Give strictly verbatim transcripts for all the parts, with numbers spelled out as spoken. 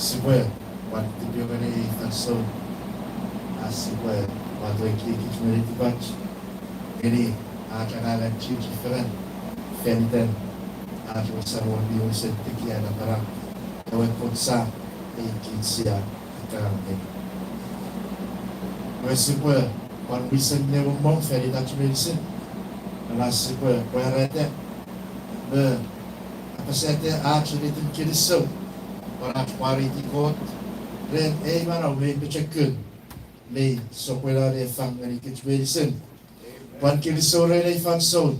Sipwe pwan tipeeu ngeni ei fansoun, a sipwe pwan ekiekich me netipach ngeni ach angangen chiechi fengen fan iten ach we Samon mi unusen tekia napanap, ewe Kot Sam, ei kich sia akkangang ngeni. Iwe sipwe pwan wisen ne mommong fan itach meinisin, me sipwe pwarata me apasata ach ennetin kinisou pwan ach mwareiti Kot ren ei manau mi pochokun mi sopweno ne fang ngenikich meinisin. Pwan kinisou ren ei fansoun,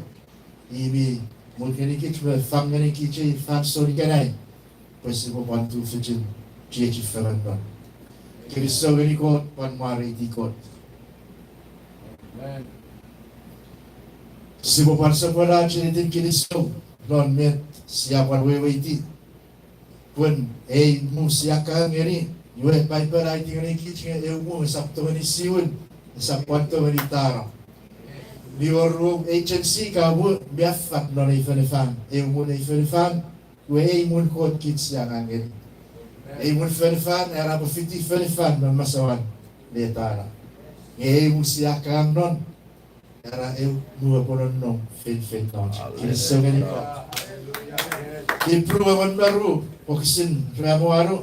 i mi mut ngenikich me fang ngenikich ei fansoun ikenai pwe sipwe pwan tufichin chiechi fengen non. Kinisou ngeni Kot, pwan mwareiti Kot. Sipwe pwan sopweno ach ennetin kinisou non met sia pwan weweiti. Pun ei mu sia akkangang ngeni, iwe Paipen a aiti ngenikich nge eu mu esap tongeni siwin, esap pwan tongeni tano. Mi wor ru agency ka mu mi affat non ei fonufan, eu mun ei fonufan, iwe ei mun Kot kich sia angang ngeni. Ei mun fonufan era epwe fiti fonufan non masouan ne tano. Nge ei mu sia akkangang non, era eu mu epwe nonnom feinfeino. Kinisou ngeni Kot. Ipru engon me ru, wokisin rue me wanu,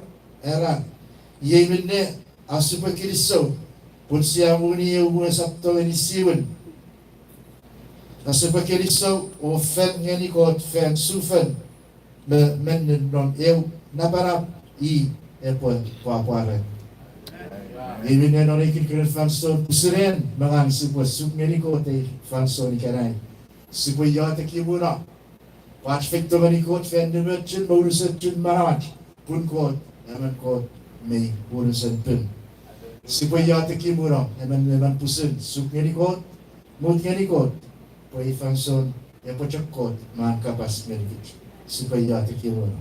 era, iei minne, a sipwe kinisou pun sia muni eu mu esap tongeni siwin. A sipwe kinisou o fel ngeni Kot fan sufon me mennin non eu napanap i epwe pwapwa ren. Iwe minne non ei kinikinin fansoun pwisin en me ngang sipwe suk ngeni Kot ei fansoun ikenai. Sipwe iotek imuno pwe ach feito ngeni Kot fan nimenimochun me unusochun manauach, pun Kot emon Kot mi unusen pin. Sipwe iotek imuno emon me emon pwisin suk ngeni Kot, mut ngeni Kot, pwe ei fansoun epwe chok Kot me an kapas ngenikich. Sipwe iotek imuno.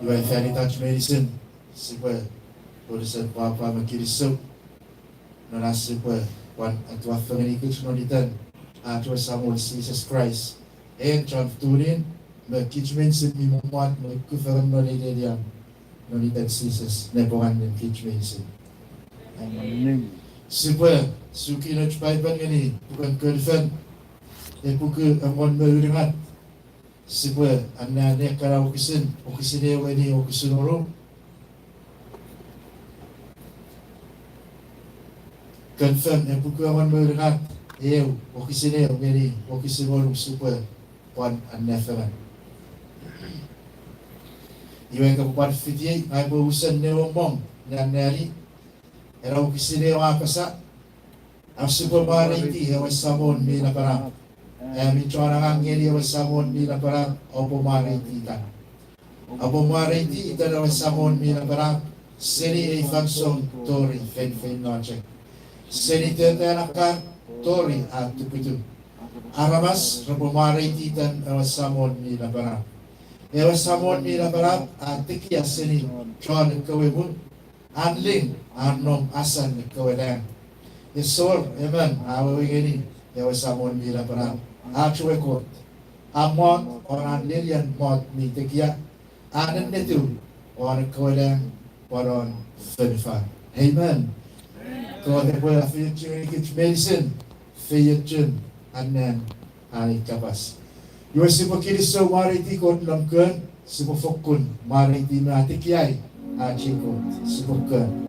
Iwe fan itach meinisin, sipwe unusen pwapwa me kinisou non ach sipwe pwan etiwa fengenikich non iten ach we Samon Jises Kraist, en chon tunin, me kich meinisin mi mommot me kufengen non ei nenian, non iten Jises, nepwongan nenkich meinisin. Sipwe suki nouch Paipen ngeni puken Konfen, epuku engon me unungat. Sipwe anneani ekkana wokisin, wokisin ew ngeni wokisin wonu. Konfen epuku engon me unungat, ew, wokisin ew ngeni wokisin wonu sipwe pwan annea fengen. Iwe kopwe pwan fitiei, ngang upwe unusen newe mong ne anneani, ena wokisin ew a apasa, Ach sipwe mwareiti ewe Samon mi Napanap. Ami chon angang ngeni ewe Samon mi Napanap, oupwe mwareiti itan. Oupwe mwareiti itan ewe Samon mi Napanap, seni ei fansoun tori feinfeino chok, seni tetan akkar tori a tuputup. Aramas repwe mwareiti itan ewe Samon mi Napanap. Ewe Samon mi Napanap a tekia seni chon ekkewe muu, an ling a nom asan ekkewe lang. Esor emon a wewe ngeni ewe Samon mi Napanap, ach we Kot. A mot won an nenien mot mi tekia, a nennetiw won ekkewe lang, won fonufan. Amen. Kot epwe afeiochu ngenikich meinisin feiochun annean an ei kapas. Iwe sipwe kinisou mwareiti Kot non kon, sipwe fokkun mwareiti me atekiai ach ei Kot, sipwe kon.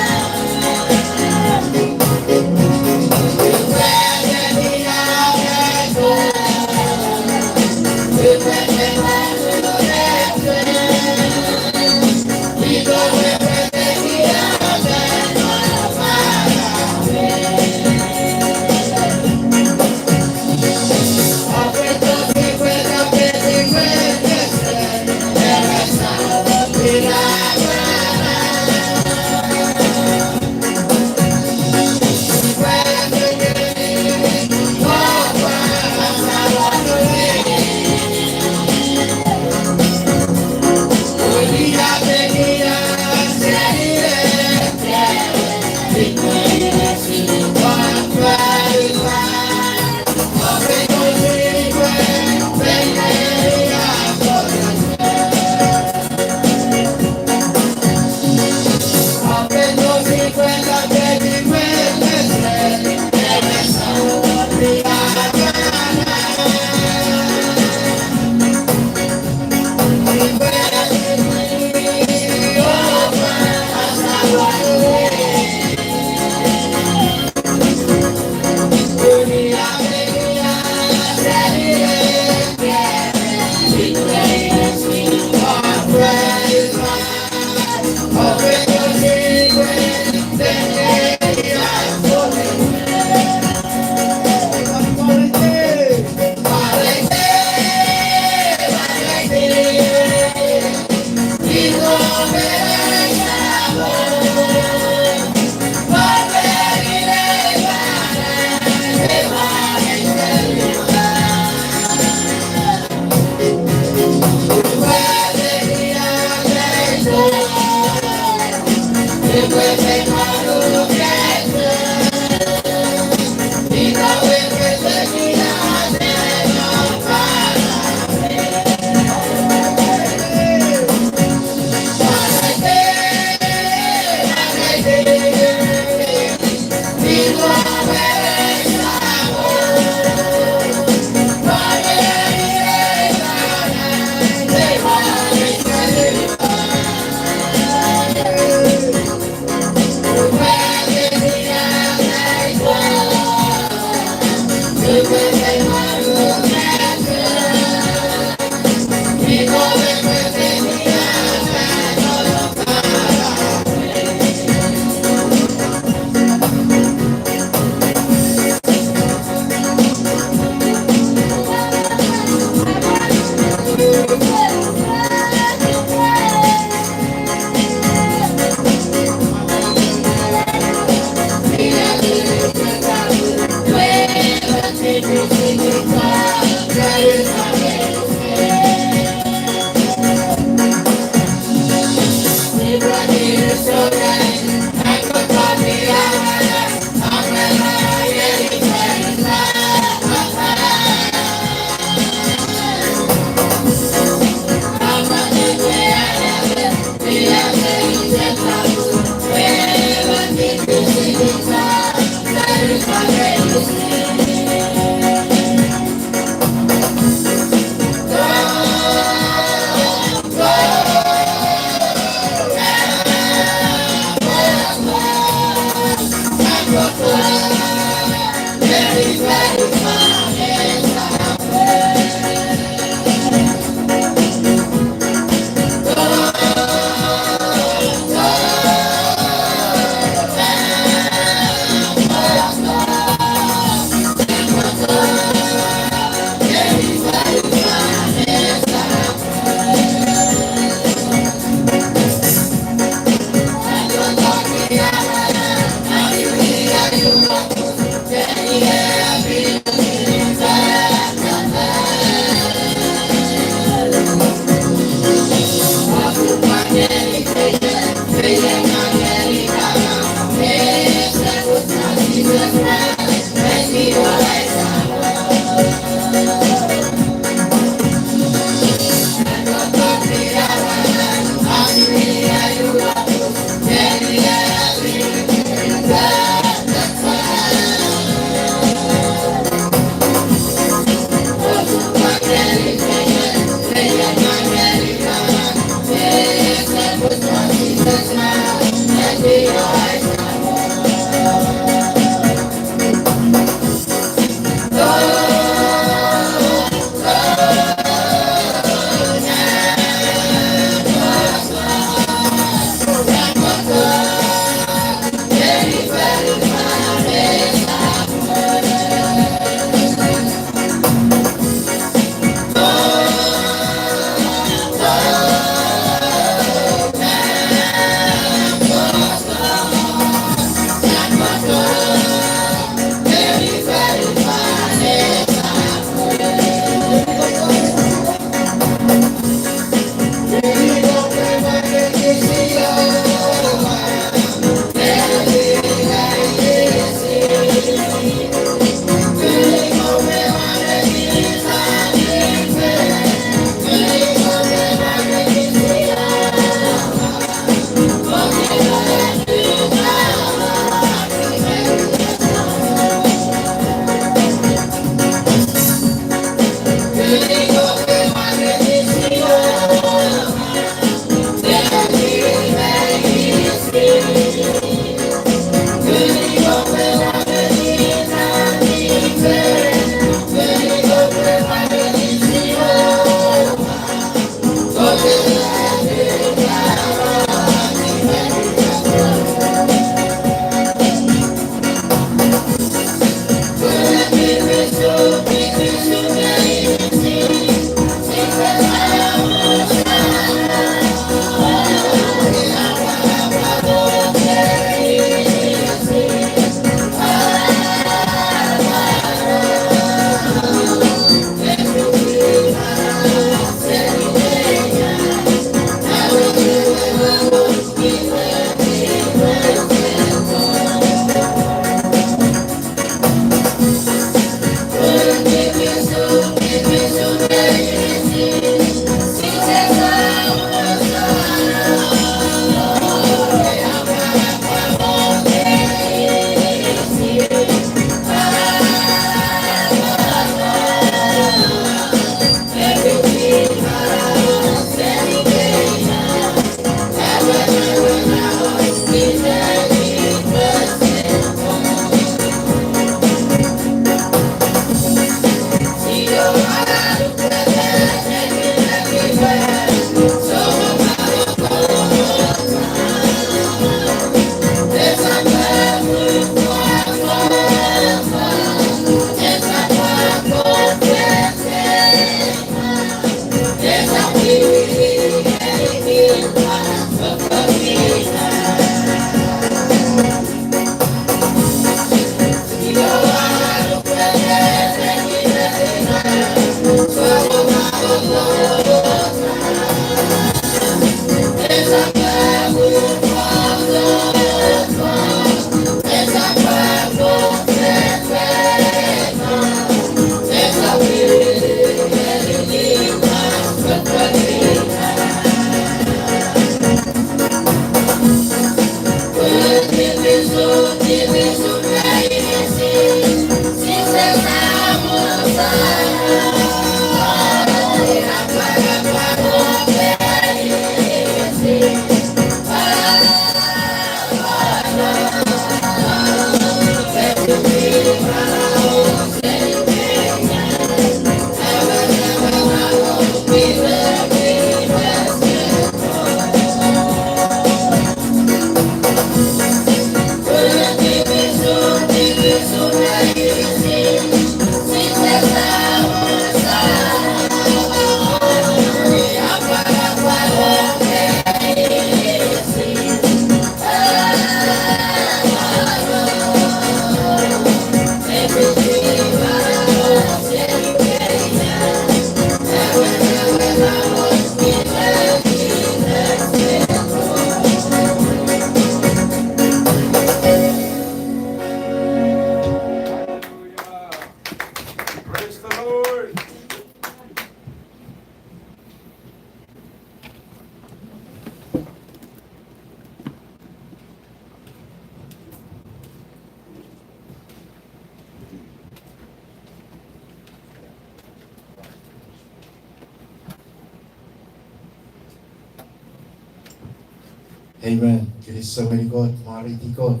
Amen. Kinisou ngeni Kot, mwareiti Kot.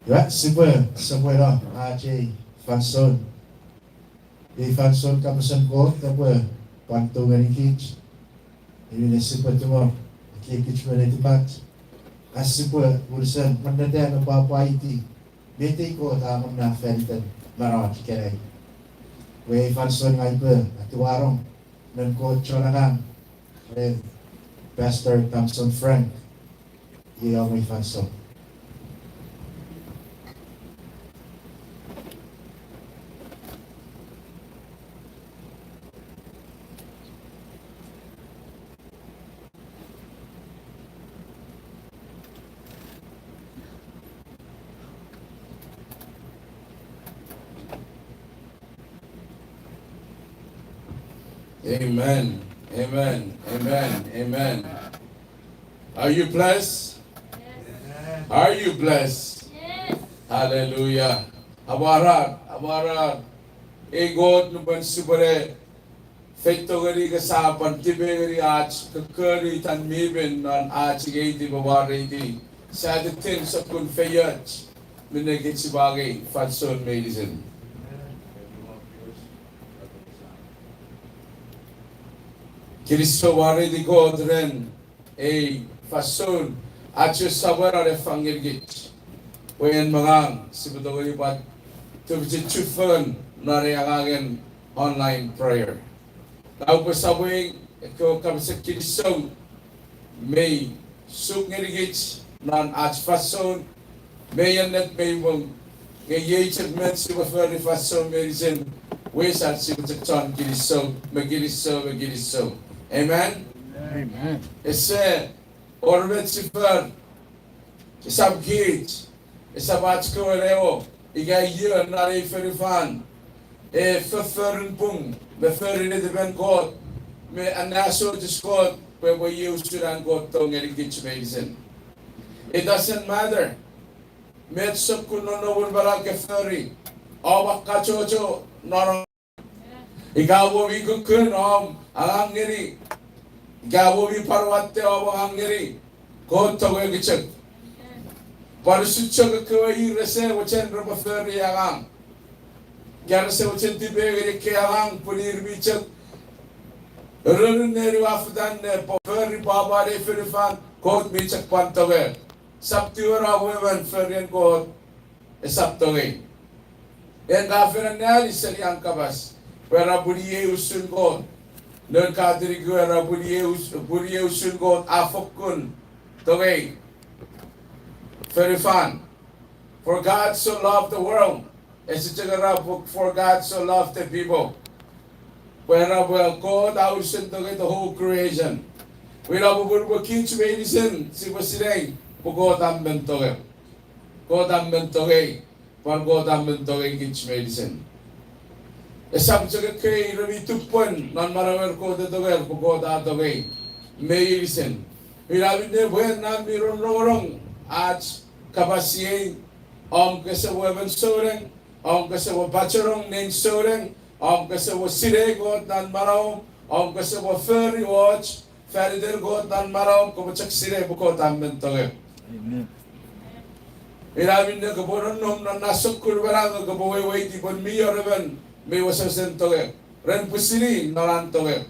Iwe, sipwe, sipwe no, ach ei fansoun. Ei fansoun kapasen Kot epwe pwan tou ngenikich. Iwe sipwe tungor, ekiekich me netipach. Ach sipwe unusen monneta me pwapwaiti met ei Kot a amonnata fan iten manauach ikenai. Iwe ei fansoun ngang upwe atuano non Kot chon angang, ren Pastor Thompson Frank. Iei om ei fansoun. Amen. Amen. Amen. Amen. Are you blessed? Are you blessed? Hallelujah. Amwarar, amwarar. Ei Kot nupwen sipwene feito ngeni, kosap pwan tipe ngeni ach kokkori itan mi pin non ach ingeiti me mwareiti. Sia tittin sokkun feioch minne kich sipwe angei fansoun meinisin. Kinisou, mwareiti Kot ren ei fansoun, ach Samon a ne fang ngenikich pwe en me ngang sipwe tongeni pwan tufichin chufengen non ei angangen online prayer. Ngang upwe samwe ekkewe kapasen kinisou mei suk ngenikich non ach fansoun, mei ennet mei pung, nge iei chok met sipwe fori fansoun meinisin, wesach sipwe chok chon kinisou me kinisou me kinisou. Amen? Amen. Ese wor met si for, esap kich, esap ach kewe newo, ika io non ei fonufan, e fofforun pung me fori netipen Kot me anneasochis Kot pwe epwe iei usun an Kot tong ngenikich meinisin. It doesn't matter met sokkun nonnomun manau ke fori, om akkachocho non ika mo mi kukkun om angang ngeni, ika mo mi pwan watte om angang ngeni, Kot tongeik chok. Pwan usun chok ekkewe ir rese mochen repwe fori angang, ika rese mochen tipeeu ngeni ekkei angang pun ir mi chok ronun neni a fetan ne pwe fori pwapwan ei fonufan, Kot mi chok pwan tongeik. Sap tiwera wewen forien Kot esap tongei. En ka fen anneani seni an kapas pwe era pun iei usun Kot. Non Katolik era pun iei us-, pun iei usun Kot a fokkun tongei fonufan. For God so loved the world. Ese chok era pwe, for God so loved the people. Pwe era pwe Kot a unusen tongei the whole creation. Ina popun pwe kich meinisin sipwe sinei pwe Kot a men tongei. Kot a men tongei, pwan Kot a men tongei kich meinisin. Esap chok ekkei ir mi tupwen non manauer Kot e tonger, pwe Kot a tongei meinisin. Ina minne pwe ena mi rongorong ach kapas iei, om kese pwe emon souneng, om kese pwe pachenong nein souneng, om kese pwe sinei Kot non manauom, om kese pwe fori och fan iten Kot non manauom, kopwe chok sinei pwe Kot a men tongei. Ina minne kopwe nonnom non na sokkun manau, kopwe weweiti pwe mi wor emon mi wesewesen tongei ren pwisin i non an tongei.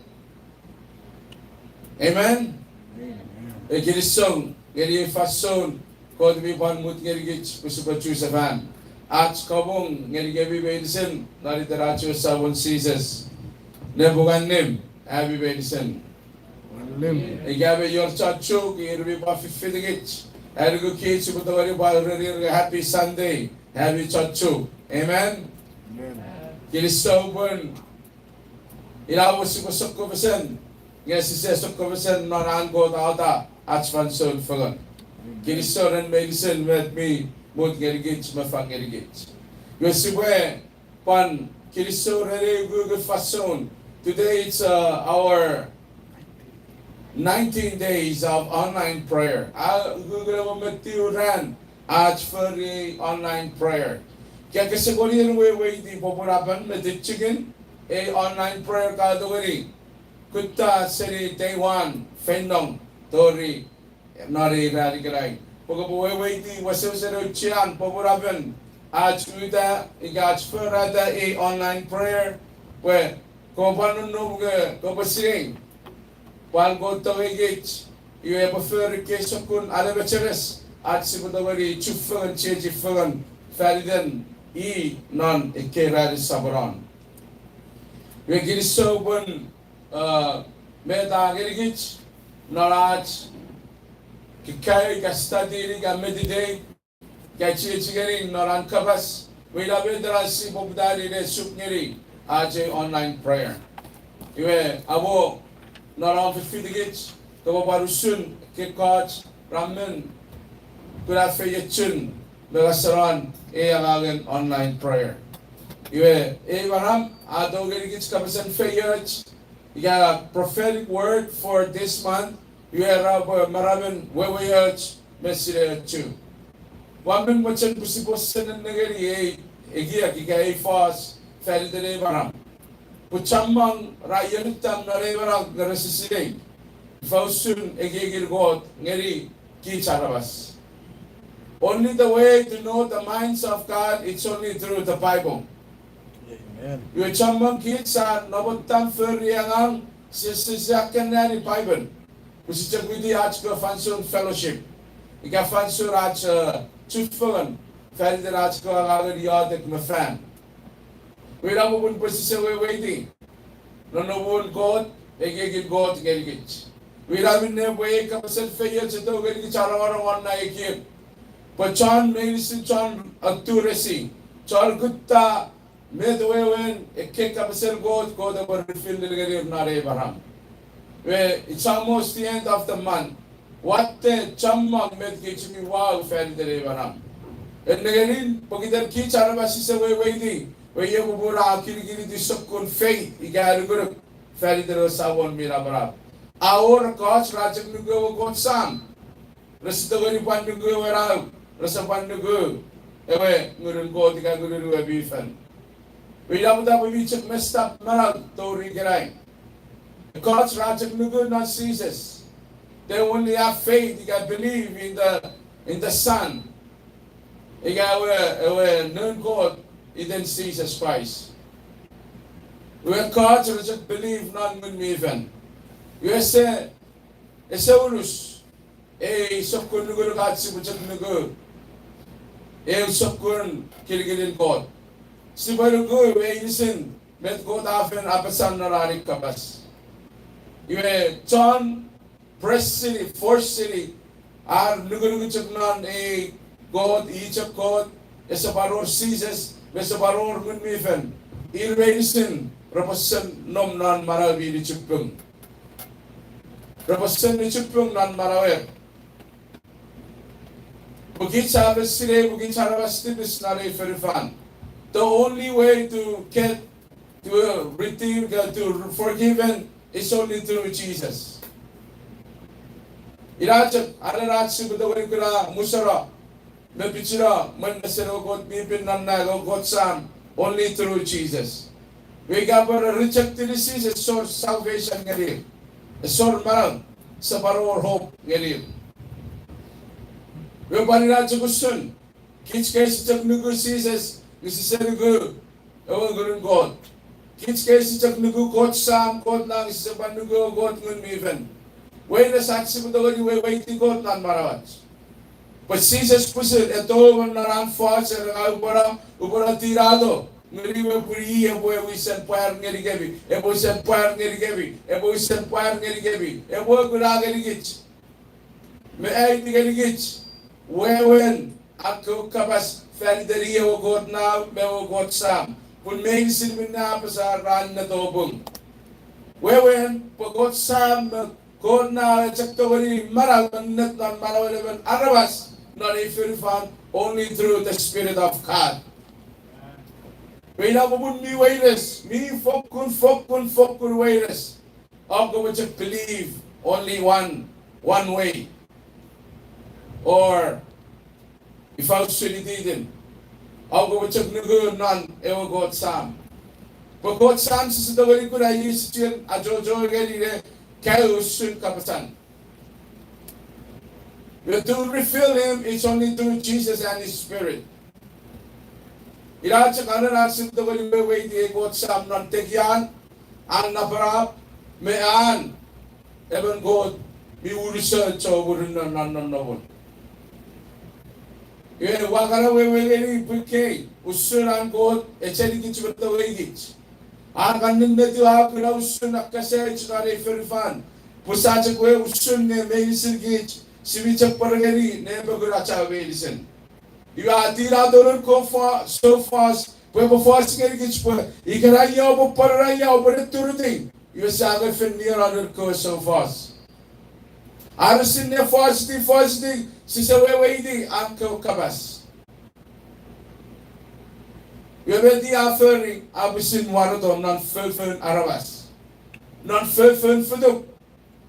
Amen. E kinisou ngeni ei fansoun Kot mi pwan mut ngenikich pwe sipwe chusefan. Ach kapong ngenikemi meinisin non iten ach we Samon Jises. Nepwin annim ami meinisin. Ika mi wor chon Chuuk ir mi pwan fifitikich, anuku kich sipwe tongeni pwan urenir nge Happy Sunday ami chon Chuuk. Amen. Kinisou pun ina pwe sipwe sokkofesen, nge sise sokkofesen non an Kot auta ach fansoun fengen. Kinisou ren meinisin met mi mut ngenikich me fang ngenikich. Iwe sipwe pwan kinisou ren ei ukukun fansoun. Today it's, uh, our nineteen days of online prayer. A ukukun engon me tiu ran ach fori online prayer. Ika kese kon ien weweiti popun a pwan me tichikin ei online prayer ka tongeni kutta seni day one feinong tori non ei ran ikenai. Pwe kopwe weweiti wesewesen auchean popunapen ach uta ika ach forata ei online prayer, pwe kopwe nonnom nge kopwe sinei pwan Kot tongeikich, iwe epwe fori ekkei sokkun alemecheres ach sipwe tongeni chufengen chiechi fengen faniten i non ekkei ranin soponon. Iwe kinisou pwe, uh, met a ngenikich non ach kikkai ika study ika meditate ika chiechi ngeni non an kapas, iwe ina met ena sipwe poputani ne suk ngeni ach ei online prayer. Iwe amo non om fifitikich kopwe pwan usun ekkoch ra men kuna feiochun me ngaseno ei angangen online prayer. Iwe ei maram a tou ngenikich kapasen feioch ika prophetic word for this month, iwe era pwe maramen weweoch me sineochu. Ua men mochen pwe sipwe sense nengeni ei ekiek ika ei fos faniten ei maram, pwe chommong ra ionutam non ei maram nge rese sinei ifa usun ekiekin Kot ngeni kich aramas. Only the way to know the minds of God, it's only through the Bible. Iwe chommong kich sa namwotan fori angang, sise, sise akkanneani Bible, pwe sise chok witi ach kewe fansoun fellowship ika fansoun ach, uh, chufengen faniten ach kewe angangen iotek me fan. Iwe ina popun pwe sise weweiti nonnomun Kot, ekiekin Kot ngenikich. Iwe ina minne pwe ei kapasen feioch a tou ngenikich anongonong won na ekiek, pwe chon meinisin chon aturesi, chon kutta met wewen ekkei kapasen Kot Kot epwe reveal ngenir non ei maram. Iwe it's almost the end of the month. Watte chommong met kich mi wau faniten ei maram. En nengeni pokiten kich aramas sise weweiti, iwe iei popun a kinikiniti sokkun faith ika anukunuk faniten ewe Samon mi napanap. A wor ekkoch ra chok nuku ewe Kot Sam, rese tongeni pwan nuku ewe Nau, rese pwan nuku ewe Ngunun Kot ika Ngunun we mi Fel. Iwe ina pwata pwe mi chok messed up manau tori ikenai. Ekkoch ra chok nuku non Jises. They only have faith ika believe in the, in the Son, ika ewe, ewe Noun Kot iten Jises Kraist. Iwe ekkoch ra chok believe non Ngun mi Fel. Iwe ese, ese unus ei sokkun nukunuk ach sipwe chok nuku eu sokkun kinikinin Kot. Sipwe nuku meinisin met Kot a fen apasa non an kapas. Iwe chon press seni, force seni ar nukunuk chok non ei Kot, i chok Kot, ese pwan wor Jises, me ese pwan wor Ngun mi Fel, ir meinisin repwe sen nom non manau mi nichipung. Repwe sen nichipung non manauer. Pwe kich a fen sinei pwe kich aramas tipis non ei fonufan. The only way to get to, uh, redeem, uh, to forgiven is only through Jesus. Ina chok, are ach sipwe tongeni kuna musano me pichino mwen mesen ewe Kot mi pin non nang, ewe Kot Sam, only through Jesus. Iwe ika pwe re rejectini Jises, esor salvation ngenir. Esor manau, ese pwan wor hope ngenir. Iwe pwan ina chok usun, kich kei si chok nuku Jises nge sise nuku ewe Ngunun Kot. Kich kei si chok nuku Kot Sam, Kot Nau nge sise pwan nuku ewe Kot Ngun mi Fel. Weires ach sipwe tongeni weweiti Kot non manauach. Pwe Jises pwisin e tou non an fos, e era, upwene, upwene tinato ngeni we pwe i epwe wisen pwar ngenikemi, epwe wisen pwar ngenikemi, epwe wisen pwar ngenikemi, epwe kuna ngenikich me aiti ngenikich wewen an kewe kapas fan iten i ewe Kot Nau me ewe Kot Sam, pun meinisin minne a apasa ra ennet o pung. Wewen pwe Kot Sam me Kot Nau e chok tongeni manau ennet non manauen emon aramas non ei fonufan, only through the Spirit of God. Iwe ina popun mi weires, mi fokkun, fokkun, fokkun weires om kopwe chok believe only one, one way. Or ifa usun ititin, om kopwe chok nuku non ewe Kot Sam. Pwe Kot Sam sise tongeni kuna, i sise chiwen achocho ngeni ne kaeo usun kapasan. But to refill him, it's only through Jesus and his Spirit. Ina chok anen ach sipwe tongeni weweiti ei Kot Sam non tekian, an napanap, me an emon Kot mi unusoch o murinno non nonnomun. Iwe ua kan wewe ngeni pwii kei usun an Kot echenikich me toweikich. An kan ninnetiw a kuna usun akkasaich non ei fonufan. Pwe sia chok wewe usun nge meinisin kich si mi chok pwarengeni ne pokun ach meinisin. Iwe a tinato noun Kot fo-, soufos pwe epwe fos ngenikich pwe ikenai ia oupwe pwarata ia oupwe ne turutiw, iwe sia kan fen nieno noun kewe soufos. Are sia ne fositi, fositi, sise weweiti an kewe kapas. Iwe met i a fori, a pwisin wareto non fofoun aramas, non fofoun fituk.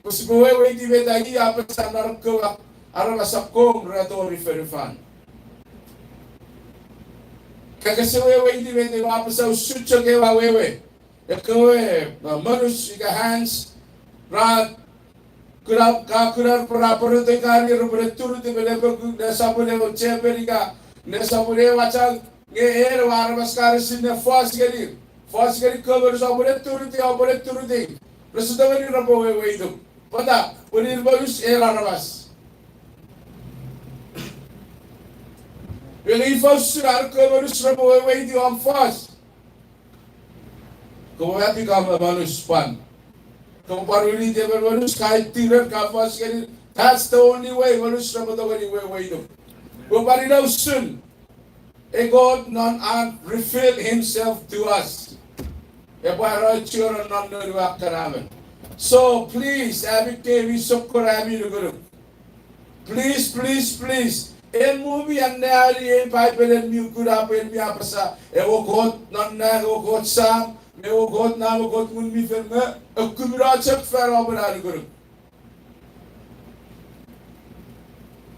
Pwe sipwe weweiti met i a apasa non kewe aramas akkom ra tori fonufan. Ka kese weweiti met i a apasa usun chok ewe awewe, ekkewe, uh, manus ika ants ra kuna, ka kuna pwe ra pworeto ika repwe ne turutiw me ne poku ne sopun ewe chepen ika ne sopun ewe achau, nge en ewe aramas kan ese ne fos ngeni, fos ngeni kewe manus oupwe ne turutiw, oupwe ne turutiw. Rese tongeni repwe weweiti. Pwata? Pwe ir manus, ir aramas. Iwe ifa usun an kewe manus repwe weweiti om fos? Kopwe become a manus pwan. Kopwe pwan winiti emon manus, ka aiti rer, ka fos ngeni. That's the only way manus repwe tongeni weweiti. Pwe pwan ina usun ei Kot non an reveal himself to us, epwe arochiono non noun we akkanaemon. So please, ami kei mi sokkun ami nukunuk, please, please, please, en mumi anneani ei Paipel en mi kuna pwe en mi apasa ewe Kot non nang, ewe Kot Sam, me ewe Kot Nau, ewe Kot Ngun mi Fel, nge okumino chok fan om na nukunuk.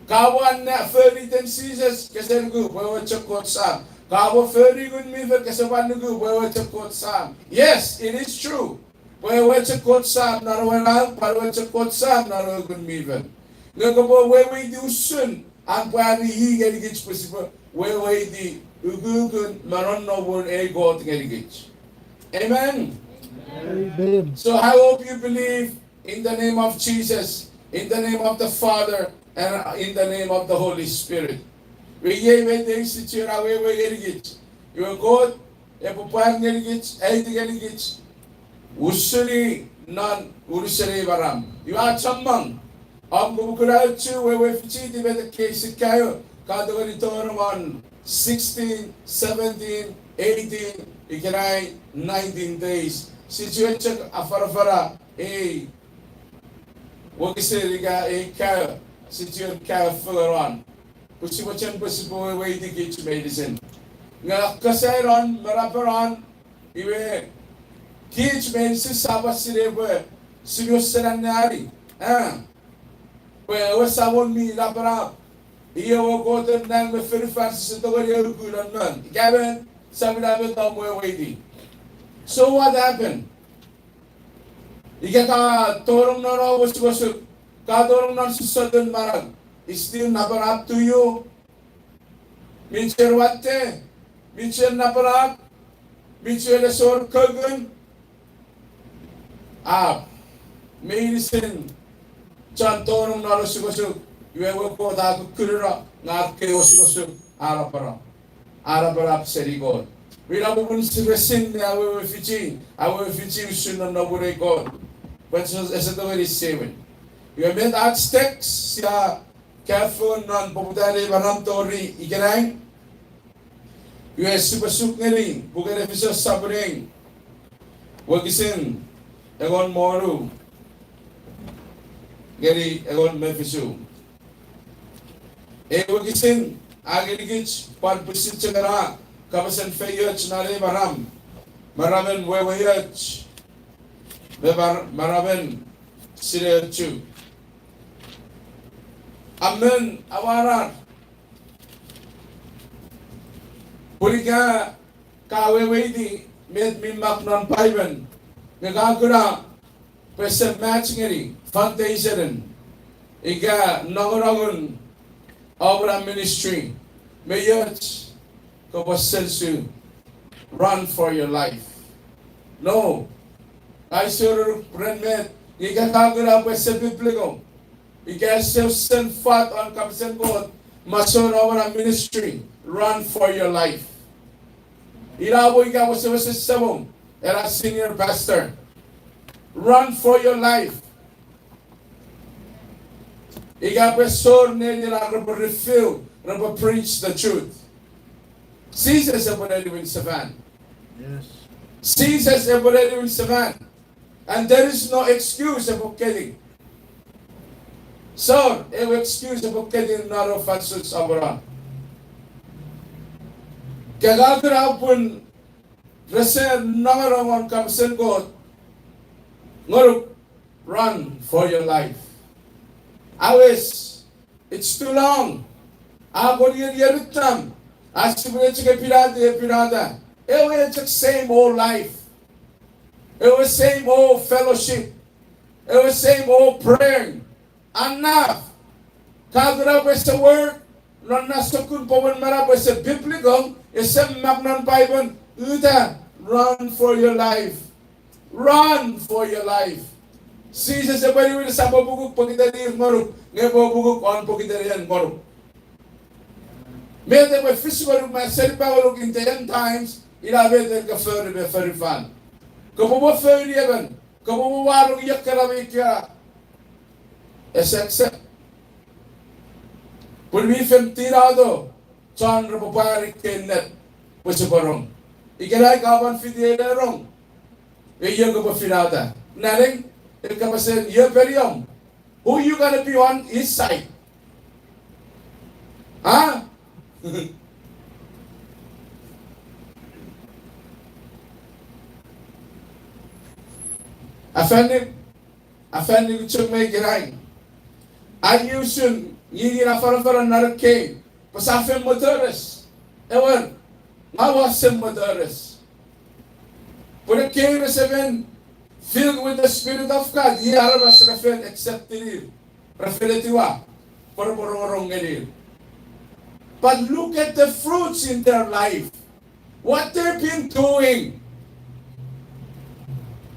Ka pwan ne fori iten Jises, kese nuku pwe ewe chok Kot Sam. Ka pwan fori Ngun mi Fel, kese pwan nuku pwe ewe chok Kot Sam. Yes, it is true pwe ewe chok Kot Sam non ewe Nau, pwan ewe chok Kot Sam non ewe Ngun mi Fel. Nge kopwe weweiti usun an pwari i ngenikich pwe sipwe weweiti ukukun me nonnomun ei Kot ngenikich. Amen? Amen. So I hope you believe in the name of Jesus, in the name of the Father, and in the name of the Holy Spirit. Iwe iei met ei sia chuen awewe ngenikich. Iwe Kot epwe pwar ngenikich, aiti ngenikich, usun i non unusen ei maram. Iwe a chommong. Om kopwe kuna ochu wewe fichiti met ekkei sia kaeo, ka tongeni tonong won sixteen, seventeen, eighteen, ikenai nineteen days. Sia chuen chok afanafana ei wokisin ika ei kaeo, sia chuen kaeo fengen won. Pwe sipwe chen pwe sipwe weweiti kich meinisin. Nge akkasaenon me napanon, iwe kich meinisin sia pwan sinei pwe sipwe osen anneani, a, pwe ewe Samon mi napanap, i ewe Kot en nang me fonufan, sise tongeni auku non nang. Ika met, sia mi napetom weweiti. So what happened? Ika ka tonong non om osukosuk, ka tonong non sisotun manau, is still napanap to you? Mi chuen watte, mi chuen napanap, mi chuen esor kokun. A, meinisin chon tonong non osukosuk, iwe ewe Kot a kukkununo, nge ar kewe osukosuk a napanap, a napanap seni Kot. Ina popun sipwe sinei awewe fichi, awewe fichi usun nonnomun ei Kot. Pwe ese, ese tongeni semen. Iwe met ach text sia kaeo fengen non poputan ei maram tori ikenai. Iwe sipwe suk ngeni puken Efisos sopun ew, wokisin engon me wonu ngeni engon me fisu. Ei wokisin a ngenikich pwan pwisin chok ena kapasen feioch non ei maram, maramen weweoch, me mar-, maramen sineochu. Amen, awarar. Pun ika ka weweiti met mi mak non Paipen, nge ka kuna pwe ese match ngeni foundation-en Ika nongonongun Abraham ministry, me och kopwe sense, run for your life. No. Ai sor ren met, ika ka kuna pwe ese biblical, ika ese sen fat on kapasen Kot, masoun Abraham ministry, run for your life. Ina pwe ika wesewesen semom, ena senior pastor, run for your life. Ika pwe sor neni na repwe reveal, repwe preach the truth. Jises epwe neniwin sefan. Jises epwe neniwin sefan. And there is no excuse epwe keni. Sor ewe excuse epwe keni non fansoun soponon. Ika ka kuna pun rese nongonong won kapasen Kot ngonuk, run for your life. Awes, it's too long. A kon ier, ierittam. A sipwe chok epinata, epinata. Ewe chok same old life. Ewe same old fellowship. Ewe same old prayer. Enough. Ka kuna pwe ese work, non na sokkun pomon manau pwe ese biblical, ese mak non Bible, uta, run for your life. Run for your life. Jises epwe niwin, esap opukuk pokiten ir ngonuk, nge epwe opukuk won pokiten en ngonuk. Met epwe fis ngonuk me seni pwan ngonuk in the end times, ina met en ka fori me fori fan. Kopwe mo fori emon, kopwe mo wanong iekkena me ikkena. Ese accept. Pun mi fen tinato chon repwe pwari kei ennet pwe sipwe rong. Ikenai ka pwan fiti ei ne rong. Iei kopwe finata. Naning, e kapasen iei peniom. Who you gonna be on his side? Ha? Afanni, afanni kuchuk me ikenai. Ai usun, ngiin afanafan non ekkei, pwe sa fen motores. Ewer, ngang ua sen motores. Pwe ekkei rese fen filled with the Spirit of God, iei aramas ra fen accept-ini, ra fen etiwa, pwe repwe rongorong ngenir. But look at the fruits in their life. What they've been doing.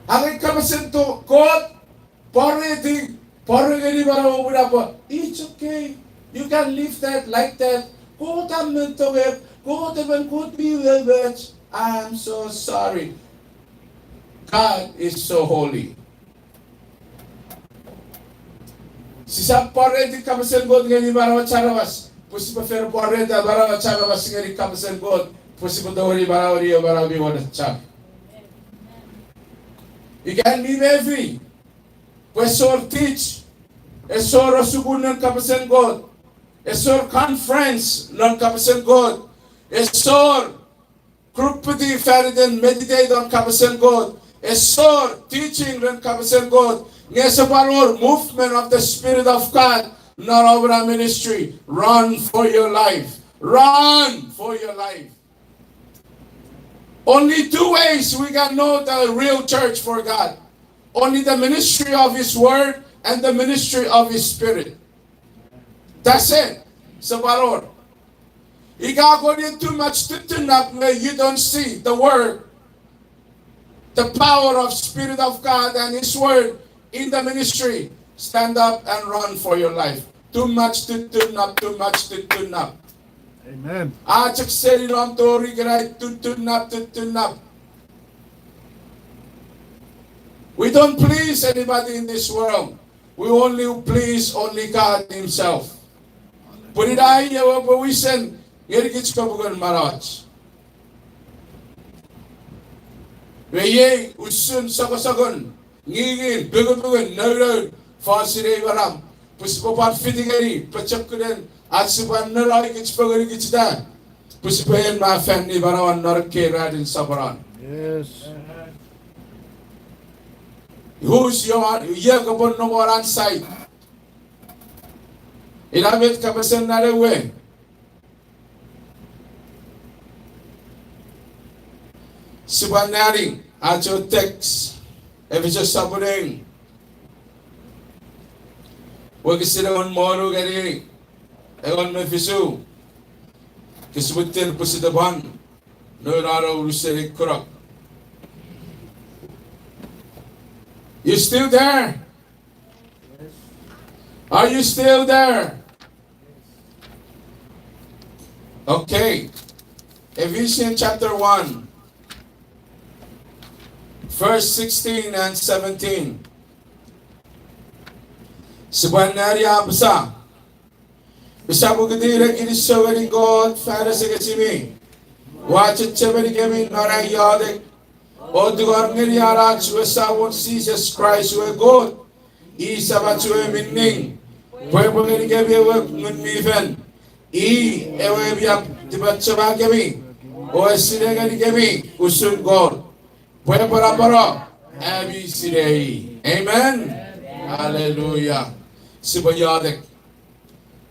Angei kapasen to-, Kot, pwareti, pwari ngeni manauom pwe, it's okay. You can live that like that. Kot a men tongek, Kot emon Kot mi wewe. I'm so sorry. God is so holy. Sisap pwareti kapasen Kot ngeni manauach aramas, pwe sipwe fen pwareta manauach aramas ngeni kapasen Kot, pwe sipwe tongeni manaueni ew manau mi wenechar. Ika en mi mefi pwe esor teach, esor asukun non kapasen Kot, esor conference non kapasen Kot, esor group study faniten meditate on kapasen Kot, esor teaching ren kapasen Kot, nge ese pwan wor movement of the Spirit of God non our ministry. Run for your life. Run for your life. Only two ways we can know the real church for God. Only the ministry of His Word and the ministry of His Spirit. That's it. Ese pwan wor. Ika koni too much tuttunap nge you don't see the word, the power of Spirit of God and His word in the ministry, stand up and run for your life. Too much tuttunap, too much tuttunap. Amen. A chok seni nom tori ikenai tuttunap, tuttunap. We don't please anybody in this world. We only please only God Himself. Pwe ina ewe epwe wisen ngenikich kapungun manauach. Iwe iei usun sokosoken, ngingin, pungupungun, nounoun, fansoun ei manau, pwe sipwe pwan fiti ngeni pochokunen ach sipwe nonno ikich, pwe ngenikich ita, pwe sipwe en me afanni manauach non ekkei ranin soponon. Who's your, iei kopwe nom won an side. Ina met kapasen nanewe. Sipwe nani ach ewe text, Efisus sopun ew. Wokisin engon me wonu ngeni engon me fisu. Kese muttir pwisin tapwan. Noun aro unusen ei kunok. You still there? Are you still there? Okay. Ephesians chapter one, verse sixteen and seventeen. Sipwe anneani a apasa, Usap ukutiw ne kinisou ngeni Kot fan asengesimi. Ua chechemeni kemi non ai iotek, o tungor ngeni an ach we Samon Jises Kraist we Kot, i Samach we mi ning, pwe epwe ngeni kemi ewe Ngun mi Fel, i ewe mi ap-, tipachema kemi, o esinei ngeni kemi usun Kot, pwe epwe napeno ami sinei. Amen. Hallelujah. Sipwe iotek.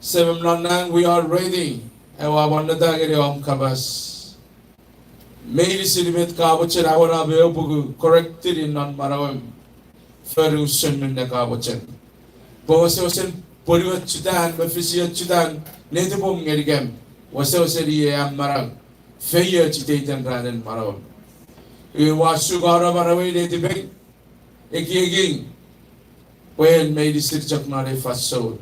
Semem non nang, we are ready. Ewe amonnata ngeni om kapas. Meinisin met ka mochen aua ne apuku correctini non manauem, fori usun minne ka mochen. Pwe wesewesen pwonuochutan me fisiochutan netipom ngenikem, wesewesen iei am manau, feioch iteiten ranin manauem. Iwe ua sukano manauei netipei, ekieki pwe en meinisin chok non ei fansoun.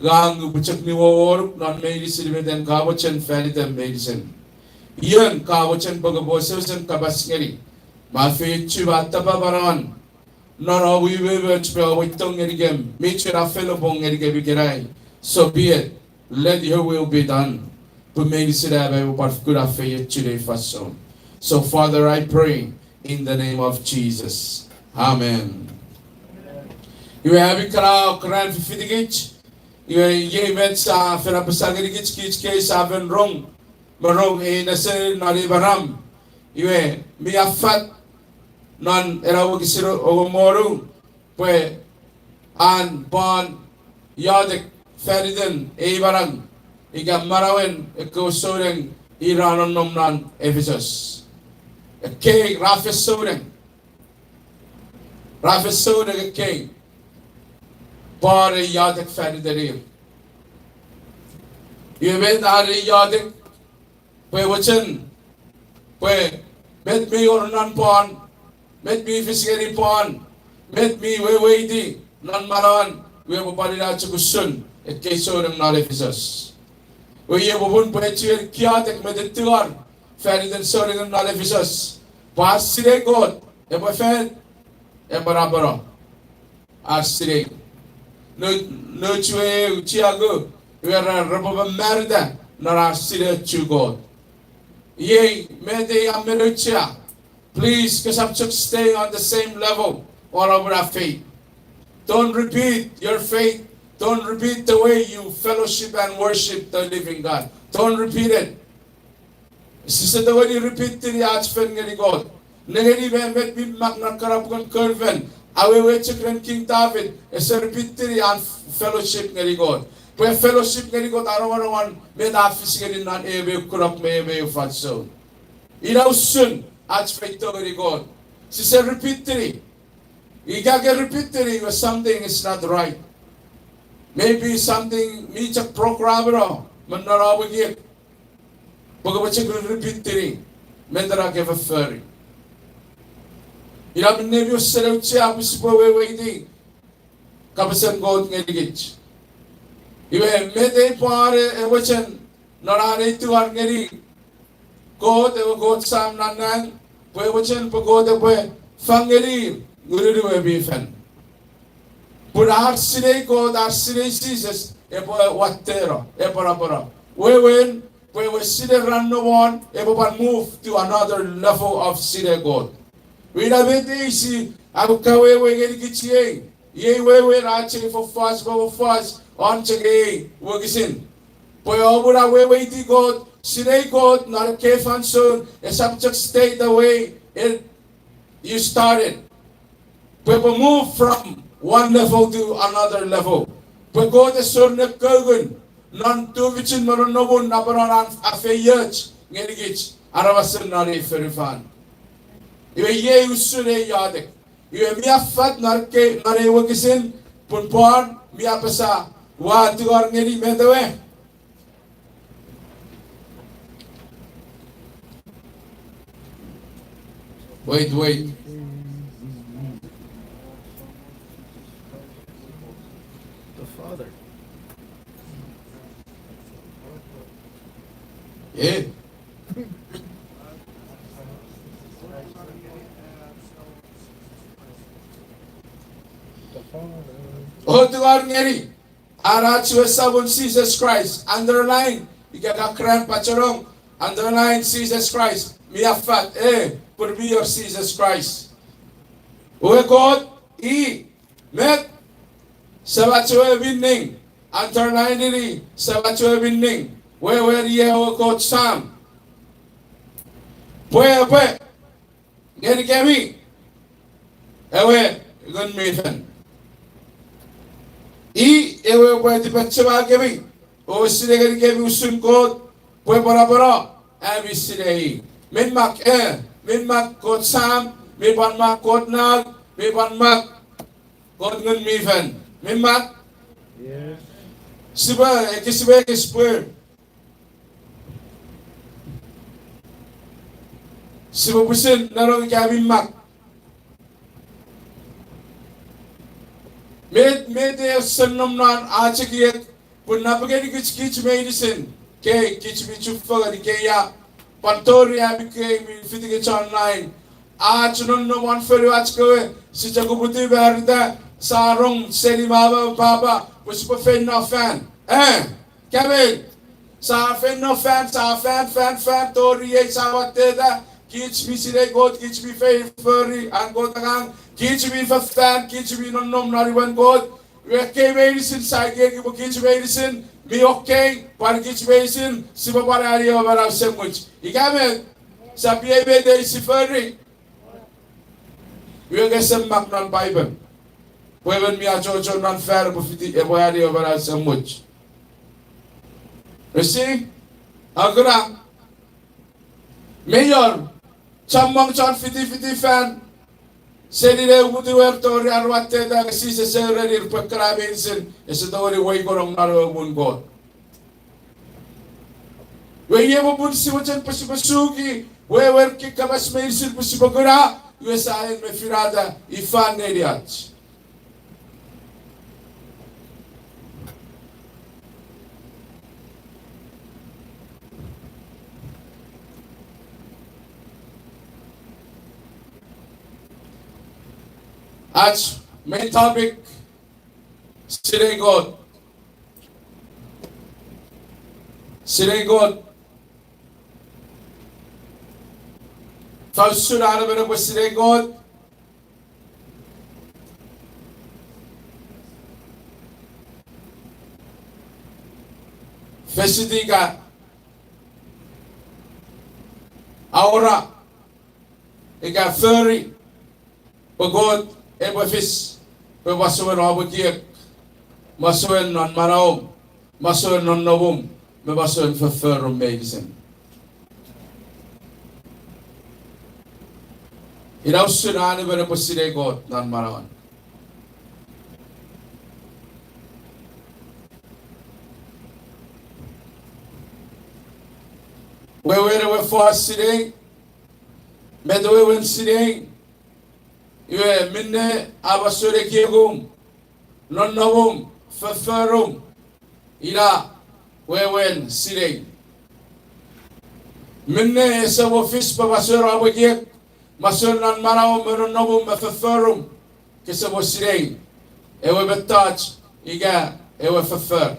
Ngang upwe chok niwowouk non meinisin met en ka mochen fan item meinisin. Ion ka mochen pwe kopwe wesewesen kapas ngeni, me afeiochu me atapa manauan non om umoumoch me om tong ngenikem, mi chuen a felopong ngenikem ikenai. So be it. Let your will be done. Pwe meinisin am aua pwan kuna feiochun ei fansoun. So Father, I pray in the name of Jesus. Amen. Iwe ami kana keran fifitikich, iwe iei met sa fen apasa ngenikich, kich kei sa fen rong me rong ei nesen non ei maram. Iwe mi affat non ena wokisin engon me wonu, pwe an Paul iotek fan iten ei manau ika manauen ekkewe souneng ir ra nonnom non Efisos. Ekkei ra fen souneng. Ra fen souneng ekkei. Paul e iotek fan iten ir. Iwe met an iotek, pwe mochen, pwe met mi wor non Paul, met mi fis ngeni Paul, met mi weweiti non manauan, iwe epwe pwan ina chok usun ekkei souneng non Efisos. Iwe iei popun pwe chuen kiotek me tettingor fan iten souneng non Efisos, pwe ar sinei Kot epwe fen, epwe napeno ar sinei. No, nouch we eu chiaku, iwe ra, repwe mamarita non ar sinei chu Kot. Iei met ei a men auchea. Please, kosap chok stay on the same level won om na faith. Don't repeat your faith. Don't repeat the way you fellowship and worship the living God. Don't repeat it. Sise tongeni repeatini ach fel ngeni Kot. Nengeni me met mi mak non karapuken Kon Fel. Awewe chok ren King David, ese repeatini an fellowship ngeni Kot. Pwe fellowship ngeni Kot a nongonong won met a fis ngeni non ewe kunok me ewe fansoun. Ina usun ach feito ngeni Kot. Sise repeatini. Ika ke repeatini, iwe something is not right. Maybe something mi chok programeno me non om ekiek. Pwe kopwe chok repeatini met ena ke fofori. Ina minne mi wesen auchea pwe sipwe weweiti kapasen Kot ngenikich. Iwe met ei Paul e mochen non an ei tungor ngeni Kot, ewe Kot Sam non nang, pwe e mochen pwe Kot epwe fang ngeni ngunun we mi fel. Pun ar sinei Kot, ar sinei Jises, epwe watteno, epwe napeno. Wewen, pwe ewe sinei ran nomon epwe pwan move to another level of sinei Kot. Ina met ei si, a kawewe ngenikich iei, iei wewen ach ei fofos, fofos won chok ei wokisin. Pwe om na weweiti Kot, sinei Kot non ekkei fansoun, esap chok stay the way it, you started. Pwe epwe move from one level to another level. Pwe Kot ese wor nekukun non tufichin me nonnomun napanapan an afeioch ngenikich aramasen non ei fonufan. Iwe iei usun ei iotek. Iwe mi affat non ekkei, non ei wokisin, Pun Paul mi apasa, ua tingor ngeni met ewe. Wait, wait. The Father. Eh. Otu ngar ngeni, an ach we Samon Jises Kraist, underline, ika ka kran pachenong, underline Jises Kraist, mi affat, e, pun mi wor Jises Kraist. Ewe Kot, i, met, Semach we mi ning, underline-ini Semach we mi ning, wewen i ewe Kot Sam. Pwe, pwe, ngenikemi, ewe Ngun mi Fel. I, ewe pwe tipachem kemi, o sinei ngenikemi usun Kot, pwe pwarapwara, ami sinei. Min mak, e, min mak Kot Sam, mi pwan mak Kot Nau, mi pwan mak Kot Ngun mi Fel. Mi mak? Sipwe, ekis, sipwe ekis pwe. Sipwe pwisin nonnom ika mi mak. Met, met e sen nom non ach ekiek, pwe napengeni kich, kich meinisin, kei, kich mi chufengen ikeia, pwan tori ami kei mi fitikich online. Ach nonnom won fonuach kewe, sia chok uputiw me arita, sia rong seni mama papa, pwe sipwe feino fan. E, kamen, sia feino fan, sia fan, fan, fan, tori ei sia watteta, kich mi sinei Kot, kich mi fori an Kot angang, kich mi fofan, kich mi nonnom non imwen Kot. Iwe ekkei meinisin sia ekieki pwe kich meinisin mi okay, pwan kich meinisin sipwe pwan ani ewe manau esemuch. Ika met, sia pwan ei met ei sia fori. Iwe nge ese mak non Paipen pwe emon mi achocho non fan epwe fiti, epwe ani ewe manau esemuch. Esi, a kuna, mei wor chommong chon fitifiti fan seni ne uputiwer tori ar watteta, nge Jises a erenir pwe ekkena meinisin ese tongeni weikonong non ewe muun Kot. Iwe iei popun sia mochen pwe sipwe suki wewen ekkei kapas meinisin pwe sipwe kuna, iwe sia en me finata ifan neniach. Ach main topic, sinei Kot. Sinei Kot. Ifa usun an emon epwe sinei Kot? Fesiti ika awora ika fori pwe Kot epwe fis pwe masouen om ekiek, masouen non manauom, masouen nonnomum, me masouen fofforum meinisin. Ina usun an emon epwe sinei Kot non manauan. Wewen ewe fos sinei, met wewen sinei, iwe minne a masouen ekiekum, nonnomum, fofforum, ina wewen sinei. Minne ese mo fis pwe masouen om ekiek, masouen non manauom me nonnomum me fofforum, kese mo sinei ewe mettoch ika ewe foffor.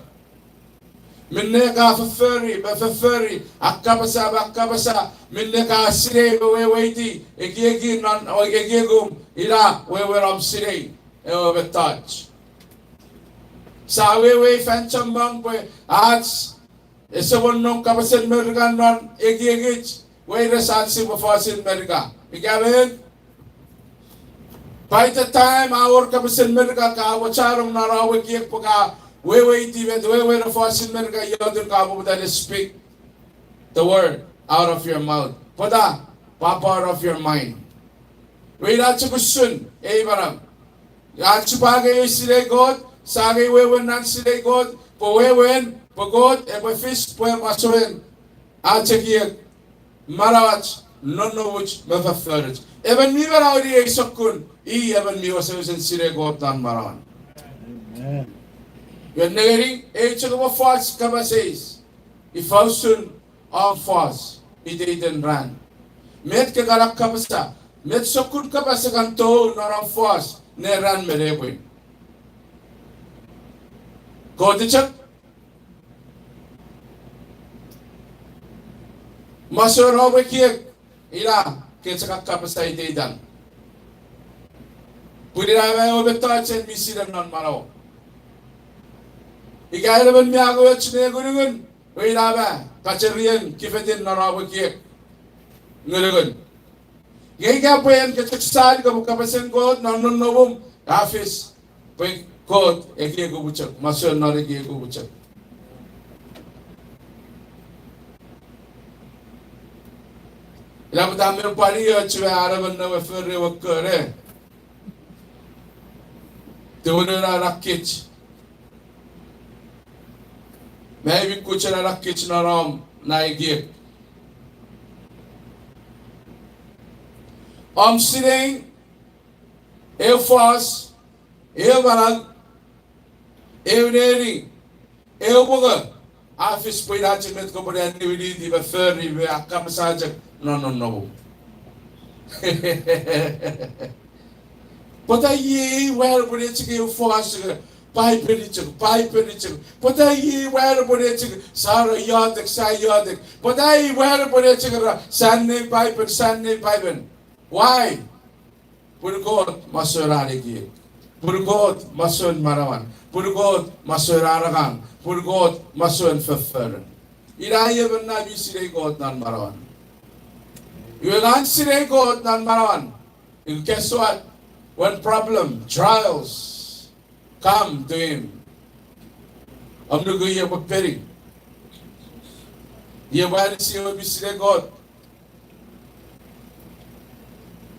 Minne ka foffori me foffori, akkapasa me akkapasa, minne ka sinei me weweiti, ekieki non ekiekum, ina wewen om sinei ewe mettoch. Sia wewe fan chommong pwe ach ese wor nom kapasen Merika non ekiekich, weires ach sipwe fosun Merika. Ika met? By the time a wor kapasen Merika ka wachanong non om ekiek pwe ka weweiti met wewen fosun Merika, iotun ka poputa ne speak the word out of your mouth. Pwata? Pwe part of your mind. Iwe ina chok usun ei manau. Ach sipwe angei ei sinei Kot, sia angei wewen non sinei Kot, pwe wewen pwe Kot epwe fis pwe masouen ach ekiek, manauach, nonnomuch me fofforoch. Emon mi manaueni ei sokkun, i emon mi wesewesen sinei Kot non manauan. Nengeni, ei chok epwe fos kapas eis: Ifa usun om fos iteiten ran? Met ke kan akkapasa? Met sokkun kapas e kan tou non om fos ne ran me nepwin? Kot chok? Masouen om ekiek, ina ke chok akkapasa iteitan. Pun ina ewe mettoch en mi sinei non manauom. Ika en emon mi angoch ne ngunungun, iwe ina ma kachorien kifetin non om ekiek, ngunungun. Nge ika pwe en ke chok sani kopwe kapasen Kot non nonnomum, a fis pwe Kot ekiek upwe chok, masouen non ekiek upwe chok. Ina pwata mi pwan ioch we an emon ewe fori ewe kone, tumunun ena kich, me mi kuchena ena kich non om na ekiek. Om sinei, eu fos, eu manau, eu neni, eu mongo, a fis pwe ina chok met kopwe niwiniti me fori me akkapasa chok non nonnomum. Pwata iei ua fen pwe ne chok eu fos, Paipel chok, Paipel chok? Pwata iei ua fen pwe ne chok sa iotek, sa iotek? Pwata iei ua fen pwe ne chok era sa nei Paipel, sa nei Paipel? Why? Pun Kot masouen an ekiek. Pun Kot masouen manauan. Pun Kot masouen angang. Pun Kot masouen fofforun. Ina emon na mi sinei Kot non manauan. Iwe ngang sinei Kot non manauan. Guess what? When problem, trials come to him, om nuku iei epwe peni. Iei epwe anisi ewe mi sinei Kot.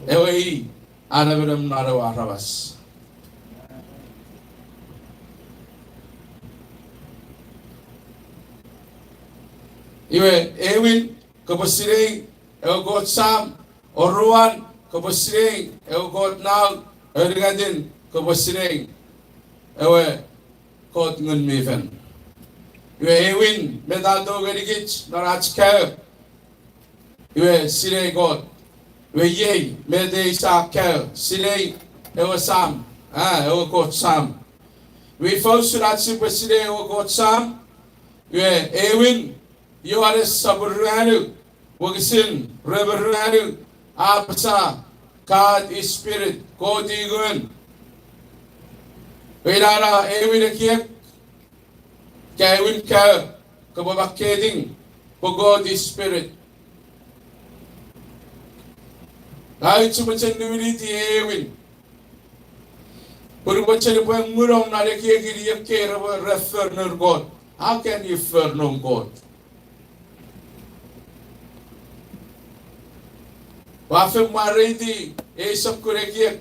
Ewe i a nemenem non ewe aramas. Iwe, aewin, kopwe sinei ewe Kot Sam. Oruan, kopwe sinei ewe Kot Nau. Ewe unungatin, kopwe sinei ewe Kot Ngun mi Fel. Iwe aewin, met a tou ngenikich non ach kaeo, iwe sinei Kot. Iwe iei met ei sa kaeo, sinei ewe Sam, a, ewe Kot Sam. Iwe ifa usun ach sipwe sinei ewe Kot Sam? Iwe aewin, Ioanes sopun ruanu, wokisin rue me ruanu, a apasa, God is spirit, Kot i ngun. Iwe ina ena aewin ekiek, ika aewin kaeo, kopwe makketing pwe God is spirit. Ngang ua mochen niwiniti aewin, pun ua mochen upwe ngunong non ekiekin ekkei repwe, re for noun Kot. How can you for noun Kot? Ua fen mwareiti ei sokkun ekiek,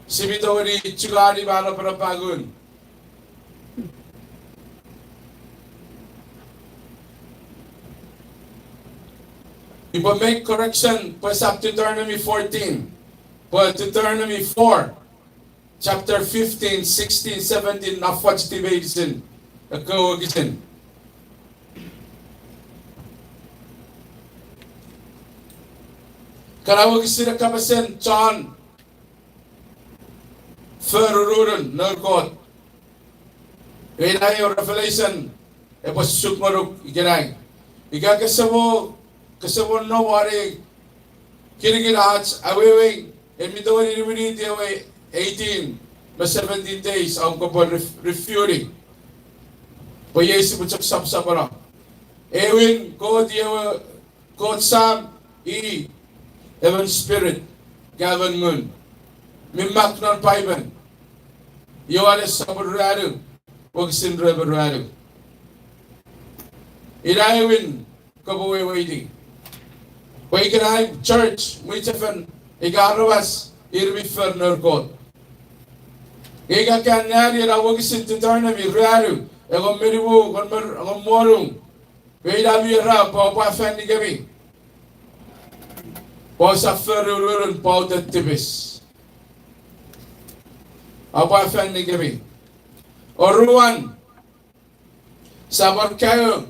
si mi tongeni chungani me napanapangun. Ipwe make correction pwe esap Deuteronomy fourteen, pwe Deuteronomy four, chapter fifteen, sixteen, seventeen, na foch tipeitisin, ekkewe wokisin. Kana wokisin e kapasen chon forurunun noun Kot. Ina ewe Revelation epwe suk ngonuk ikenai. Ika kese mo, kese mo nom won ei kinikin ach awewe, en mi tongeni niwiniti ewe eighteen me seventeen days, om kopwe ref-, refuting. Pwe iei sipwe chok sapsapano. Aewin, Kot i ewe Kot Sam, i emon spirit, ika emon ngun. Mi mak non Paipen. Ioanes sopun ruanu, wokisin rue me ruanu. Ina aewin, kopwe weweiti. Pwe ikenai church, mwichefen, ika aramas, ir mi for nour Kot. Nge ika ka anneani ena wokisin Deuteronomy ruanu, engon me nimu, engon me, engon me wonu, pwe ina mi era pwe oupwe afanikemi, pwe ousap fori ululun pwautan tipis. Oupwe afanikemi. Oruan, sia pwan kaeo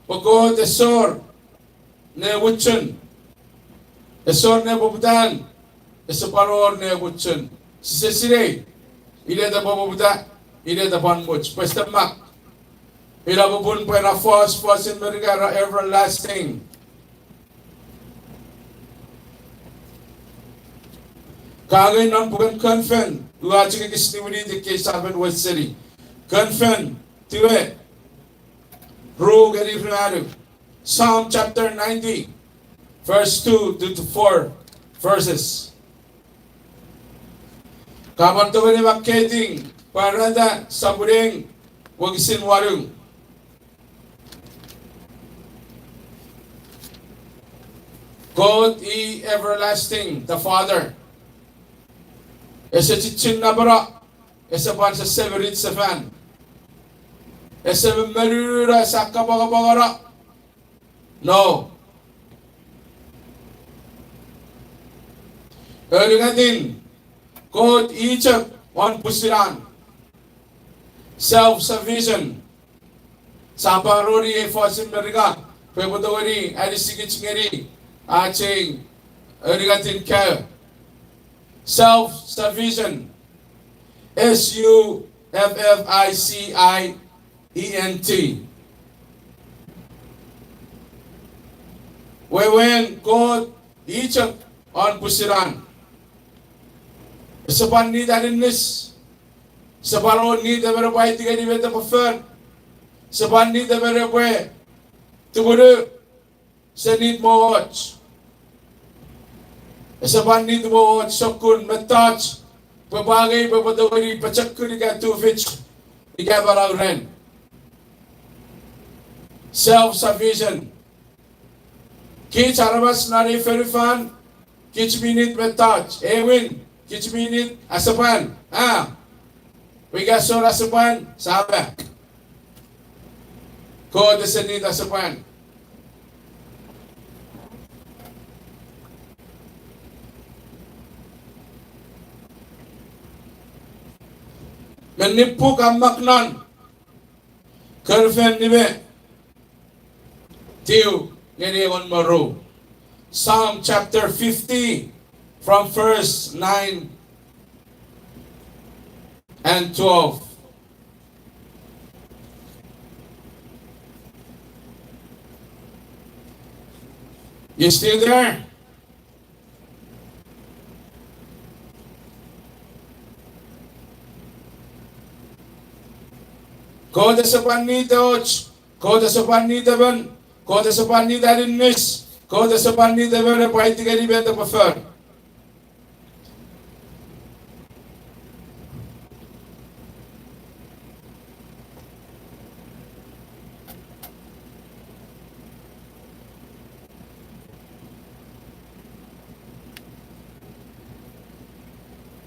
pwe Kot esor ne muchun, esor ne poputan, ese pwan wor ne muchun. Sise sinei inet epwe poputa, inet epwe pwan much. Pwe ese mak. Ina popun pwe ena fos, fosun Merika era everlasting. Ka angei non puken Konfen, ua chok ekis niwiniti ekkei sapen weseni. Konfen, tiwe, ru ngeni ruanu. Psalm chapter ninety, verse two to four verses. Ka pwan tongeni makkeiti, Pwarata sopun ew, wokisin wanu. Kot i everlasting, the Father. Ese chichin napeno, ese pwan semirit sefan. Ese memenuno, ese kapwangapwangeno. No. Aunungatin, Kot i chok won pwisin an. Self-sufficient. Sia pwan roni ei fosun Merika, pwe epwe tongeni anisikich ngeni ach ei aunungatin kaeo. Self-sufficient. S U F F I C I E N T. Wewen Kot i chok won pwisin an. Ese pwan need aninnis. Ese pwan need emon epwe aiti ngeni met epwe fori. Ese pwan need emon epwe tumunu. Ese need mwo och. Ese pwan need mwo och sokkun mettoch pwe epwe angei pwe epwe tongeni pochokun ika tufich ika manau ren. Self-sufficient. Kich aramas non ei fonufan, kich mi need mettoch, aewin, kich mi need asepwan, a. Pwe ika esor asepwan, sia ma. Kot ese need asepwan. Me nipuk a mak non Konfen nime, tiu ngeni engon me ru. Psalm chapter fifty, from verse nine and twelve. You still there? Kot ese pwan need och, Kot ese pwan need emon, Kot ese pwan need aninnis, Kot ese pwan need emon epwe aiti ngeni met epwe fori.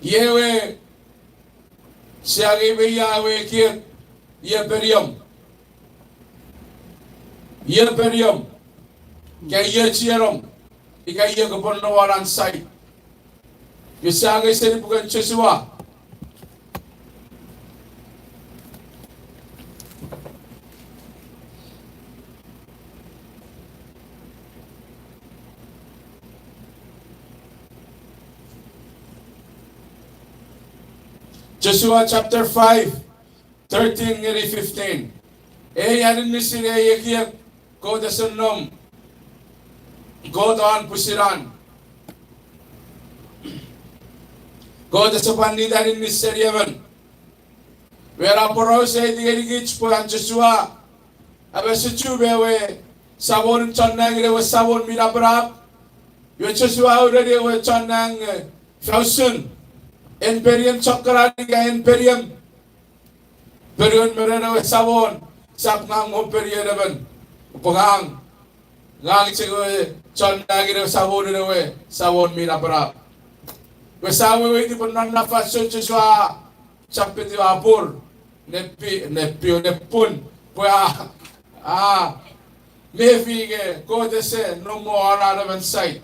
Iei we, sia angei me ia we ekiek, ie peniom. Ie peniom. Ika ie chienom. Ika ie kopwe no won an sai. Sia angei seni puken Josua. Joshua chapter five, thirteen ngeni fifteen. Ei aninnisin ei ekiek, Kot ese nom, Kot won pwisin an. Kot ese pwan need aninnis seni emon. Iwe ena poraus a aiti ngenikich pwe an Josua a message me ewe Samon chon nang, ewe Samon mi napanap. Iwe Josua a ureni ewe chon nang, e, ifa usun en peniem chokkanan ika en peniem ponuen me ren ewe Samon, sap ngang mwo penien emon, pwe ngang, ngang chok ewe chon nang, ewe Samon, ewe Samon mi napanap. Pwe sa weweiti pwe non na fansoun Josua a chapetiw a pur, nepi, nepi, nepun, pwe a, a mefi nge Kot ese nom won an emon side.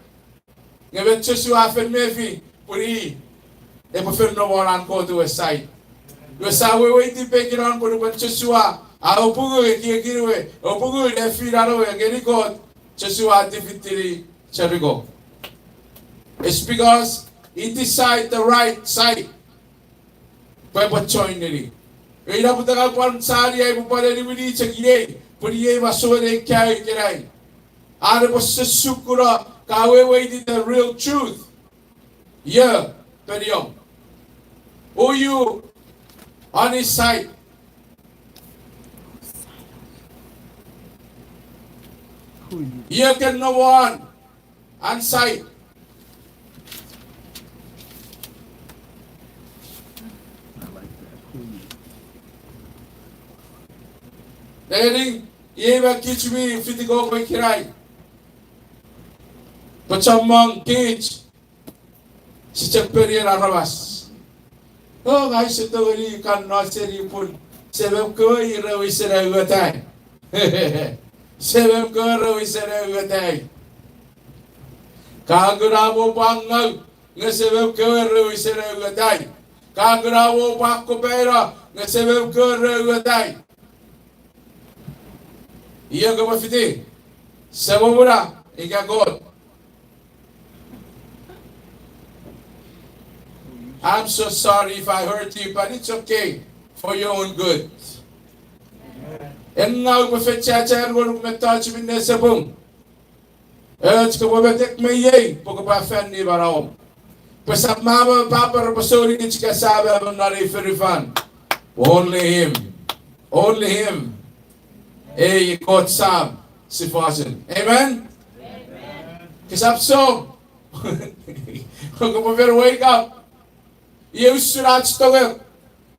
Nge met Josua a fen mefi, pwe i epwe fen nom won an Kot we side. Iwe sa weweiti pekin an pwe nupwen Josua a opungu ekiekin we, opungu nefinan we ngeni Kot, Josua a defeatini Jericho. It's because he decide the right side. Pwe epwe join ngeni. Ei naputangan pwan sani ai pwe pwan eniwini chok iei, pwe iei masouen ei kaeo ikenai. Are pwe sise sukuna ka weweiti the real truth. Io peniom? Who you on his side? Io ken nom won an side? Nengeni, iei ma kich mi fitikoko ikenai. Pwe chommong kich, si chok penien aramas. O, ngang use tongeni kan no seni pun semem kewe ir re wisen auatai. Semem kewe re wisen auatai. Ka kuna mo pwan ngau, nge semem kewe re wisen auatai. Ka kuna mo pwan kopaino, nge semem kewe re auatai. Io kopwe fiti? Semomuna ika Kot? I'm so sorry if I hurt you, but it's okay for your own good. En ngau pwe fen chachar ngonuk mettoch minne ese pung. Och kopwe metek me iei pwe kopwe afanni manauom. Pwe sap mama papa repwe souni kich ika sap mama non ei fonufan. Only him. Only him. Ei Kot Sam sifosun. Amen? Kesap so. Kopwe fen wake up. Iei usun ach tongek,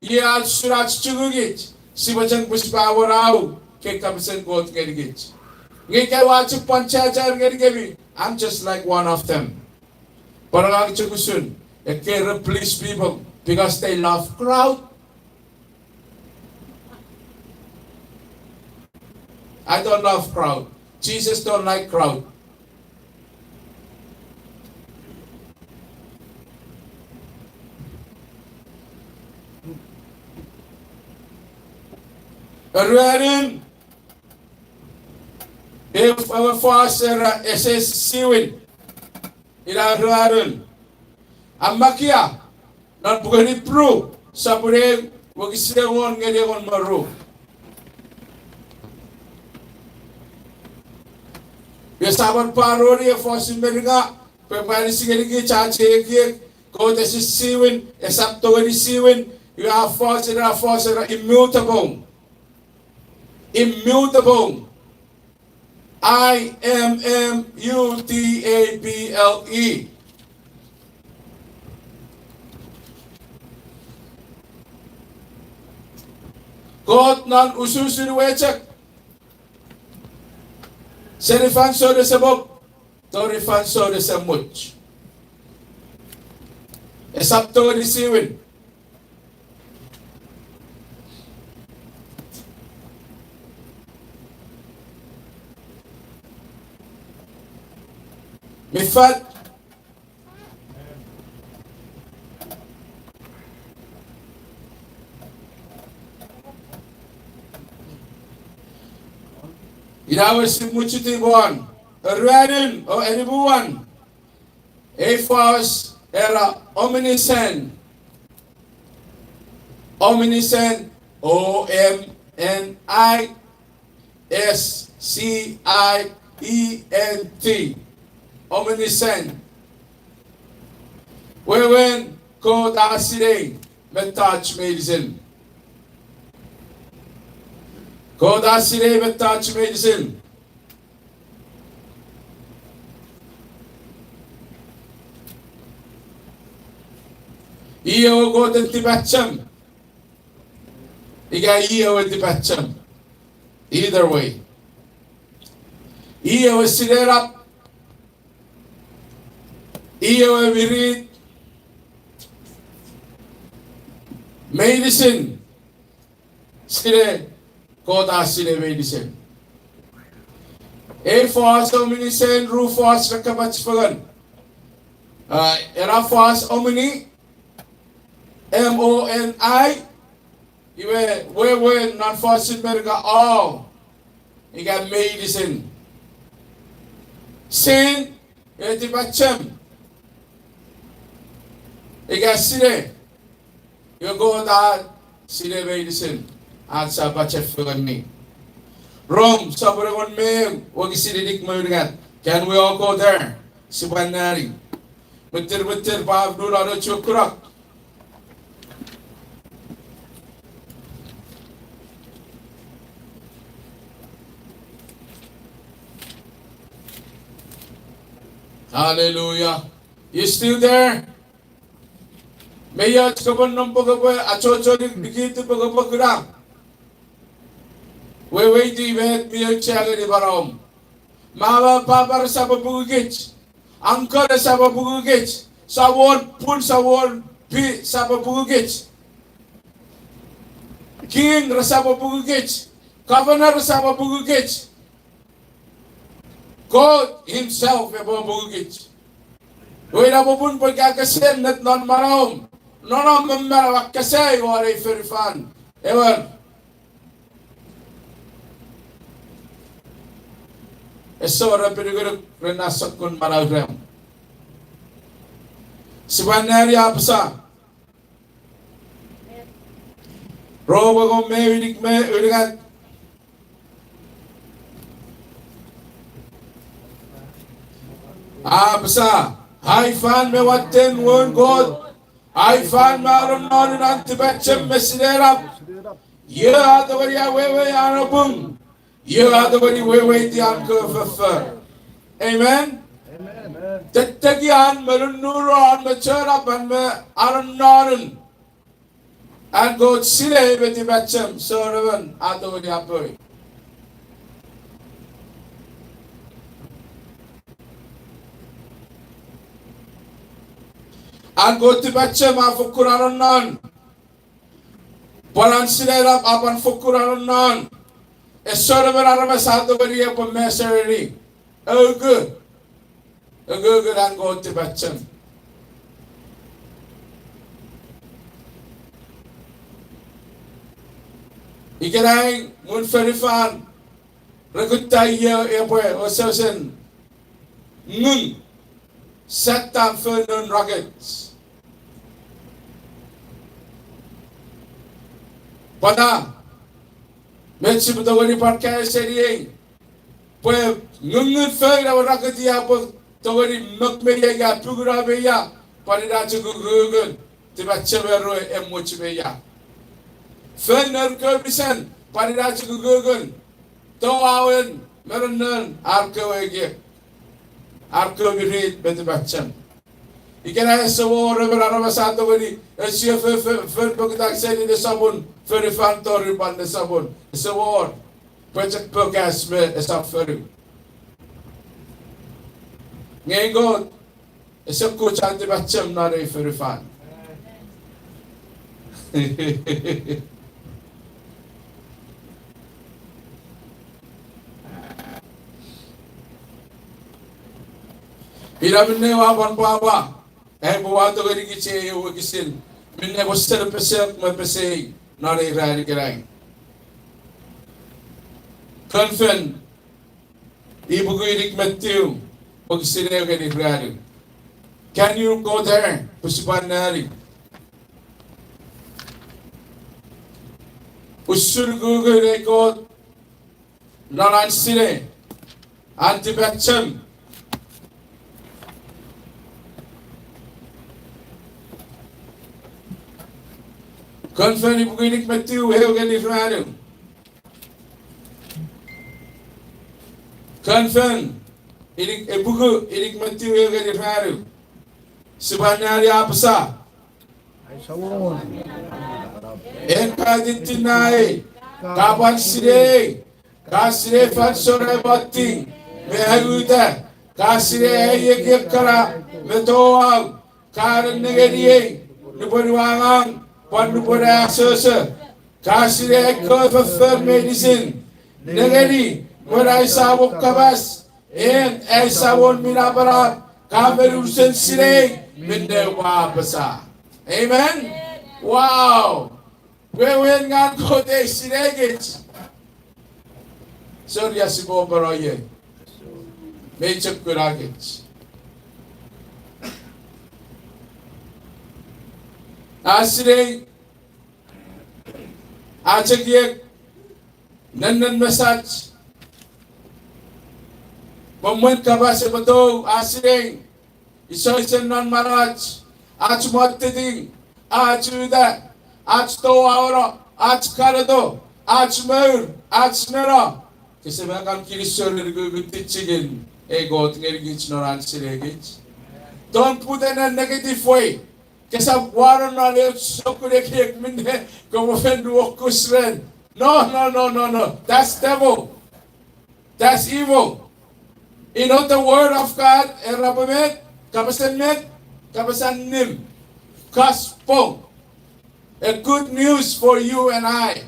iei ach usun ach chukukich, sipwe chok pwisin pwan wonau kei kapasen Kot ngenikich. Nge ika ua chok pwan chachar ngenikemi, I'm just like one of them. Pwan ngang chok usun ekkei re please people because they love crowd. I don't love crowd. Jesus don't like crowd. Aruanun, ewe fos era ese siwin. Ina aruanun. A makkei non puken Ipru, sopun ew, wokisin engon ngeni engon me ru. Iwe sia pwan pwaroni ewe fosun Merika, pwe pwan isi ngenikich ach ekiek, Kot ese siwin, esap tongeni siwin, iwe a fos ina, a fos ina immutable. Immutable. I M M U T A B L E. Kot non ususun we chok. Seni fansoun ese mwo, tori fansoun ese much. Esap tongeni siwin. Mi fat. Ina we si muchuti pwan. Aruanun, o enipuan. Ei fos era omniscient. Omniscient, O M N I S C I E N T. Omniscient. Wewen Kot a sinei mettoch meinisin. Kot a sinei mettoch meinisin. I ewe Kot en tipachem. Ika i ewe tipachem. Either way. I ewe sinenap. I ewe mirit. Meinisin, sinei, Kot a sinei meinisin. Ei fos omini, sen ru fos re kapach fengen. A, ena fos omini, M O N I, iwe wewen non fosun Merika all, ika meinisin. Sin, e tipachem, ika sinei, iwe Kot a sinei meinisin, ach sipwe pachefengenni. Rom sopun engon me ew, wokisin inik me unungat. Can we all go there? Sipwe anneani. Mwitir, mwitir, pwan nunon ochun kunok. Hallelujah. You still there? Mi och kopwe nom pwe kopwe achocho ni-, nikiti pwe kopwe kuna. Weweiti met mi auchea ngeni manauom. Mama papa resap apungukich. Uncle resap apungukich. Samon pun, samon pi resap apungukich. King resap apungukich. Governor resap apungukich. God himself epwe apungukich. Iwe ina popun pwe ka kese ennet non manauom, non om me manauom, kese won ei fonufan. Ewer, ese wor epinukunuk ren na sokkun manau rem. Sipwe anneani a apasa, Rom engon me ew, inik me unungat. A apasa, ai fan me watten woun Kot, ai fan me anonnonun an tipachem me sinenap, io a tongeni awewei an apung, io a tongeni weweiti an kewe foffor. Amen? Tettekian me nunnuron me chonapan me anonnonun an Kot sinei me tipachem, sou emon a tongeni apoi. An Kot tipachem a fokkun anonnon. Pwan an sinenap a pwan fokkun anonnon. Esor emon aramas a tongeni epwe mesereni, ouku, ukukun an Kot tipachem. Ikenai, mwen fonufan re kutta io epwe wesewesen ngun, sat tam foun noun rocket. Pwata? Met sipwe tongeni pwan kaeo seni ei, pwe ngungun foun ewe rocket ia epwe tongeni mok me ia, ia punguna me ia, pwan ina chok ukukun tipachem me ewe emwoch me ia. Foun nour kewe pisen, pwan ina chok ukukun touauen me nonnon ar kewe ekiek, ar kewe mirit me tipachem. Ikenai ese wor emon aramas a tongeni, ese fo-, fo-, foun pokiten seni nesopun fonufan tori pwan nesopun. Ese wor, pwe chok pokas me esap fonu. Nge Kot ese kuch an tipachem non ei fonufan. Ina minne ua pwan pwapwa, ai pwe ua tongeni kich ei wokisin, minne pwe senepesek me pesei non ei ran ikenai. Kon Fen, ipuku inik me tiu, wokisin ew ngeni ruanu. Can you go there? Pwe sipwe anneani. Usun ukukun ei Kot non an sinei, an tipachem. Kon Fen ipuku inik me tiu, ew ngeni ruanu. Kon Fen, inik, ipuku inik me tiu, ew ngeni ruanu. Sipwe anneani a apasa, en ka tittinai, ka pwan sinei, ka sinei fansoun ai mottiw me ai uta, ka sinei ai ekiek kana me touau, ka nennengeniei nupwen ua angang, Pwan nupwen a asoso, ka sinei ai kewe foffor meinisin. Nengeni, mwen ai Samon kapas, en ai Samon mi napanap, ka fen unusen sinei minne upwe apasa. Amen? Wow! Wewen ngang Kot ei sinei kich. Sori a sipwe pwano iei. Mei chok kuna kich. A sinei, a chok ekiek, nennen mesach. Pwe mwen kapas epwe tou, a sinei. Isoisen non manauach, ach mottiting, ach uta, ach touauno, ach kaneto, ach mour, ach neno. Kese mwo kan kinisou ren ukukun tichikin ei Kot ngenikich non an sinei kich. Don't put in a negative way. Kesap wano non eu sokkun ekiek minne kopwe fen nuokus ren. No, no, no, no, no. That's devil. That's evil. You know the word of God, era pwe met, kapasen met, kapasen allim. Gospel. A good news for you and I.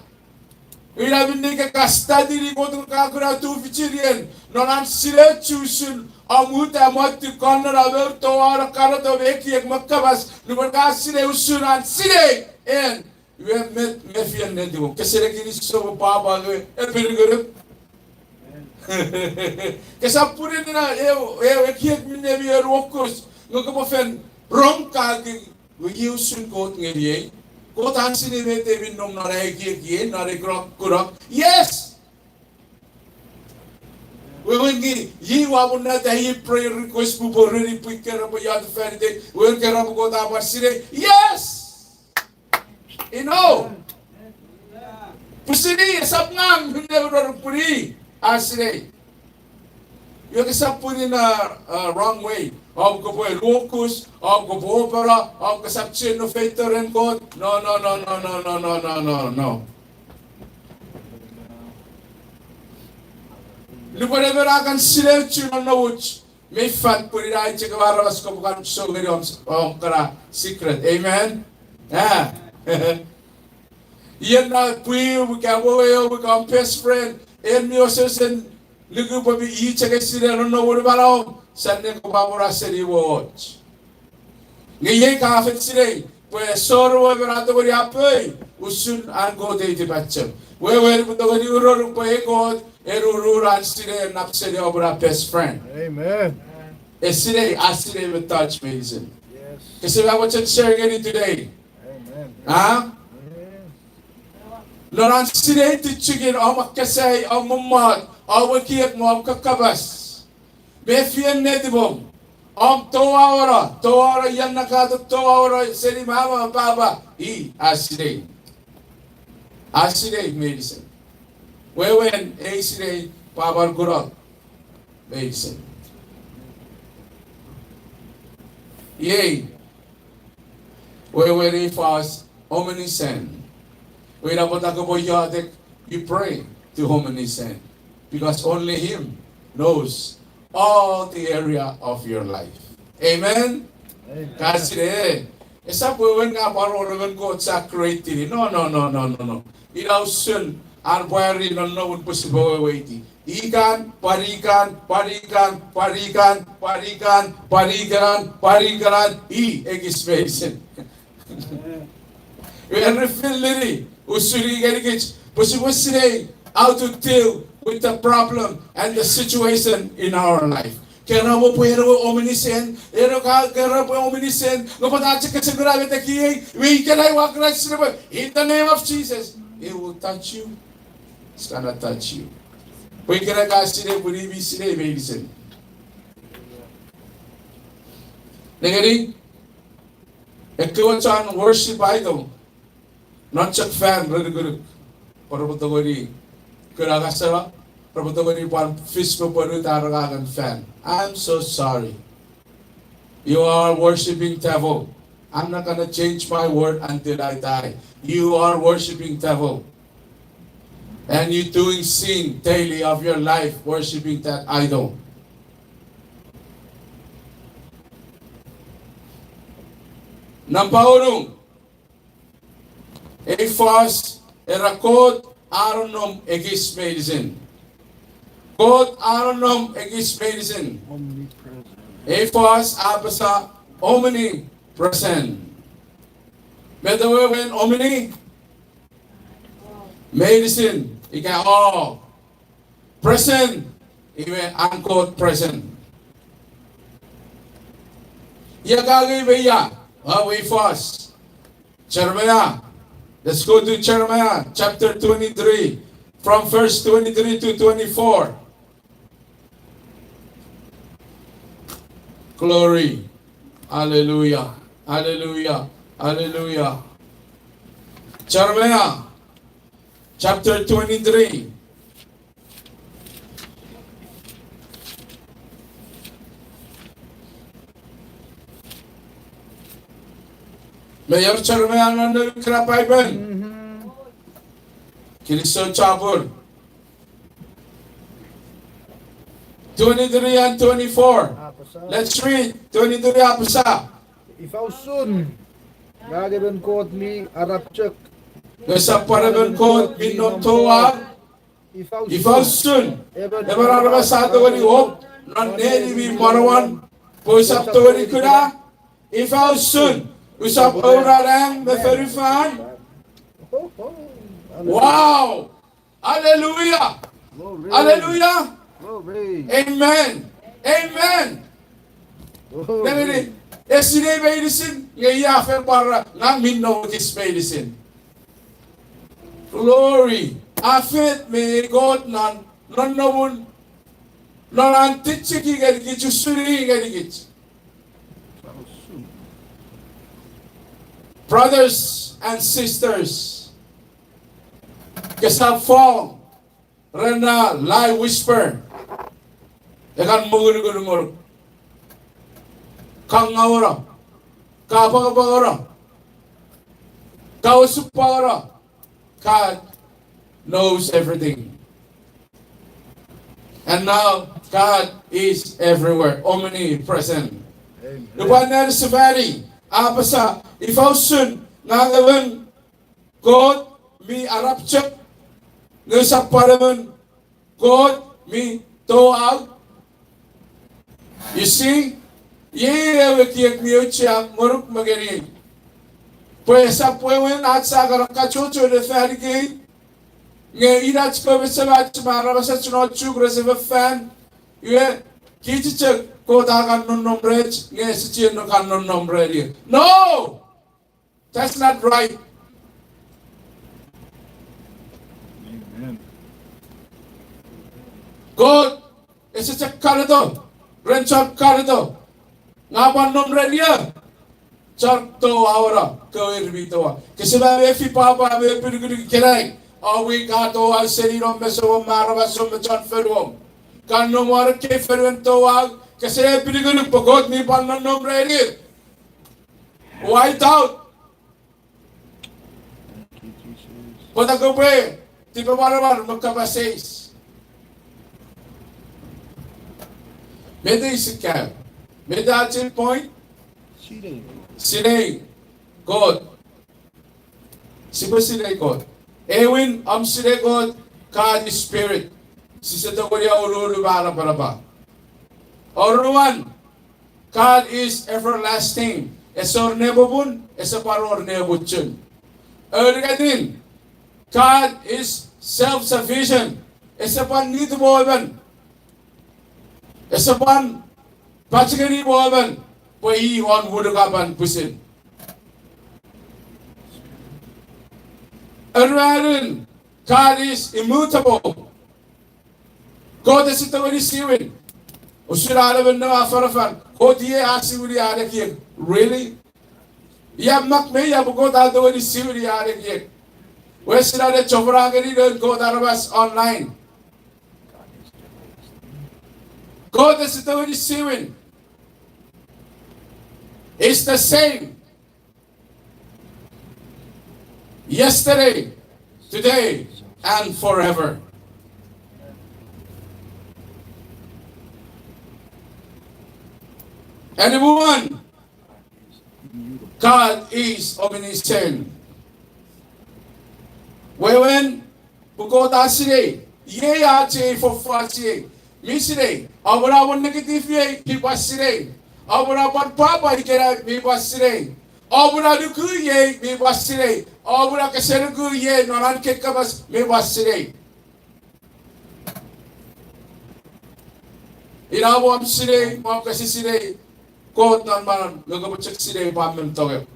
Ina minne ika ka study-ni Kot, ka kuna tufichin ien, non an sinei usun om uta, mottiw, konnena, mour, touauno, kaneto me ekiek me kapas, nupwen ka sinei usun an sinei en, iwe met, mefien netipom? Kese ne kinisou pwe pwapwa nge epinukunuk? Kesap pwinin ena eu, eu ekiek minne mi nuokus, nge kopwe fen rong kaki, iwe iei usun Kot ngeniei. Kot an sinei met mi nom non ai ekiek iei, non ai kunok, kunok. Yes! Wewen nge, iei ua pwan nata ei prayer request pwe pworeni pwe ika repwe iotek fan itei, wewen ika repwe Kot a pwan sinei. Yes! Ino. Pwisin i, esap ngang minne ua rong pwe i a sinei. Iwe kesap pwinin a, a, wrong way. Om kopwe nuokus, om kopwe opera, om kesap chien no feito ren Kot. No, no, no, no. Nupwen emon a kan sinei usun non nouch, mei fat pwe ina i chok ewe aramas kopwe kan sou ngeni om, om kana secret. Amen? Ah. Ien na pwium ika weweom ika om best friend, en mi osesen nuku pwe mi i chok e sinei non noum, manauom, sap ne kopwe amona seni woch. Nge iei ka fen sinei pwe esor we emon a tongeni apei usun an Kot ei tipachem. Wewen upwe tongeni uronuk pwe ei Kot e nurun an sinei nap seni om na best friend. Amen. E sinei, a sinei mettoch meinisin. Yes. Kese mwo mochen share ngeni today? Amen. A? Non an sinei tichikin om akkasei, om mommot, om ekiek me om kakapas. Mefien netipom. Om touauno, touauno, ian na katon touauno seni mama, papa, i a sinei. A sinei meinisin. Wewen ei sinei pwe a pwan kunok meinisin. Iei wewen ei fos, omniscient. Iwe ina pwata kopwe iotek, you pray to omniscient. Because only him knows all the area of your life. Amen? Amen. Ka sinei, esap wewen nge a pwan wor emon Kot sa create-ini. No, no, no, no, no, no. Ina usun an pwari non noun pwe sipwe weweiti. Ikan, pwan ikan, pwan ikan, pwan ikan, pwan ikan, pwan ikenan, pwan ikenan, i ekis meinisin. Iwe a reveal-ini usun i ngenikich pwe sipwe sinei how to deal with the problem and the situation in our life. Kera mo pwe ena we omniscient, ena ka, kera pwe omniscient, nge pwata chok kese kuna met ekiei, iwe ikenai ua kuna sinei pwe, in the name of Jesus, it will touch you. It's gonna touch you. Pwe ikenai ka sinei pwe i mi sinei meinisin. Nengeni, ekkewe chon worship idol, non chok fan re nukunuk pwe repwe tongeni kuna ngaseno, repwe tongeni pwan fis me pwonuta ar angangen fan. I'm so sorry. You are worshiping devil. I'm not gonna change my word until I die. You are worshiping devil. And you doing sin daily of your life worshiping that idol. Nampa wonu, Ei fos era Kot a nonnom ekis meinisin. Kot a nonnom ekis meinisin. Omnipresent. Ei fos a apasa omnipresent. Met wewen omni? Meinisin, ika all. Present, iwe an Kot present. Ia kage iwe ia, a, wei fos. Jeremiah. Let's go to Jeremiah chapter twenty-three, from verse twenty-three to twenty-four. Glory. Hallelujah. Hallelujah. Hallelujah. Jeremiah chapter twenty-three. Me yor Jeremiah non ne kra Bible. Kilisou chapur. Twenty-three and twenty-four. Let's read. Twenty-three apasa. Ifa usun ngang emon Kot mi arap chok, nge esap pwan emon Kot mi nom touau? Ifa usun emon aramas a tongeni op non neni mi manauan pwe usap tongeni kuna? Ifa usun usap oura nang me fonufan? Wow! Hallelujah! Hallelujah! Amen. Amen. Nengeni, esinei meinisin, nge ia fen pwara, ngang mi nom ekis meinisin. Glory. A fet me Kot non, non nonnomun, non an tichiki ngenikich, usun i ngenikich. Brothers and sisters, kesap fall ren na lie whisper. Ekan mongunungun ngonuk. Ka ngauno. Ka pwangapwangano. Ka osupwangano. God knows everything. And now God is everywhere, omnipresent. Upwan nan sefani, a apasa, ifa usun ngang emon Kot mi arap chok, nge usap pwan emon Kot mi touau? You see, iei ewe ekiek mi auchea ngonuk me ngeniei. Pwe esap wewen ach sa kan kachocho ne fan ikei, nge inach kewe semach me aramasach non Chuuk rese fefan, iwe, kich chok Kot a kan nonnom rech, nge ese chiwen kan nonnom reni. No! That's not right. Kot ese chok kaneto ren chon kaneto. Nge a pwan nom reni chon touauno, kewe ir mi touau. Kese mefi pwapwa me epinukunuk ikenai, a wik a touau seni nom me semom me aramasom me chon fonuom. Ka nom won ekkei fonuen touau, kese epinukunuk pwe Kot mi pwan nonnom reni. White out. Pwata kopwe tipemwaramwar me kapas eis? Met ei sika? Met ach point? Sinei Kot. Sipwe sinei Kot. Ewin, om sinei Kot, God is spirit. Sise tongeni aululu me anapanapa. Oruan, God is everlasting. Ese wor nepopun, ese pwan wor nepochun. Aunungatin, God is self-sufficient. Ese pwan niti pwe emon. Ese pwan pachengeni pwe emon, pwe i won wunukapan pwisin. Aruanun, God is immutable. Kot ese tongeni siwin. Usun an emon Noa afanafan, Kot iei a siwini an ekiek. Really? Ia mak me ia pwe Kot a tongeni siwini an ekiek? Wesila ne chofona ngeni noun Kot aramas online. Kot ese tongeni siwin. It's the same yesterday, today, and forever. Anyone? God is omniscient. Wewen, pwe Kot a sinei, iei ach ei foffor, ach ei. Mi sinei, aupwe na won negative iei, mi pwan sinei. Aupwe na pwan pwapwa ikenai, mi pwan sinei. Aupwe na nuku iei, mi pwan sinei. Aupwe na kese nuku iei non an kei kapas, mi pwan sinei. Ina mwo om sinei, mwo om kese sinei Kot non manauom, nge kopwe chok sinei pwe a men tongei.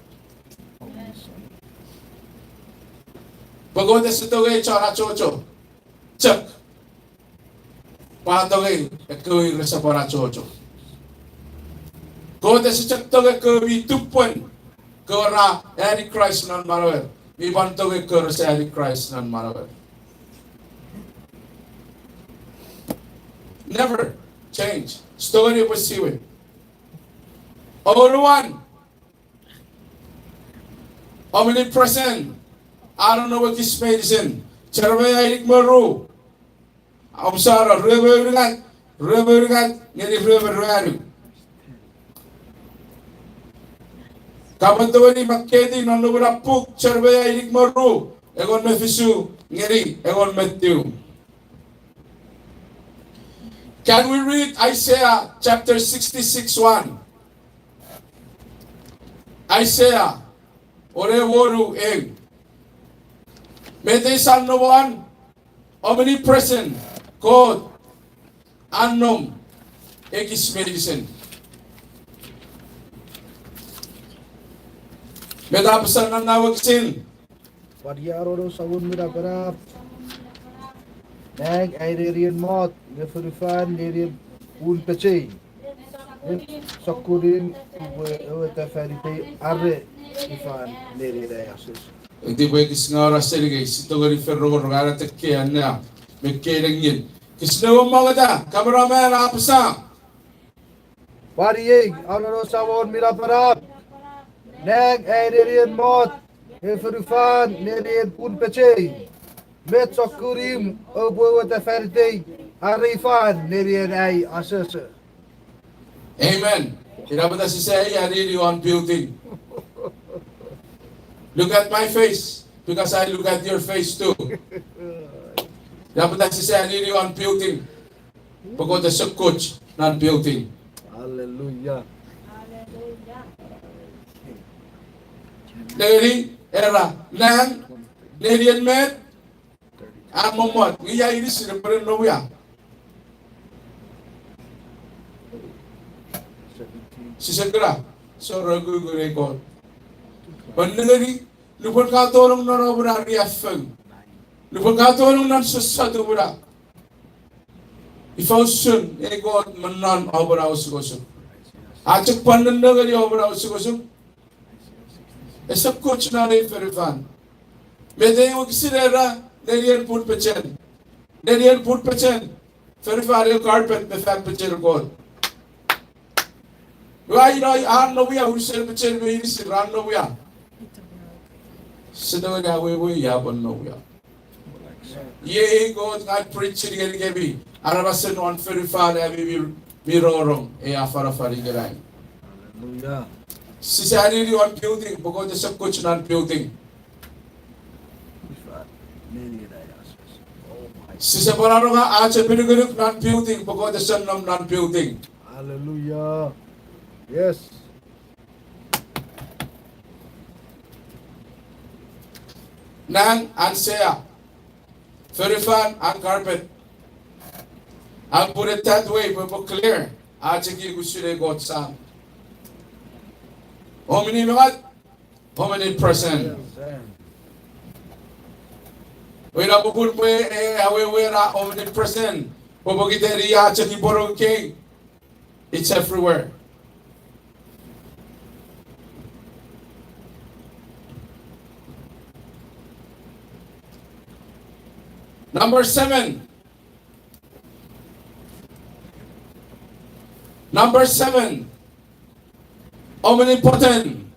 Pwe Kot ese tongei chon achocho chok, pwe a tongei ekkewe rese pwan achocho. Kot ese chok tongei ekkewe mi tupwen, kewe ra ani Kraist non manauer. Mi pwan tongei ekkewe rese ani Kraist non manauer. Never change. Sto ngeni pwe siwin. Oruan, omnipresent. An nom ekis meinisin. Jeremaia inik me ru. Om sara rue me unungat, rue me unungat ngeni rue me ruanu. Ka pwan tongeni makketiw non noum na puk Jeremaia inik me ru, engon me fisu ngeni engon me tiu. Can we read Isaiah chapter sixty-six one? Isaiah, one wonu eu. Met ei sa nom won, omnipresent, Kot, an nom ekis meinisin. Met a apasa non na wokisin? Pwan ia nono Samon mi napanap, nang ai nenien mot, nge fonufan nenien pun pechei. Met sokkunim upwe aweta fan itei are ifan nenien ai asoso. Eti pwe ekis nge ra seningei, si tongeni fen rongorong, ara tekia nea, me kei nengin. Ekis ne womongeta, kamera man a apasa. Pwan iei, a nono Samon mi napanap, nang ai nenien mot, nge fonufan nenien pun pechei. Met sokkunim upwe aweta fan itei are ifan nenien ai asoso. Amen. Ina pwata sise anini won building. Look at my face, because I look at your face too. Ina pwata sise anini won building. Pwe Kot ese koch non building. Hallelujah. Nengeni, era, nang, nenien met, a mommot, nge ia inisin epwene nouwia. Sise kuna, sora kukunei Kot. Pwe nengeni, nupwen ka tonong non omw na riaffou. Nupwen ka tonong non sossot omw na. Ifa usun ei Kot me non omw na osukosuk? A chok pwan nennengeni omw na osukosuk. Ese koch non ei fonufan. Met ei wokisin era, nenien pun pechen. Nenien pun pechen. Fonufan ew carpet me fan pechen Kot. Ua ina an nouwia, unusen pechen me inisin ra nouwia. Sise tongeni awewei ia pwan nouwia. Iei Kot ngang preach ngenikemi, aramasen won fonufan ami mi, mi rongorong ei afanafan ikenai. Hallelujah. Sise anini won building, pwe Kot ese koch non building. Sise pwan anonga ach epinukunuk non building, pwe Kot ese nom non building. Hallelujah. Yes. Nang an sea. Fonufan an carpet. I put it that way, pwe epwe clear. Ach ekiek usun ei Kot Sam. Omnipotent, omnipresent. Ina popun pwe, eh, awewe na omnipresent. Pwe pokiten i a chok ipwe rong kei. It's everywhere. Number seven. Number seven. Omnipotent.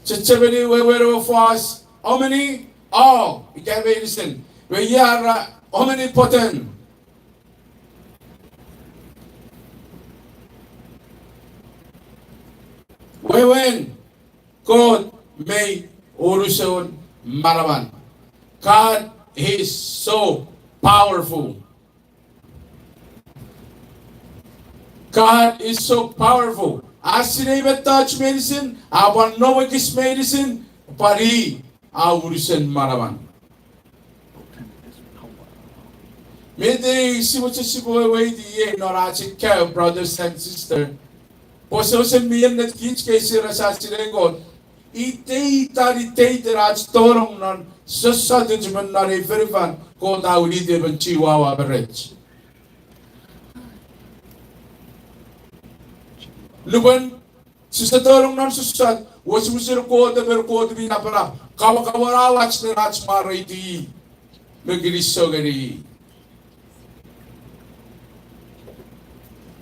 Chechemeni wewen ewe fos omni, all, ika meinisin. Iwe ia ra omnipotent. Wewen Kot mei unusen manaman. God is so powerful. God is so powerful. A sinei mettoch meinisin, a pwan nom ekis meinisin, pwan i a unusen manaman. Met ei sipwe chok sipwe weweiti ei non ach kaeo, brothers and sisters. Pwe wesewesen mi ennet kich kei sise sinei Kot. Iteitan, iteiten ach tonong non sossot, chumwen non ei fonufan, Kot a winiti emon chihuahua me rech. Lupwen sise tonong non sossot, wesewesen Kot emon Kot mi napanap, kawakawanauach non ach mwareiti me kinisou ngeni.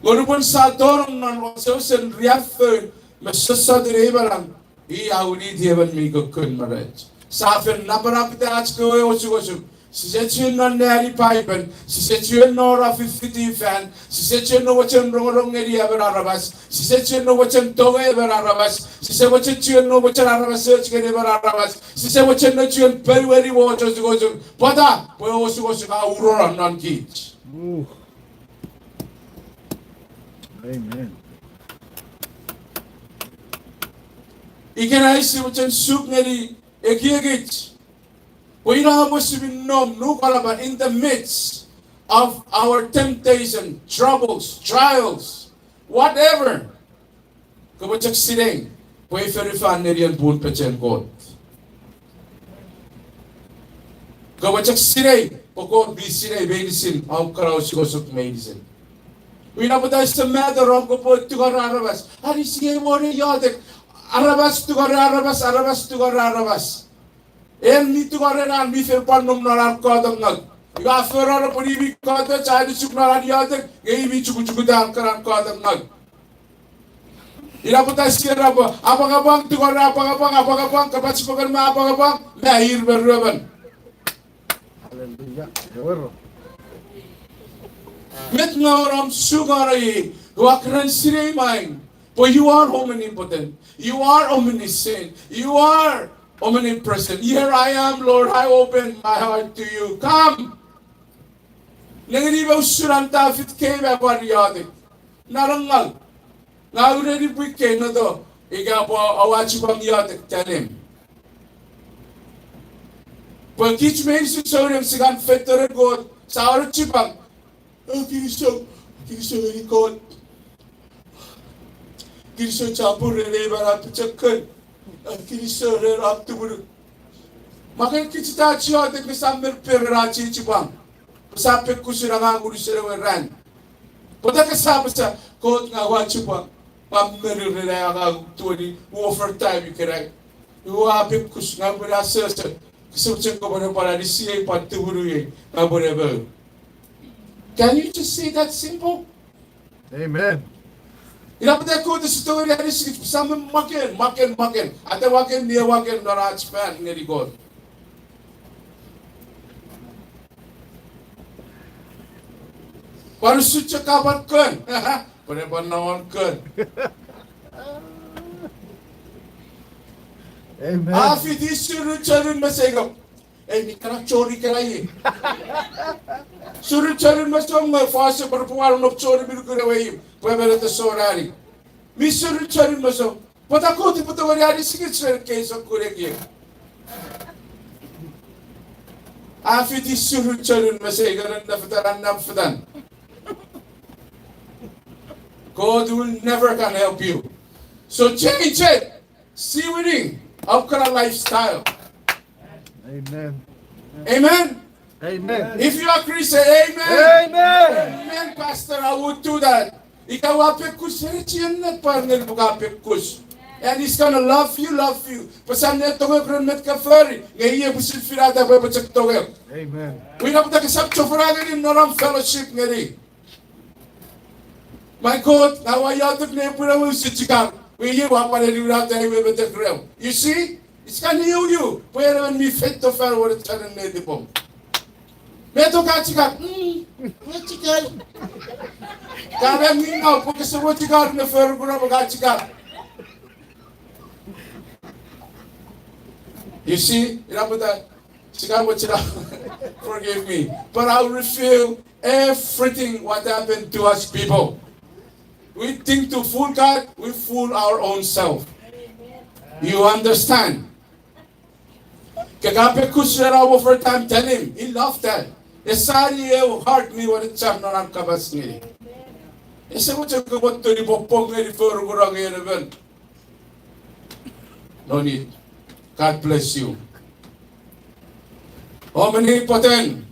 Nge lupwen sia tonong non wesewesen riaffou me sossoten ei manau, i a winiti emon mi kukkun me rech. Sia fen napanapita ach kewe osukosuk. Sise chiwen no anneani Paipen, sise chiwen no ura fiffiti fan, sise chiwen no mochen rongorong ngeni emon aramas, sise chiwen no mochen tongei emon aramas, sise mochen chiwen no mochen aramasoch ngeni emon aramas, sise mochen no chiwen ponueni won osukosuk. Pwata? Pwe osukosuk a urono non kich. Amen. Ikenai sise mochen suk ngeni ekiekich. Pwe ina pwe sipwe nom nukunapan in the midst of our temptation, troubles, trials, whatever. Kopwe chok sinei pwe ei fonufan nenien pun pechen Kot. Kopwe chok sinei pwe Kot mi sinei meinisin om kana osukosuk meinisin. Ina pwata ese matter om kopwe tungorei aramas, anisiei won ei iotek, aramas tungorei aramas, aramas tungorei aramas. En mi tungorei an mi fen pwan nom non an kotongau. Iwe a forano pwe i mi kotoch, a anisuk non an iotek, nge i mi chukuchukuta an keran kotongau. Ina pwata sia era pwe apwangapwang, tungorei apwangapwang, apwangapwang, kapach pokon me apwangapwang, me ir me ruemon. Hallelujah. Met nge om suk ngeni, ua keran sinei maing pwe you are omnipotent, you are omniscient, you are omnipresent. Here I am, Lord, I open my heart to you. Come. Nengeni me usun an Tafit kei me pwan iotek. Nalengau. Ngang ureni pwii kei noto, ika pwe oua chipwang iotek tanem. Pwe kich meinisin souneng sia kan feito ren Kot, sia wor chipwang. O, kinisou, kinisou ngeni Kot. Kinisou chapur ren ei manau pochokun. O, kinisou ren om tumunu. Maken kich ta chiotek me sia men peren ach chipwang. Pwe sia pekkusun angang unusen ewe ran. Pwata kese apasa, Kot, ngang ua chipwang, ngang mi ren ai angang twenty overtime ikenai. Ua pekkus, ngang upwene asoso. Kese mochen kopwe ne pwan anisiei pwan tumunuei, ngang upwene mou. Can you just say that simple? Amen. Ina pwata Kot ese tongeni anisikich pwe sia men maken, maken, maken. Ate maken, nie maken non ach fan ngeni Kot. Pwan usun chok a pwan kon. Pwan e pwan non kon. Amen. A fiti surun chonun meseingom. Ei, mi kana chori kana ie. Surun chonun mesom nge fos epwe pwan nom chori mi nukun ewe imw pwe menete sonani. Mi surun chonun mesom. Pwata Kot epwe tongeni anisikich ren kei sokkun ekiek? A fiti surun chonun mesei ren nefetan, anam fetan. God will never can help you. So change it. Siwini om kana lifestyle. Amen. Amen. If you agree, say amen. Amen, Pastor, I would do that. Ika ua pekkus, ere chien ennet pwan nge nupwen ka pekkus. And he's gonna love you, love you. Pwe sia ne tongek ren met ka fori, nge iei pwisin finata pwe epwe chok tongek. Pwe ina pwata kesap chofona ngeni non om fellowship ngeni. My God, ngang ua iotek ne pwin ewe usun chikar, pwe iei ua pwan eniwinata ewe metek reom. You see? It's gonna heal you. Pwe en emon mi feito fan won chonun netipom. Met o ka chikar? Mm, ka chikar. Ka ren mi ngau, pwe kese mo chikar ne forukuna pwe ka chikar. You see? Ina pwata Sika mochina, forgive me. But I'll reveal everything what happened to us people. We think to fool God, we fool our own self. You understand? Ke ka pekus ren overtime, tell him, he love that. Esani eu heart mi wenechar non an kapas ngeni. Ese mochen kopwe tuni popong ngeni forukura ngeni emon. No need. God bless you. Omnipotent.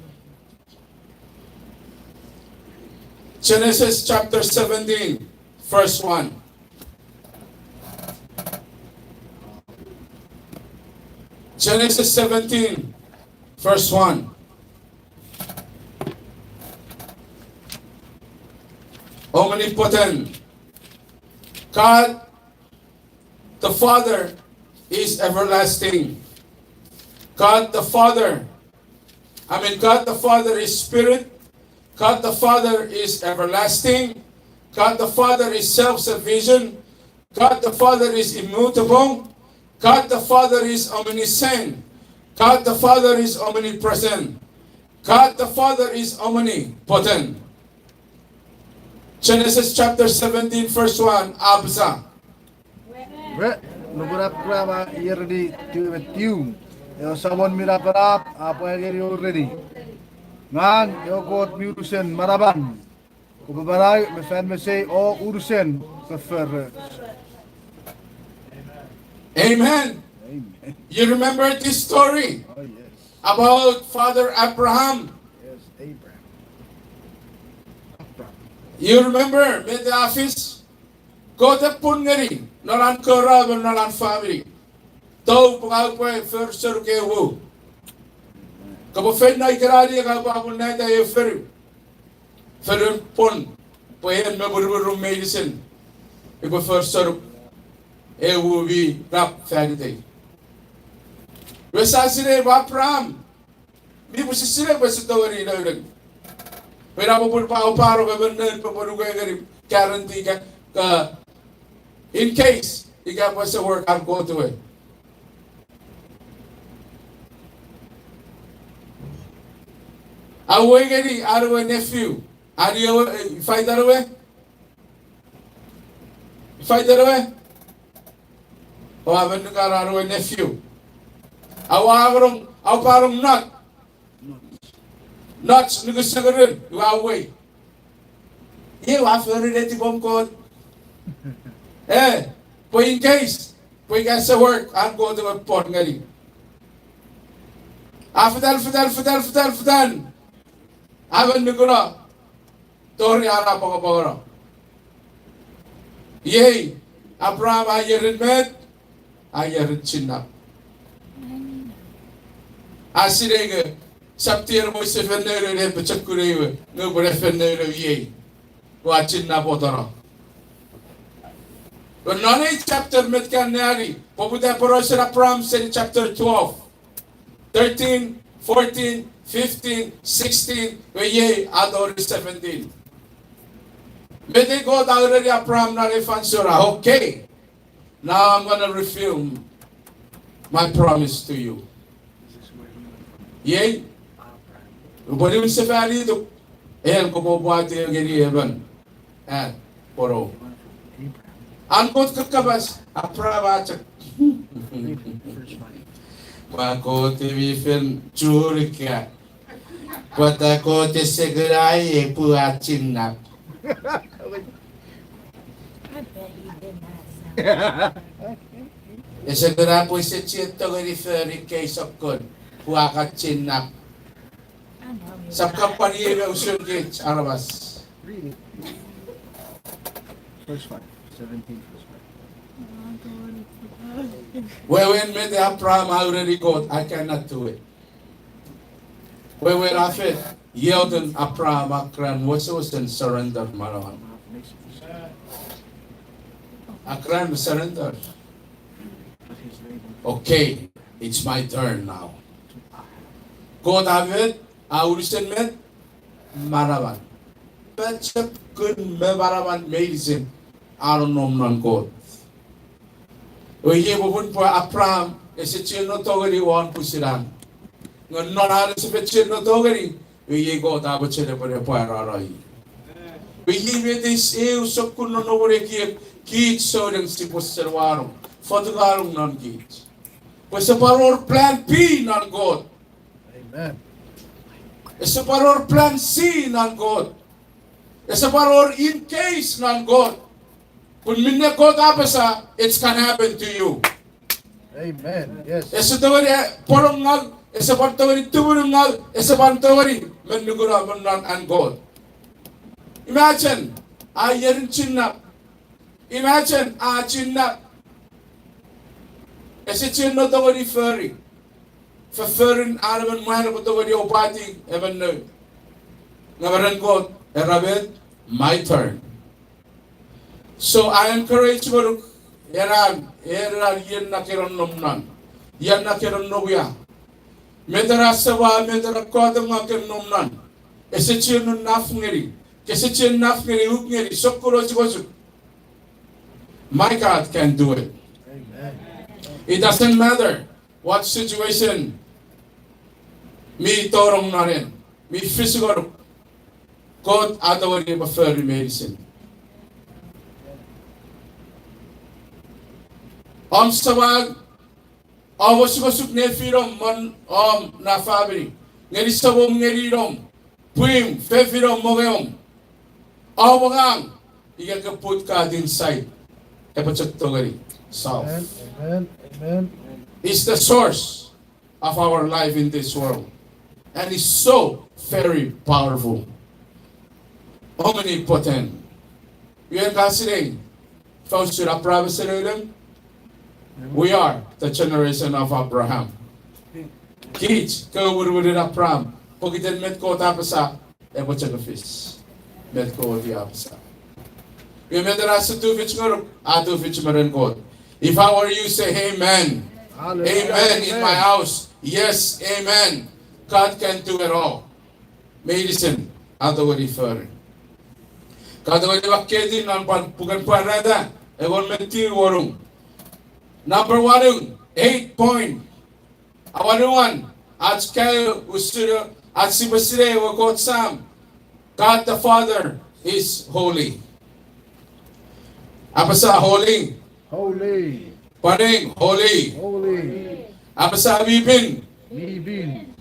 Genesis chapter seventeen, verse one. Genesis seventeen, verse one. Omnipotent. God the Father is everlasting. God the Father, I mean, God the Father is spirit. God the Father is everlasting. God the Father is self-sufficient. God the Father is immutable. God the Father is omniscient. God the Father is omnipresent. God the Father is omnipotent. Genesis chapter seventeen, verse one, apasa. Iwe, nupwen Abraham a iereni tiwe me tiw, ewe Samon mi Napanap a pwa ngeni o ereni, Ngang ewe Kot mi unusen manaman, kopwe manau me fan mesei o unusen foforoch. Amen. Amen. You remember this story? Oh, yes. About Father Abraham? Yes, Abraham. Abraham. You remember met a fis? Kot a pwon ngeni non an kora me non an famini. Tou pwe ka upwe for seruk ewe wu. Kopwe feino ikenai, ka upwe apwonueta ewe fonu. Fonu pwon, pwe en me mwirimwirum meinisin epwe for seruk ewe wu mi nap fan itei. Iwe sa sinei pwe Abraham mi pwisin sinei pwe ese tongeni nouneng. Pwe ina popun pau paro ke men nen popun uke ngeni guarantee ka, ka, in case ika pwe ese work an Kot we. A uwei ngeni an we nephew. Ani ewe, eh, ifa itan we? Ifa itan we? O a men nukan an we nephew. Aua ngonong, au panong not. Not nuku sengerin, iwe a uwei. Iei ua fori netipom Kot. Eh, pwe in case, pwe ika ese work an Kot we pwon ngeni. A fetan, fetan, fetan, fetan, fetan. A men nukuno. Tori an a pwangapwangano. Iei, Abraham a ierin met, a ierin chinnap. A sinei nge, sap tier mo ise fen nounou ne pochokun ewe, nge upwe ne fen nounou iei. Ua chinnap otono. But non ei chapter met kan neani, poputa porausen Abraham seni chapter twelve. Thirteen, fourteen, fifteen, sixteen, iwe iei a tori seventeen. Met ei Kot a ureni Abraham non ei fansoun, okay, now I'm gonna reveal my promise to you. Iei, upwe niwin sefanituk, en kopwe pwati ngeni emon. A, poro. An Kot kakapas, Abraham a chok, pwe Kot mi fen churika. Pwata Kot ese kuna ei pwe a chinnap? Ese kuna pwe ise chiwen tongeni fori ekkei sokkun pwe a kan chinnap. Sap kapwan iei me usun kich aramas. Read it. Verse five, seventeen, verse five. Wewen met Abraham a ureni Kot, I cannot do it. Wewen a fen, ioten Abraham a keran wesewesen surrender manauan. A keran surrender. Okay, it's my turn now. Kot a met, a unusen met, manaman. Pochokun me manaman meinisin a nonnom non Kot. Iwe iei popun pwe Abraham ese chiwen no tongeni won pwisin an. Nge non an ese fen chienno tongeni, iwe iei Kot a mochen epwe ne pwarano i. Iwe iei met eis eu sokkun nonnomun ekiek kich souneng sipwe senuanong, fotukanong non kich. Pwe ese pwan wor plan B non Kot. Ese pwan wor plan C non Kot. Ese pwan wor in case non Kot. Pun minne Kot a apasa, it's gonna happen to you. Ese tongeni, eh, pwonong ngaw, ese pwan tongeni tumunu ngaw, ese pwan tongeni me nukuno me non an Kot. Imagine, a ierin chinnap. Imagine, a chinnap. Ese chienno tongeni fori. Fofforun an emon mwan epwe tongeni opati emon noun. Nge me ren Kot, era met, my turn. So I encourage ngonuk, eran, eran ian na keran nom non. Ian na keran nom ia. Met era sewa, met era kotem nga ken nom non. Ese chienno naf ngeni. Kese chienno naf ngeni, uk ngeni, sokkun osukosuk. My God can do it. It doesn't matter what situation mi tonong non en, mi fis ngonuk. Kot a tongeni epwe fori meinisin. Om samau, om osukosuk nefinom, mon om na famini, ngeni semom, ngeni inom, pwim, fefinom, mongeom. Om angang, ika ke put God inside, epwe chok tongeni solve. He's the source of our life in this world. And he's so very powerful. Omnipotent. Iwe ka sinei, ifa usun Abraham ese noulem? We are the generation of Abraham. Kich kewe mwirimwirin Abraham, pokiten met Kot a apasa, epwe chok fis. Met Kot a apasa. Iwe met ena ese tufich ngonuk, a tufich me ren Kot. If I were you, say amen. Amen in my house. Yes, amen. God can do it all. Meinisin a tongeni fori. Ka tongeni makketi non pwan puken Pwarata engon me tiu wonung. Number one, eight point. Awanuan, ach kaeo usun, ach sipwe sinei ewe Kot Sam. God the Father is holy. Apasa holy. Pwaneng holy. Apasa mi pin.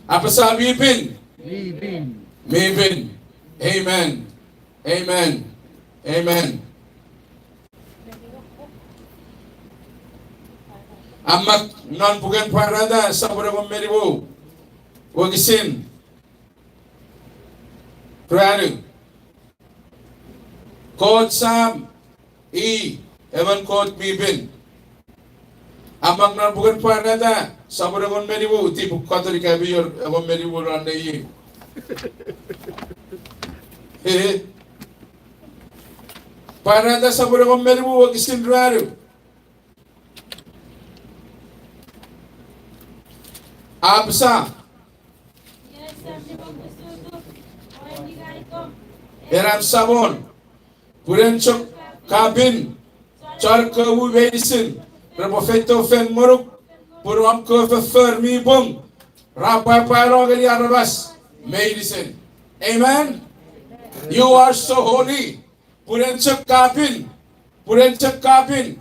Apasa mi pin. Mi pin. Amen. Amen. Amen. A mak non puken Pwarata sopun engon me nimu, wokisin ruanu. Kot Sam i emon Kot mi pin. A mak non puken Pwarata sopun engon me nimu, tipuk Katolik a mi wor engon me nimu non neiei. Pwarata sopun engon me nimu wokisin ruanu. Apasa, ena Samon, pun en chok ka pin chon kewe mu meinisin repwe feito fen ngonuk, pun om kewe foffor mi pung ra pwapwano ngeni aramas meinisin. Amen. You are so holy. Pun en chok ka pin, pun en chok ka pin.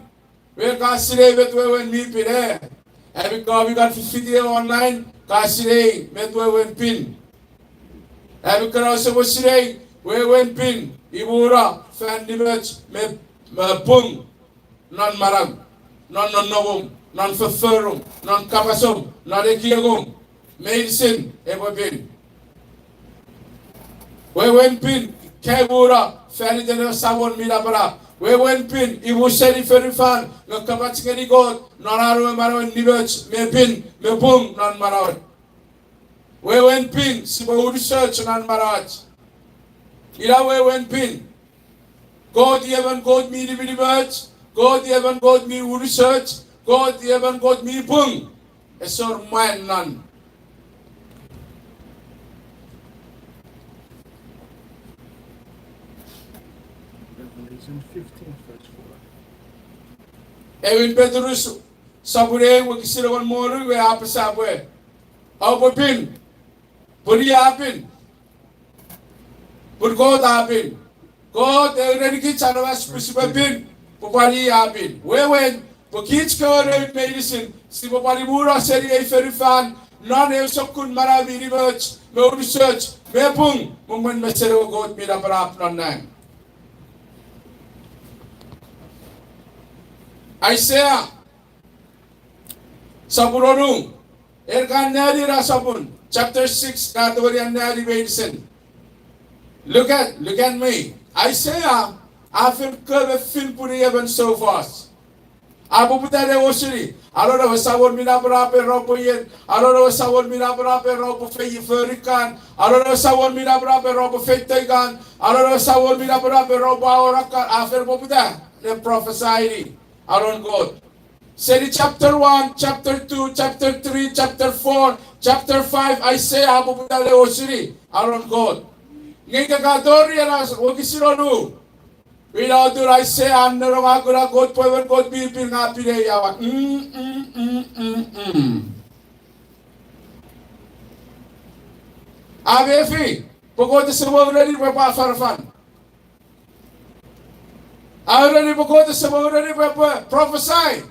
Iwe ka sinei met wewen mi pin, e? Ami ka mi kan fifiti online, ka sinei met wewen pin. Ami kana ouse mwo sinei wewen pin, iwe ura fan nimoch me, me pung non manau, non nonnomum, non fofforum, non kapasom, non ekiekum, meinisin epwe pin. Wewen pin, kemuna fan iten ewe Samon mi Napanap. Wewen pin, imuseni fonufan nge kapach ngeni Kot non an we manauen nimoch me pin me pung non manauan. Wewen pin, sipwe unusoch non manauach. Ina wewen pin. Kot i emon Kot mi nimenimoch, Kot i emon Kot mi unusoch, Kot i emon Kot mi pung. Esor mwan non. Ewin Petrus sopun ew wokisin engon me wonu, iwe a apasa pwe Oupwe pin. Pun i a pin. Pun Kot a pin. Kot e urenikich aramas pwe sipwe pin, pwe pwan i a pin. Wewen, pwe kich kewe noun meinisin sipwe pwan imuno seni ei fonufan non eu sokkun manau mi nimoch me unusoch me pung, me mwen mesen ewe Kot mi napanap non nang. Aisea sopun wonu. En ka anneani ena sopun, chapter six, ka tongeni anneani meinisin. Look at, look at me. Aisea a fen kome fin pun i emon soufos. A poputa ne osuni, alon ewe Samon mi napanap era oupwe ien, alon ewe Samon mi napanap era oupwe fei forikan, alon ewe Samon mi napanap era oupwe feito ikan, alon ewe Samon mi napanap era oupwe aorakan, a fen poputa ne prophesyini alon Kot. Seni chapter one, chapter two, chapter three, chapter four, chapter five, Aisea a poputa ne osuni alon Kot. Nge ika ka tori ena wokisin wonu, ina atun Aisea a nonnom a kuna Kot pwe emon Kot mi pin, nge a pinei awan. A mefi pwe Kot ese mo ureni pwe epwe afanafan. A ureni pwe Kot ese mo ureni pwe epwe prophesy.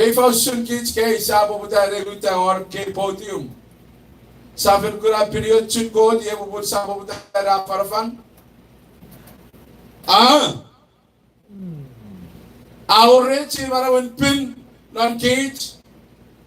Ifa usun kich kei sia poputa ne uta won kei podium? Sia fen kuna piniochun Kot iei popun sia poputa ne afanafan? A A wor ew manauen pin non kich,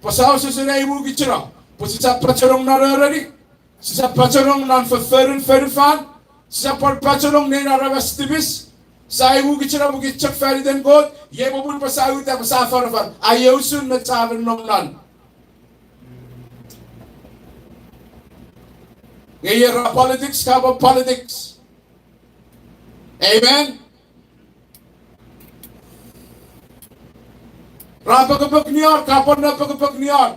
pwe sia ususen ei mukichino, pwe sisap pachenong non ereni, sisap pachenong non fofforun fonufan, sisap pwan pachenong nein aramas tipis. Sia ei mukichino pwe kich chok fan iten Kot, iei popun pwe sia uta pwe sia afanafan, a iei usun met sia fen nom non. Nge iei ra politics, ka pwan politics. Amen. Ra pekepek nior, ka pwan no pekepek nior.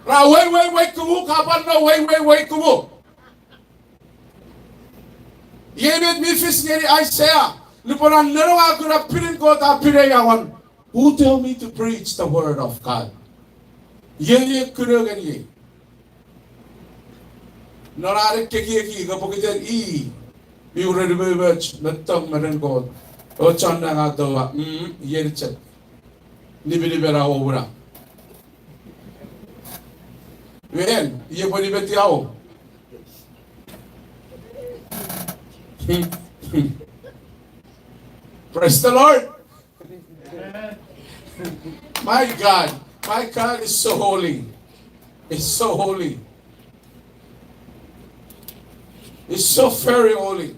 Ra weiwei weikumu, ka pwan no weiwei weikumu. Iei met mi fis ngeni Aisea, nupwen a nonnom a kuna pinin Kot a pinei awan, who tell me to preach the word of God? Iei, iei kuno ngeni ei. Non an ekieki, ika pokiten i mi uren umoumoch me tong me ren Kot, o chon nang a toua, mm, iei chok. Nipinipen a wowuna. Wen, iei pwe nipeti awo. Praise the Lord. My God, my God is so holy. He's so holy. He's so very holy.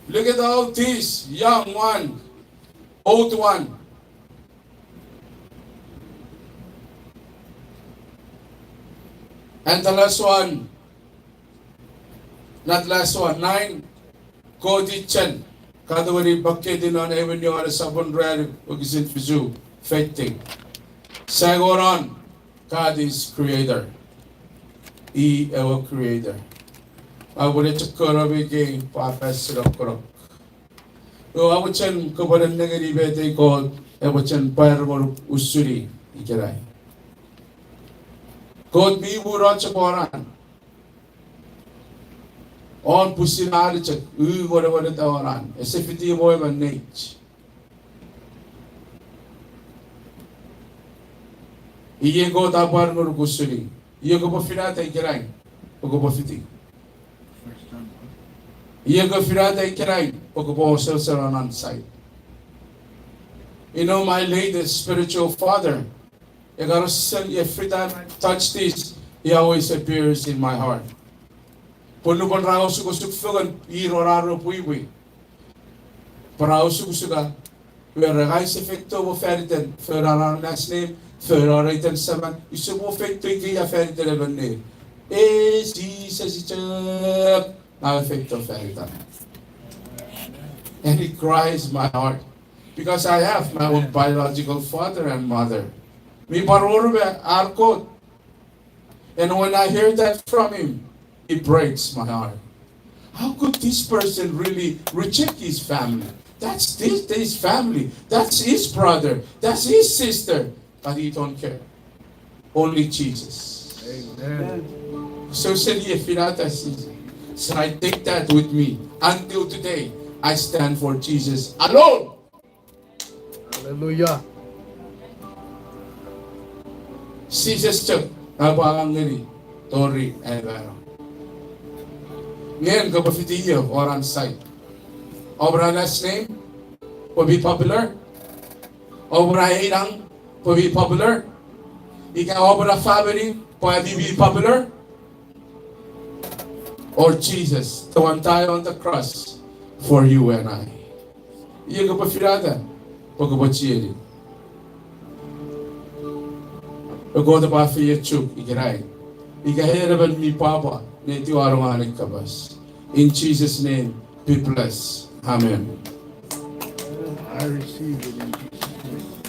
Look at all these young one, old one. And the last one, not last one, nine, Kot i chen. Ka tongeni pokiten non Ewen Joanes sopun ruanu wokisin fisu, feiting. Sangonon, God is creator. I ewe creator. A wene chok konomi kei pwe a fasinokkonok. O a mochen kopwe nengeni met ei Kot e mochen pwar ngonuk usuni ikenai. Kot mi muno chok won an. Won pwisin an chok, u weneweneta won an. Ese fiti mo emon neich. Iei Kot a pwar ngonuk usuni. Iei kopwe finata ikenai, pwe kopwe fiti. Iei kopwe finata ikenai, pwe kopwe ososor non an side. You know, my late spiritual father, ekar sen, every time I touch this, he always appears in my heart. Pwe nupwen ra osukosuk fengen, ir won ar pwipwi. Pwe ra osukosuka, iwe ra, ngang use feito mo faniten, foun an last name, foun an iten seman, use mo feito ikewe faniten emon neir. E, Jises chok, ngang ua feito fanitan. And it cries my heart, because I have my own biological father and mother. Mi pwan wor me ar Kot. And when I hear that from him, it breaks my heart. How could this person really reject his family? That's this, his family. That's his brother. That's his sister. But he don't care. Only Jesus. Amen. So seni e finata Jises. So I take that with me. Until today, I stand for Jesus alone. Hallelujah. Jises chok, a pwa ngeni, tori, and battle. Nge kopwe fiti io, or on site. Oupwe ra last name, pwe be popular. Oupwe ra einang, pwe be popular. Ika oupwe ra famini, pwe be, be popular. Or Jesus, the one died on the cross for you and I. Io kopwe finata, pwe kopwe chieni. E Kot epwe afeiochuk ikenai. Ika en emon mi pwapwa, ne etiwa anongan ei kapas. In Jesus' name, be blessed. Amen. I receive it in Jesus' name.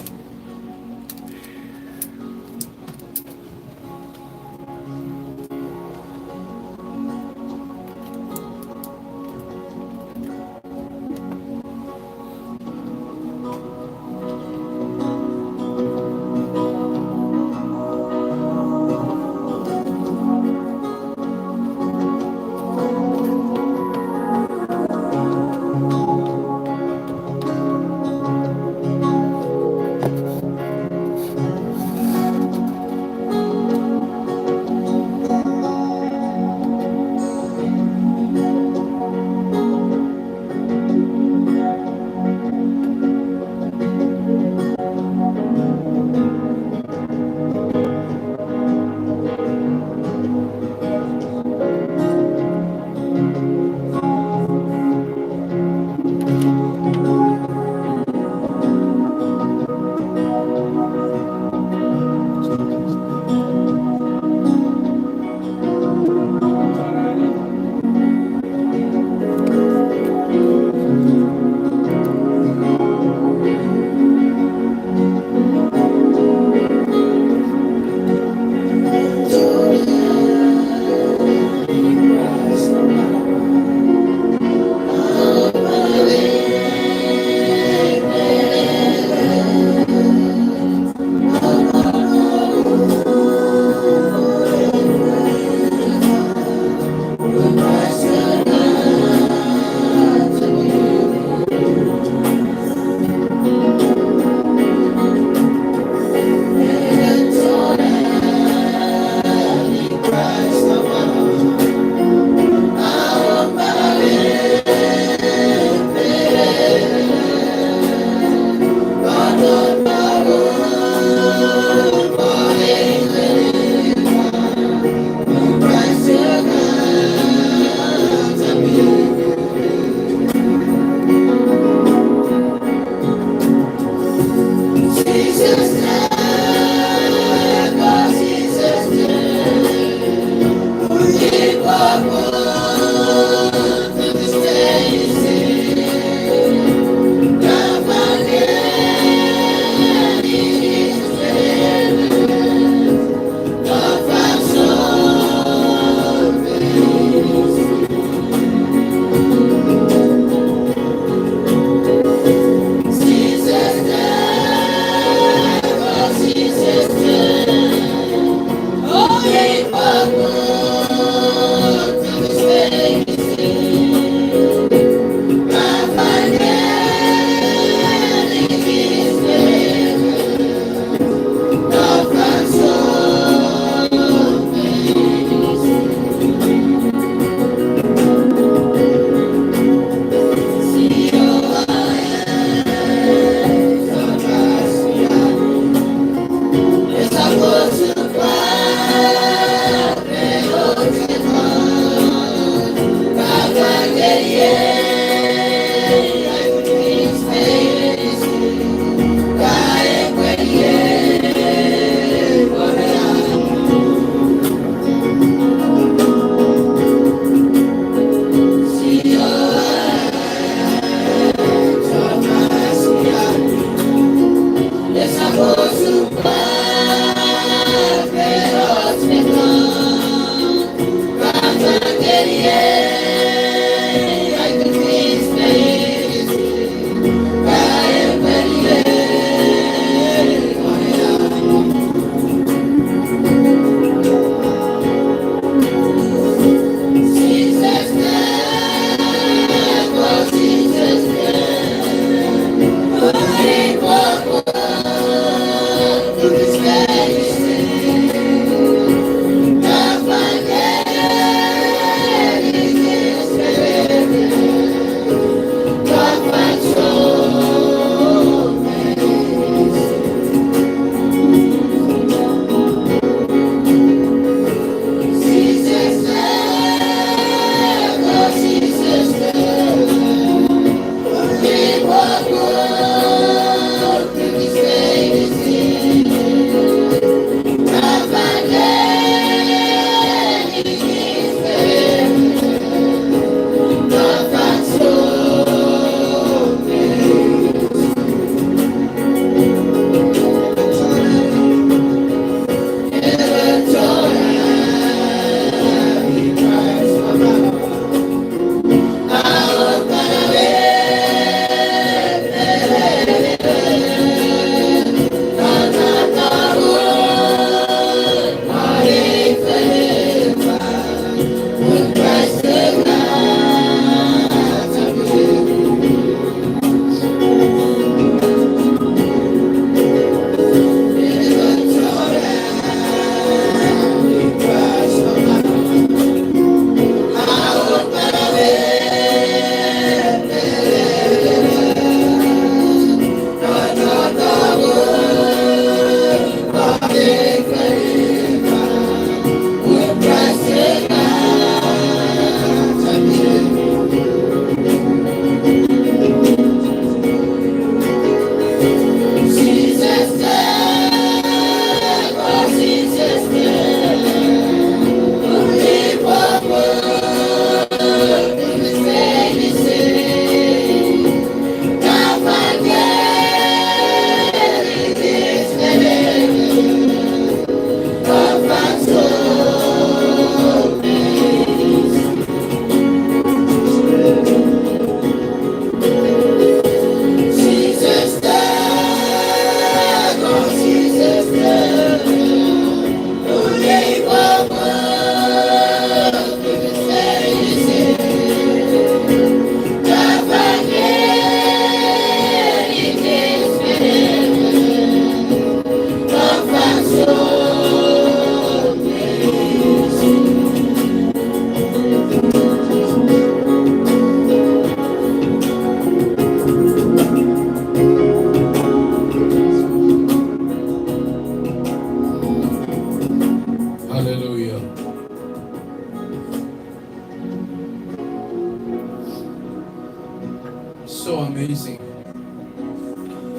amazing.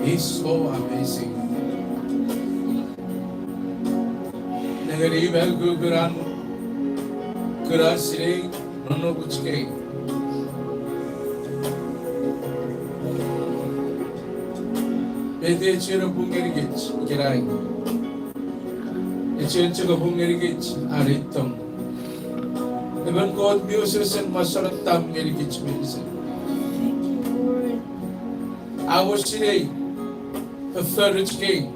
He's so amazing. Nengeni me kukunan kuna sinei non nukuch kei. Met e chiwen pung ngenikich ikenai? E chiwen chok pung ngenikich an itom. Emon Kot mi wesewesen mosonottam ngenikich meinisin. A wor sinei fofforoch kei.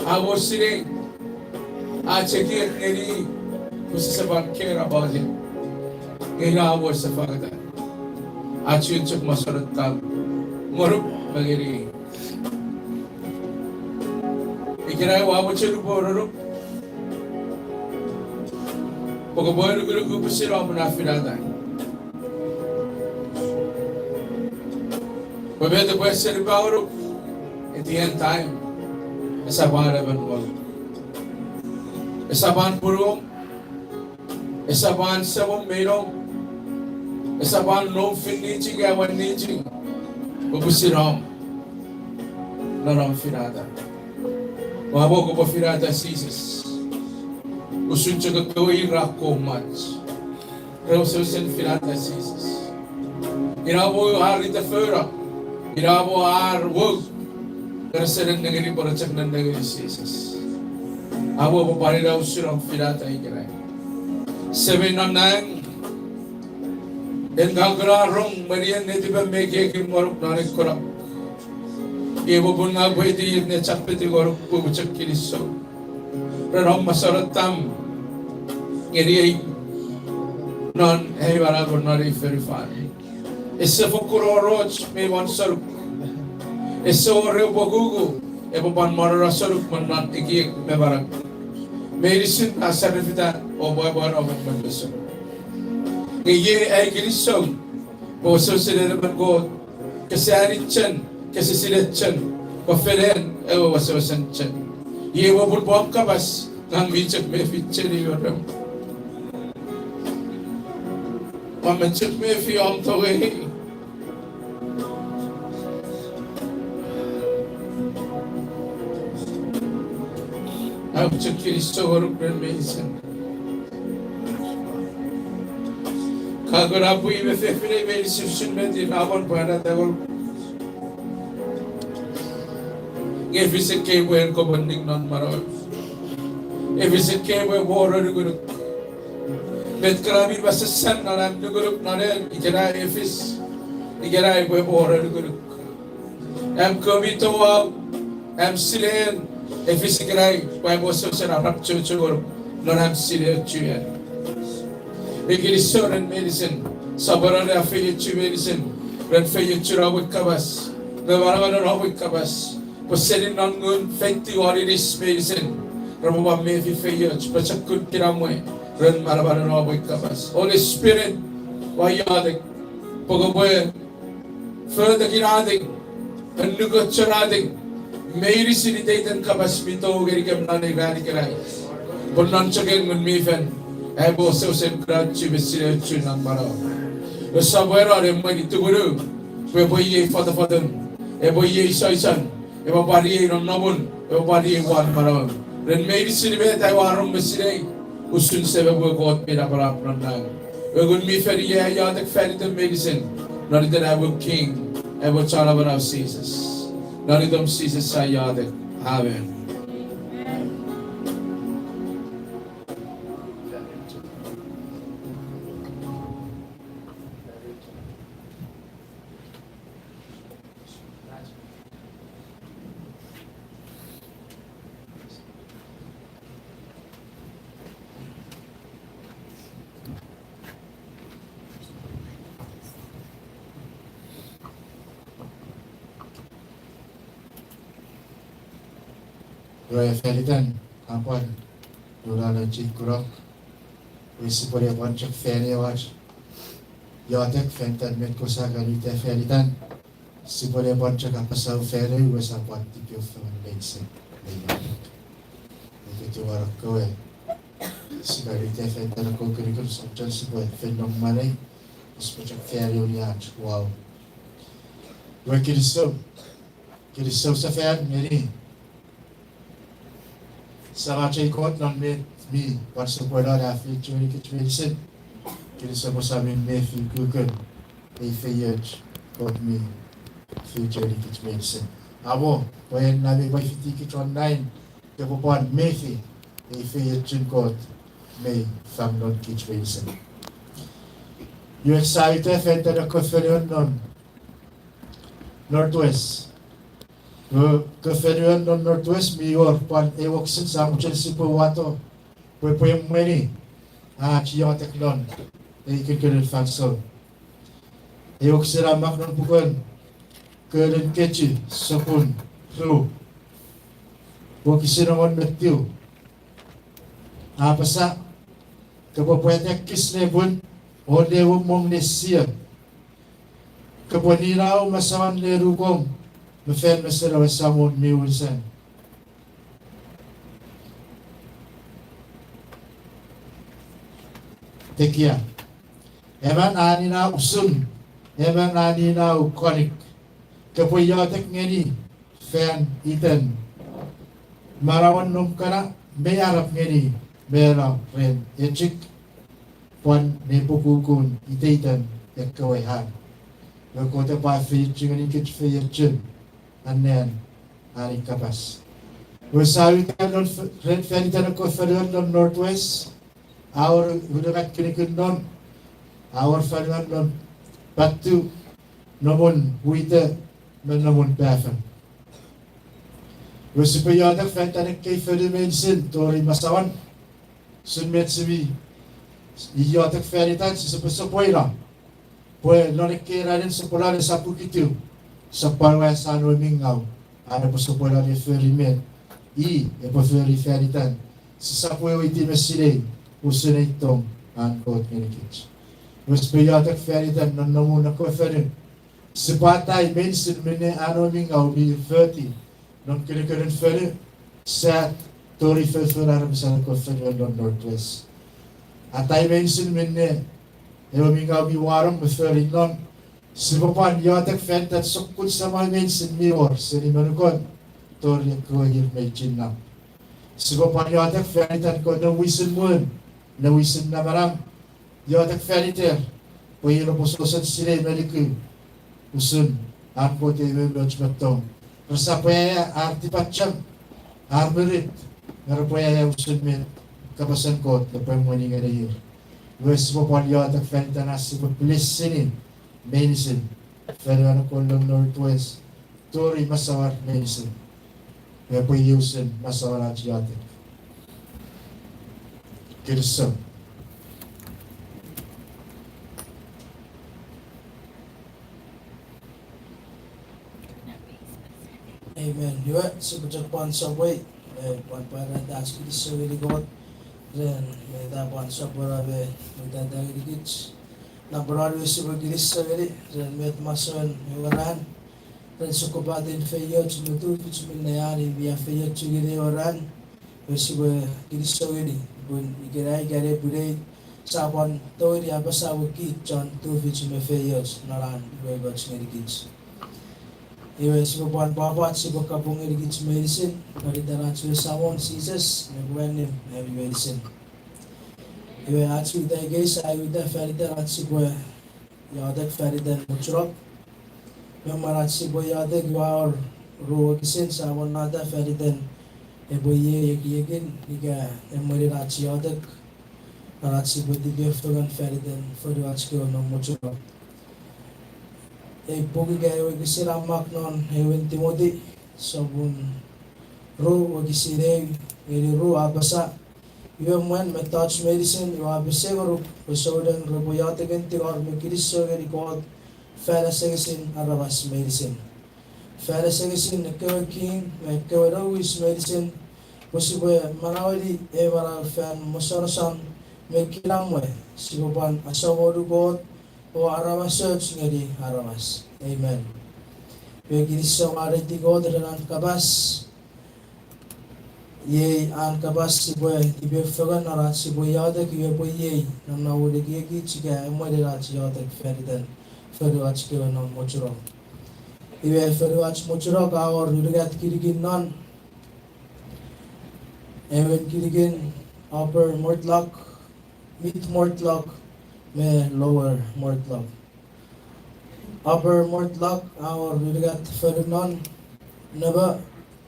A wor sinei ach ekiek ngeni pwe sise pwan care about him. Nge ina a wor sefangata. A chiwen chok mosonottam ngonuk me ngeni. Ikenai ua mochen upwe erenuk pwe kopwe nukunuk pwe sise mwo finata. Pwe met epwe seni paunuk at the end time, esap an emon ngonuk. Esap an punuom, esap an semom me inom, esap an nom fin niching, awan niching, pwe pwisin om non om finata. Ua mo kopwe finata Jises. Usun chok ekkewe ir ra komoch, re wesewesen finata Jises. Ina mo ar itefouno, ina mo ar wou, rese nennengeni pwe re chok nennengeni Jises. Amo pwe pwan ina usun om finata ikenai. Semei non nang, en ka kuna rong mwenien netipem me ekiekim ngonuk non ei kunok. Iei popun ngang upwe aiti ir ne chapetiw ngonuk pwe upwe chok kinisou ren om mosonottam ngeniei non ei manau me non ei fonufan. Ese fokkun wor och mi won senuk. Ese wor eu pokuku epwe pwan morono senuk me non ekiek me manau. Meinisin a sarafita o pwapwan om mwen mesom. Nge iei ai kinisou pwe wesewesen en emon Kot, kese ani chen, kese sinei chen, pwe fen en ewe wesewesen chen. Iei popun pwan kapas, ngang mi chok mefi cheni orem. Ua men chok mefi om tongei. Ua chok kinisou ngonuk ren meinisin. Ka kuna pwi me fefinei meinisin usun met ir a pwan pwarata ngonuk. Nge fis ekkei pwe en kopwe ning non manauom. E fis ekkei pwe epwe wor nukunuk. Met kana mi masasan non am nukunuk non en, ikenai e fis, ikenai pwe epwe wor nukunuk. Am kewe mi touau, am sinei en, e fis ikenai pwe epwe wesewesen arap chocho ngonuk non am sinei chuen. Mi kinisou ren meinisin, sopweno ne afeiochu meinisin ren feiochun om we kapas, me manamanen om we kapas, pwe seni non ngun feitiw won inis meinisin, repwe pwan mefi feioch, pochokun, kinamwe ren manamanen om we kapas. Holy Spirit, ua iotek pwe kopwe fotoki iotek, annukochon iotek, meinisin iteiten kapas mi tou ngenikem non ei ran ikenai. Pwe non choken Ngun mi Fel, aipwe wesewesen kuna ochu me sinei ochu non manauom. Esap wor emon emweni tumunu pwe epwe iei fotofotun, epwe iei soisan, epwe pwan iei nonnomun, epwe pwan iei uwan manauom. Ren meinisin met aua rong me sinei usun Semem we Kot mi napanap non nang. Ewe Ngun mi Fel, iei ai iotek fan item meinisin, non iten ai we King, ai we Chon Amanau Jises. Non itom Jises ai iotek. Amen. Iwe fan itan, a pwan, nuna ne chikurok, iwe sipwe ne pwan chok fan ew ach iotek fan itan met ka sa kan uta fan itan. Sipwe ne pwan chok apasa ew fan ew, iwe sa pwan tipeeu fengen meinisin. Amen. Ika tiwarok kewe, sia kan uta fan itan ekkoch kunukunuk, sipwe chok, sipwe fen nom mwanei, sipwe chok fan ew ni ach wow. Iwe kinisou, kinisou sefan ngeni Samach ei Kot non met mi pwan sopweno ne afeiochu ngenikich meinisin. Kinisou pwe sa mi mefi ukukun ei feioch Kot mi afeiochu ngenikich meinisin. Amo pwe en na mi pwan fitikich won nain, kopwe pwan mefi ei feiochun Kot mi fang non kich meinisin. Iwe sa uta fan iten ekkewe fonu non Northwest. Ekkewe fonu non Northwest mi wor pwan ew wokisin sa mochen sipwe wato pwe epwe emweni ach iotek non ei kinikin fansoun. Ei wokisin a mak non puken Kolin Kechiw sopun ru, wokisin engon me tiu. A apasa, kopwe pwata ekis nepwin o neuomong ne sio. Kopwe ninau masawan ne nukom me fan mesen ewe Samon mi unusen. Tekia, emon a ninau usun emon a ninau konik, kopwe iotek ngeni fan iten manauen noum kana, mei arap ngeni mano ren echik pwan nepokukun iteiten ekkewe an. Iwe Kot epwe afeiochu ngenikich feiochun anen an ei kapas. Iwe sa uta non f-, ren fan iten ekkewe fonu non Northwest, a wor unungat kinikin non, a wor fonu non Patu, Nomun Wite, me Nomun Pafon. Iwe sipwe iotek fan iten ekkei fonu meinisin tori masawan, usun met si mi iotek fan itan, sisapwe sopweno pwe non ekkei ranin sopwolon esap ukutiw, sap pwan wes an we mi ngaw, an epwe sopweno ne fori met i epwe fori fan itan. Sisapwe weweiti me sinei usun ei tong an Kot ngenikich. Iwe sipwe iotek fan iten nonnomun ekkewe fonu. Sipwe atai meinisin minne an we mi ngaw mi foti non kinikin fonu, sat tori foffor aramasen ekkewe fonu non Northwest. Atai meinisin minne ewe mi ngaw mi wanong me fori non. Sipwe pwan iotek fan iten sokkun samau meinisin mi wor seni monukon tori ekkewe ir mei chinnap. Sipwe pwan iotek fan iten ekkewe nouwisin mwun, nouwisin namanam, iotek fan iter pwe ir repwe sosen sinei me nuku usun an Kot ei umoumoch me tong. Resap aea ar tipachem, ar mirit, nge repwe aea usun met kapasen Kot epwe emweni ngeni ir. Iwe sipwe pwan iotek fan iten ach sipwe blessini meinisin fonu an ekkoch non Northwest tori masauar meinisin. Epwe iusun masauan ach iotek. Kinisou. Amen. Iwe sipwe chok pwan sopwei, e, pwan pwarata ach kinisou ngeni Kot ren met a pwan sopweno me mutata ngenikich. Napanapan iwe sipwe kinisou ngeni ren met masouen ewe ran, ren sokkopaten feioch me tufich minne ani mi a feiochu ngeni ewe ran. Iwe sipwe kinisou ngeni pun ikenai ika nepwinei sa pwan tongeni apasa pwe kich chon tufich me feioch non an umoumoch ngenikich. Iwe sipwe pwan pwapwa, sipwe kapong ngenikich meinisin non iten ach we Samon Jises, me pwe annim ami meinisin. Iwe ach uta ikei sa uta fan iten ach sipwe iotek fan iten mochunok. Me mwen ach sipwe iotek iwe a wor ru wokisin sa ammonata fan iten epwe iei ekiekin ika emwenin ach iotek non ach sipwe tipefengen fan iten fonu ach kewe non mochunok. Ei puk ika ewe wokisin a mak non ewe Timoti, sopun ru wokisin ew ngeni ru a apasa, iwe mwen mettoch meinisin iwe a pesei ngonuk pwe souneng repwe iotekin tingor me kinisou ngeni Kot fan asengesin aramas meinisin, fan asengesin ekkewe king me ekkewe nouwis meinisin, pwe sipwe manaueni ei manau fan mosonoson me kinamwe, sipwe pwan asamonu Kot o aramasoch ngeni aramas. Amen. Iwe kinisou mwareiti Kot ren an kapas. Iei an kapas sipwe tipefengen non ach sipwe iotek, iwe epwe iei nonnomun ekiekich ika emwenin ach iotek fan iten fonu ach kewe non mochunok. Iwe fonuach mochunok a wor unungat kinikin non, ewe kinikin Upper Mortlock, Mid Mortlock, me Lower Mortlock. Upper Mortlock a wor unungat fonu non, Nebo,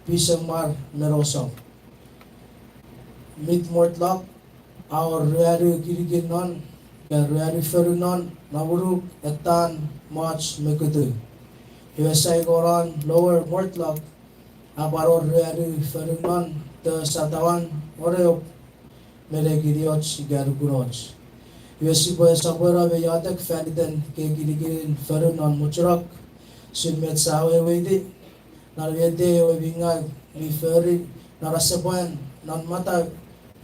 Pisomar, me Loso. Mid Mortlock a wor ruanu kinikin non, ika ruanu fonu non, Namunu, Etan, Moch, me Kutu. Iwe saingonon Lower Mortlock a pwan wor ruanu fonu non, Tew, Satawan, Oreop, me Nekinioch ika Nukunoch. Iwe sipwe sopweno me iotek fan iten ekkei kinikinin fonu non mochunok, usun met sa weweiti, non met ewe mi ngau mi fori non asepwan, non matau,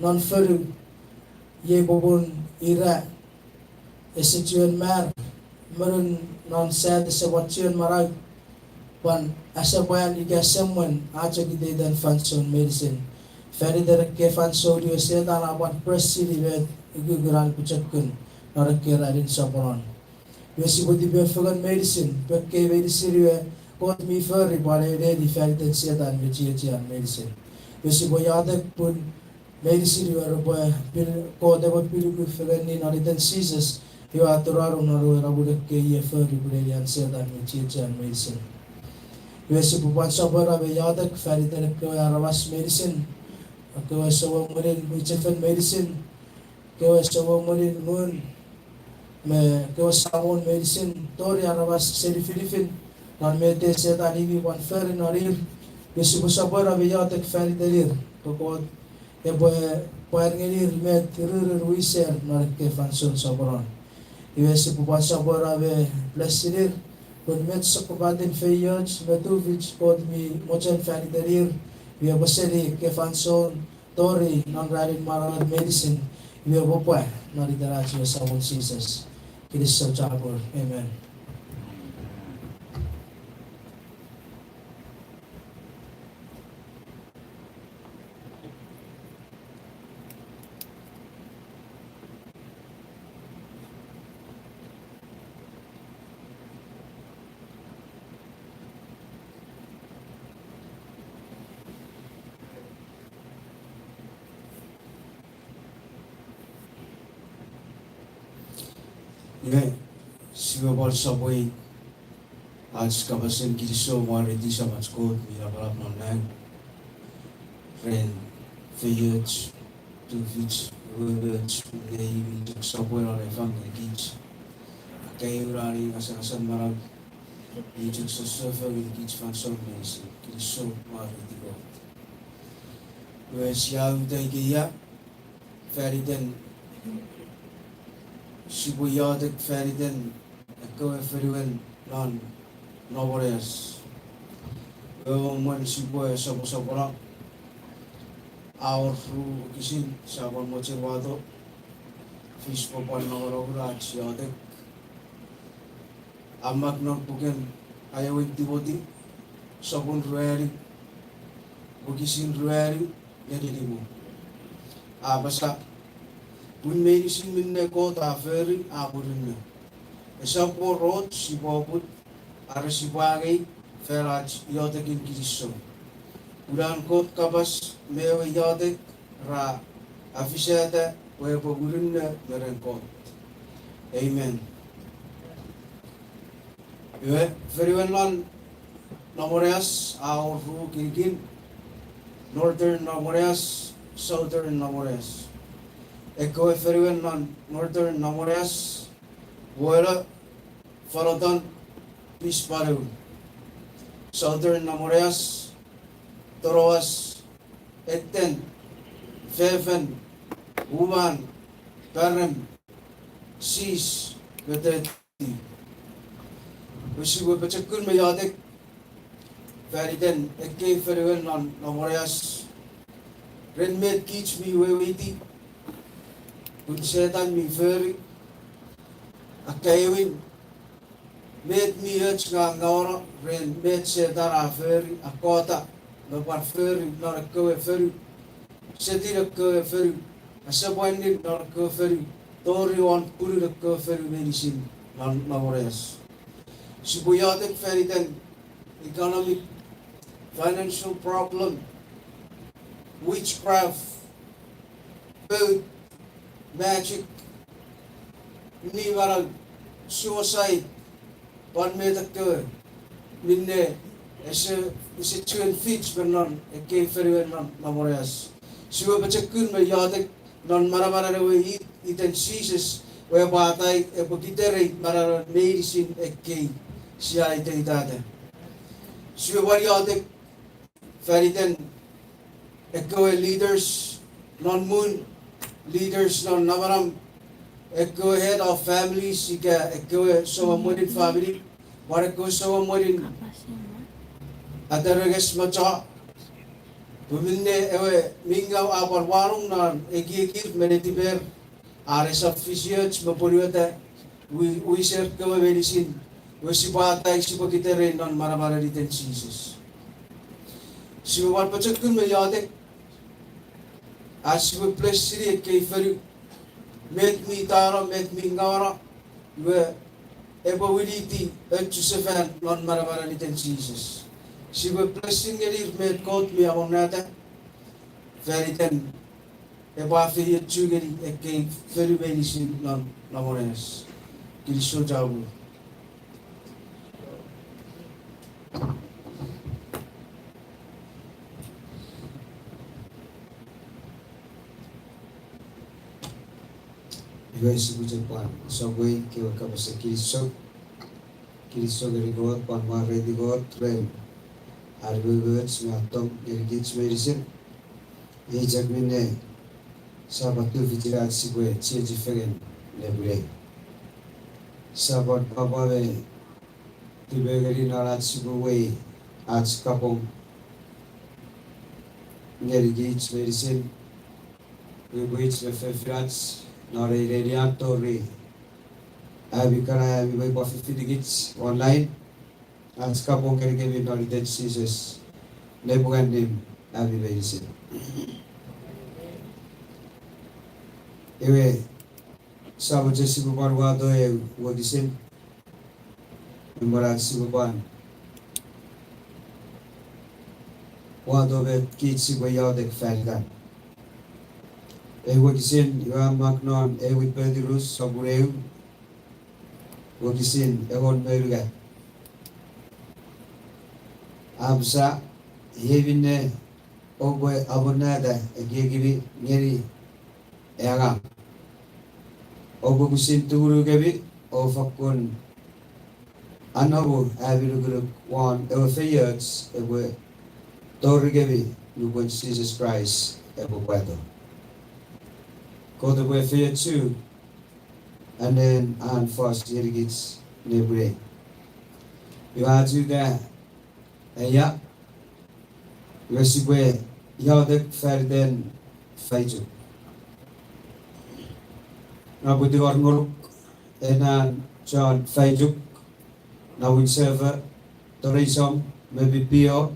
non fonu, iei popun ira ese chuen mar, monun non sat ese pwan chuen manau, pwan asepwan ika semwen a chok iteitan fansoun meinisin. Fan iten ekkei fansoun iwe Setan a pwan presini met ukukun an pochokun non ekkei ranin soponon. Iwe sipwe tipefengen meinisin pwe ekkei meinisin iwe Kot mi fori pwan eu neni fan iten Setan me chiechian meinisin. Iwe sipwe iotek pun meinisin iwe repwe pil-, Kot epwe pinuku fengeni non iten Jises, iwe a turanong non ewe namun ekkei iwe fori pun enian Setan me chiechian meinisin. Iwe sipwe pwan sopweno me iotek fan iten ekkewe aramas meinisin, ekkewe souemwenin mwichefen meinisin, ekkewe souemwenin ngun, me ekkewe samon meinisin, tori aramas seni finifin, non met Setan i mi pwan fori non ir, iwe sipwe sopweno me iotek fan iten ir, pwe Kot epwe pwar ngenir met ururun wiser non ekkei fansoun soponon. Iwe sipwe pwan sopweno me blessinir, pun met sokkopaten feioch me tufich Kot mi mochen fan iten ir, iwe epwe seni ekkei fansoun tori non ranin manauer meinisin, iwe epwe pwa non iten ach we Samon Jises. Kinisou chapur. Amen. Iwe, sipwe pwan sopwei ach kapasen kinisou mwareiti Samach Kot mi napanap non nang, ren feioch, tufich, weweoch, nei mi chok sopweno ne fang ngenikich. Akkaewin an ngasangasen manau mi chok sosofo ngenikich fansoun meinisin. Kinisou mwareiti Kot. Iwe sia uta ikeia fan iten, sipwe iotek fan iten ekkewe fonuen non Nomoneas. Ewe mwen sipwe soposopono, a wor ru wokisin sia pwan mochen wato, fis pwe pwan nongonongun ach iotek. A mak non puken aewin Timoti, sopun ruanu, wokisin ruanu ngeni nimu. A apasa, pun meinisin minne Kot a fori a murinno. Esap wor och sipwe oput are sipwe angei fan ach iotekin kinisou. Pun an Kot kapas me ewe iotek ra afisata pwe epwe murinno me ren Kot. Amen. Iwe, fonuen non Nomoneas a wor ru kinikin, Northern Nomoneas, Southern Nomoneas. Ekkewe fonuen non Northern Nomoneas, Wolo, Foloton, Pispanun. Southern Nomoneas, Toroas, Etten, Fefin, Uman, Parem, Sis, me Teti. Iwe sipwe pochokun me iotek fan iten ekkei fonuen non Nomoneas, ren met kich mi weweiti pun Setan mi fori, akkaewin met mi och nge ngawono ren met Setan a fori, akkota, me pwan fori non ekkewe fonu, setin ekkewe fonu, asepwanin non ekkewe fonu, tori won punun ekkewe fonu meinisin non Nomoneas. Sipwe iotek fan iten economic, financial problem, witchcraft, food, magic, nimanau, suicide, pwan met ekkewe minne ese, ese chuen fich me non ekkei fonuen non Namones. Sipwe pochokun me iotek non manamanen ewe it, iten Jises, we pwatai epwe kiterei manaman meinisin ekkei sia iteitata. Sipwe pwan iotek faniten ekkewe leaders non mun, leaders non namanam, ekkewe head of families ika ekkewe souemwenin famini, pwan ekkewe souemwenin atarenges me cho, pwe minne ewe mi ngaw a pwan wanong non ekiekir me netiper, are esap fisioch me pwonueta, wi-, wiser kewe meinisin, we sipwe atai sipwe kiterei non manamanen iten Jises. Sipwe pwan pochokun me iotek, a sipwe bless-ini ekkei fonu, met mi tano, met mi ngawono, iwe epwe winiti ochusefan non manamanen iten Jises. Sipwe bless-ini ngenir met Kot mi amonnata, faniten epwe afeiochu ngeni ekkei fonu meinisin non Namones. Kinisou chapur. Iwe sipwe chok pwan sopwei kewe kapasen kinisou. Kinisou ngeni Kot, pwan mwareiti Kot ren an umoumoch me an tong ngenikich meinisin. Ei chok minne sia pwan tufichin ach sipwe chiechi fengen nepwinei. Sia pwan pwapwa me tipengeni non ach sipwe uwei ach kapong ngenikich meinisin, pwipwich me fefinach, non ei nenian tori ami kana ami mei pwan fifitikich online, ach kapong ngenikemi non iten Jises, nepwinei ami meinisin. Iwe, sia mochen sipwe pwan wato eu wokisin, me mwen ach sipwe pwan wato met kich sipwe iotek fan itan. Ei wokisin iwe a mak non ewe Petrus sopun eu, wokisin engon me unungat. A apasa, iei minne oupwe amonnata ekiekimi ngeni ei angang. Oupwe pwisin tumunukemi o fakkun anomu ami nukunuk won ewe feioch epwe torikemi nupwen Jises Kraist epwe pwato. Kot epwe efeiochu anen an fos ngenikich nepwinei. Iwe ach uta aia, iwe sipwe iotek fan iten faichuk. Nge pwe tingor ngonuk ena chon faichuk, na winsefo, toneisom me pipio,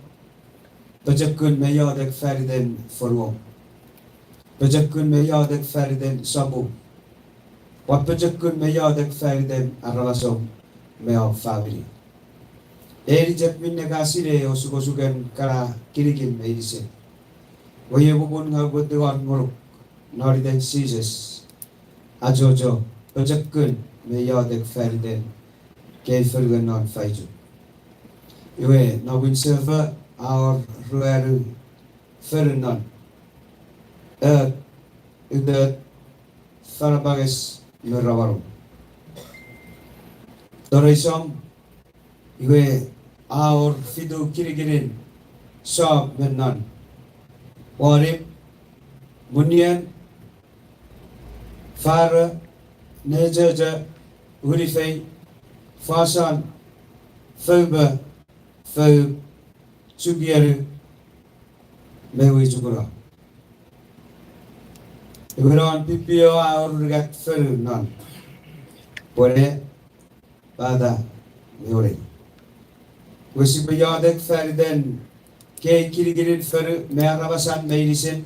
pochokun me iotek fan iten fonuom. Pochokun me iotek fan iten sopum. Pwan pochokun me iotek fan iten aramasom me om famini. Eni chok minne ka sinei osukosuken kana kinikin meinisin. Iwe popun ngang upwe tingor ngonuk non iten Jises, achocho, pochokun me iotek fan iten ekkei fonuen non faichuk. Iwe, non winsefo a wor ruanu fonu non, e, utet, fanapanges me ramanum. Toneisom, iwe a wor fitu kinikinin som me non, wanim, munien, faro, nechocho, unifei, foson, foupa, fou, chukianu, me wichukuno. Iwe non pipio a wor unungat fonu non, pwene, pata, me onei. Iwe sipwe iotek fan iten ekkei kinikinin fonu me aramasan meinisin.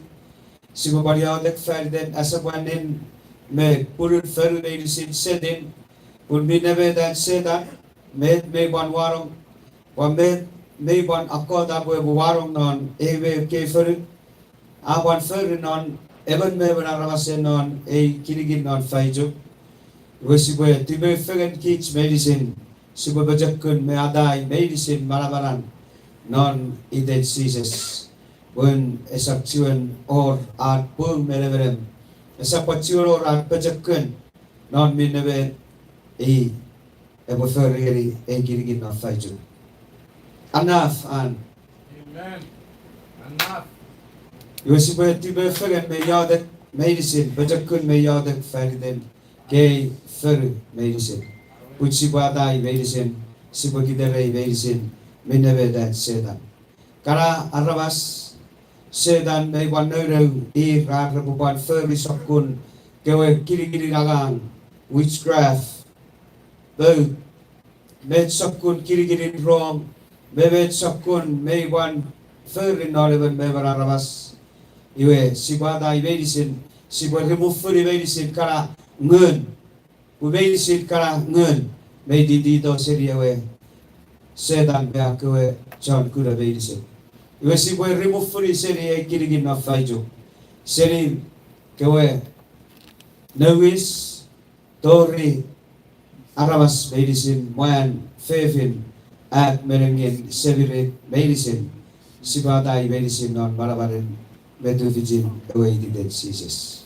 Sipwe pwan iotek fan iten asepwanin me punun fonu meinisin setin, pun mi nemetan Setan, met mei pwan wanong, pwan met mei pwan akkota pwe epwe wanong non ei me ekkei fonu, a pwan fori non emon me emon aramasen non ei kinikin non Faichuk. Iwe sipwe tipeeu fengen kich meinisin, sipwe pochokun me atai meinisin manamanan non iten Jises. Pun esap chiwen wor an pung me nemenem, esap pwan chiwen wor an pochokun non minne me i epwe fori ngeni ei kinikin non Faichuk. Enough an. Iwe sipwe tipeeu fengen me iotek meinisin, pochokun me iotek fan iten ekkei fonu meinisin, pun sipwe atai meinisin, sipwe kiterei meinisin minne met an Setan. Kana aramas, Setan mei pwan nounou ir ar repwe pwan fori sokkun kewe kinikinin angang, witchcraft, pout, met sokkun kinikinin rong, me met sokkun mei pwan fori non emon me emon aramas. Iwe sipwe atai meinisin, sipwe remove-ni meinisin kana ngun, pwe meinisin kana ngun mei titito seni ewe Setan me a kewe chon kuna meinisin. Iwe sipwe remove-ni seni ei kinikin non Faichuk, seni kewe nouwis tori aramas meinisin, mwan, fefin, at me nengin, semirit meinisin, sipwe atai meinisin non manamanen me tufichin ewe ititin Jises.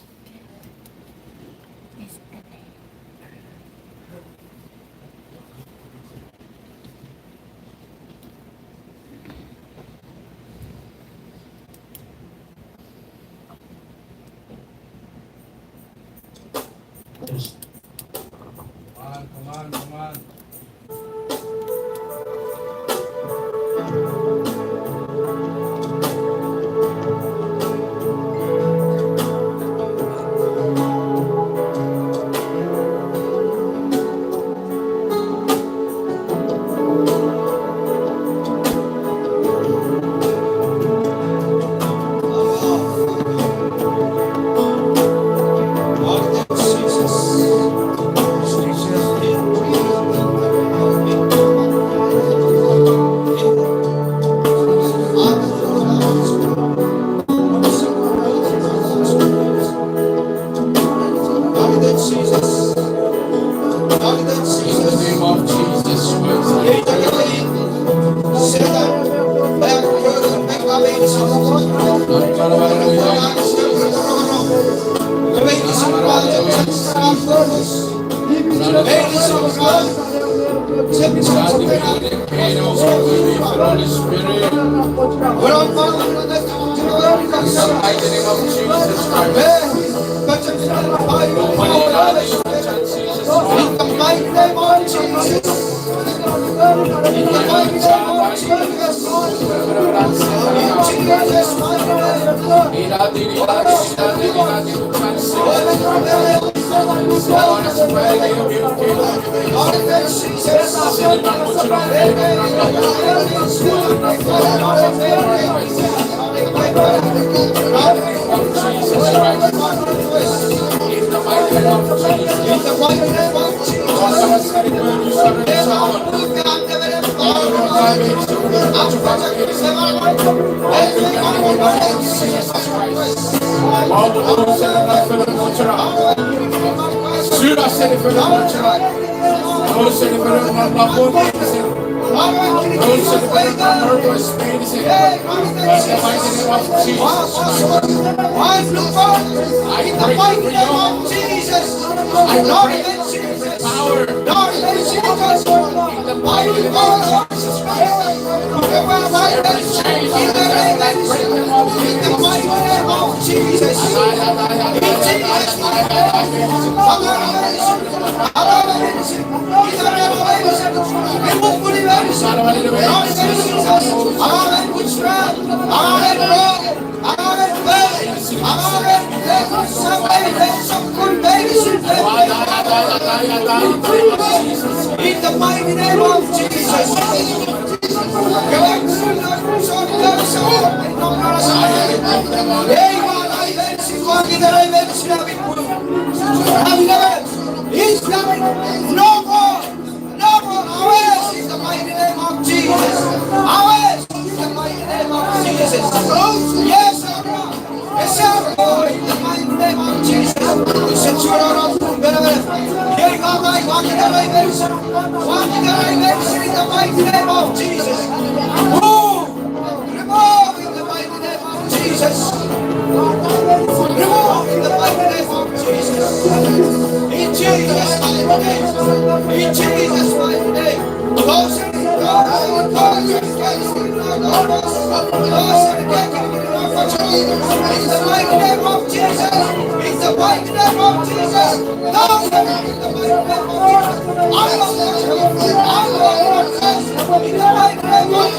Come on, come on, come on. In the mighty name of Jesus. No more. No more. Away in the mighty name of Jesus. Away. Yes, Lord. Yes, Lord. In the mighty name of Jesus. Use the children of God. Yes, Lord. Walk in the right direction. Walk in the right direction in the mighty name of Jesus. Move. Remove in the mighty name of Jesus. Remove in the mighty name of Jesus. In Jesus' mighty name. In Jesus' mighty name. Those in the, those in the, those in the, in the mighty name of Jesus. In the mighty name of Jesus. Those in the mighty name of Jesus.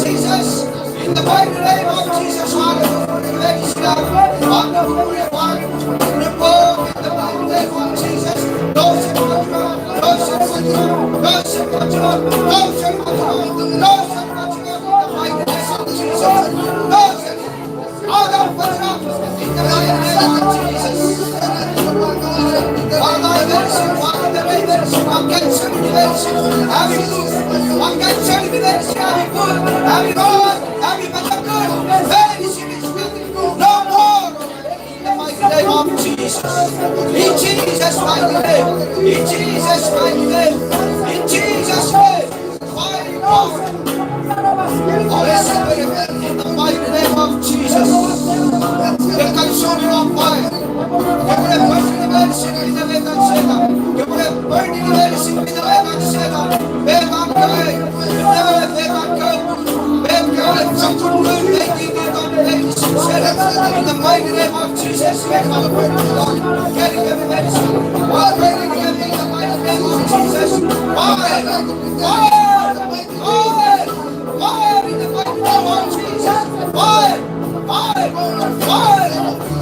Jesus. In the mighty name of Jesus, hallelujah. In the mighty name of Jesus, No more. In the mighty name of Jesus. In Jesus' mighty name. In Jesus' mighty name. In Jesus' name. Fire, Lord. Holy Spirit, in the mighty name of Jesus. The consuming of fire. Kepwene burn the medicine in the name of Satan. Kepwene burn the medicine in the name of Satan. Bad God, bad God, bad God. In the mighty name of Jesus, get him, get him, get him, get him. Fire, fire, fire, fire in the mighty name of Jesus. Fire, fire, fire,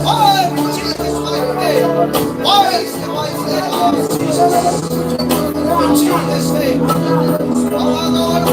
fire in Jesus' mighty name. Fire in the mighty name of Jesus. In Jesus' name. Our Lord, our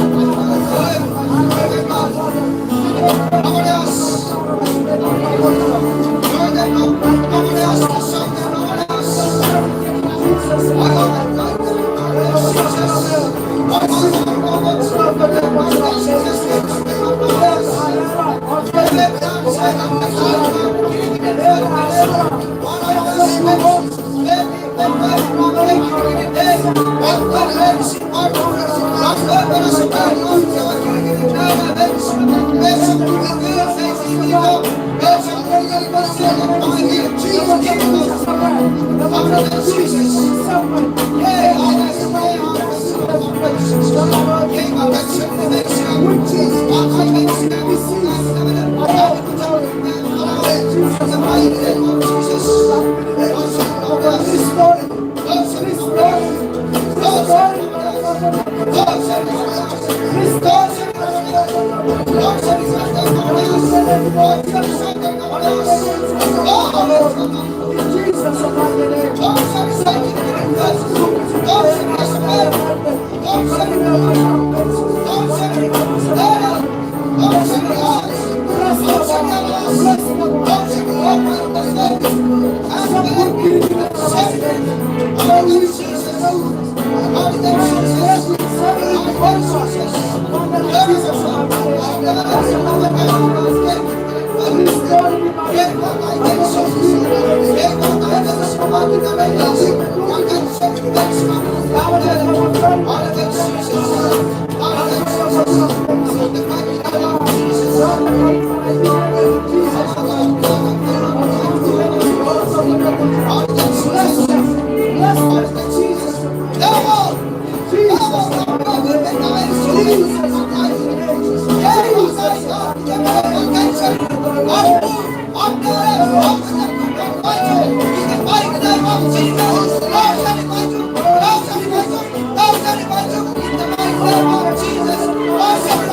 God.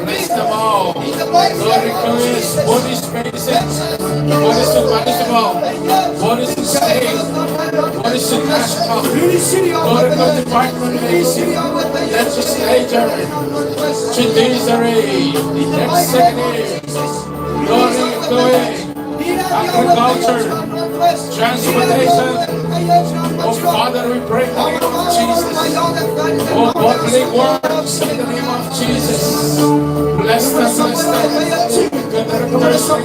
Bless them all. Lord, we bless Police medicine. Police municipal. Police state. Police national. Lord, the department medicine. Legislature. Judiciary. Executive. Lord, we pray. Agriculture, transportation. Oh, Father, we pray in the name of Jesus. Oh, public works, in the name of Jesus. Bless them, bless them.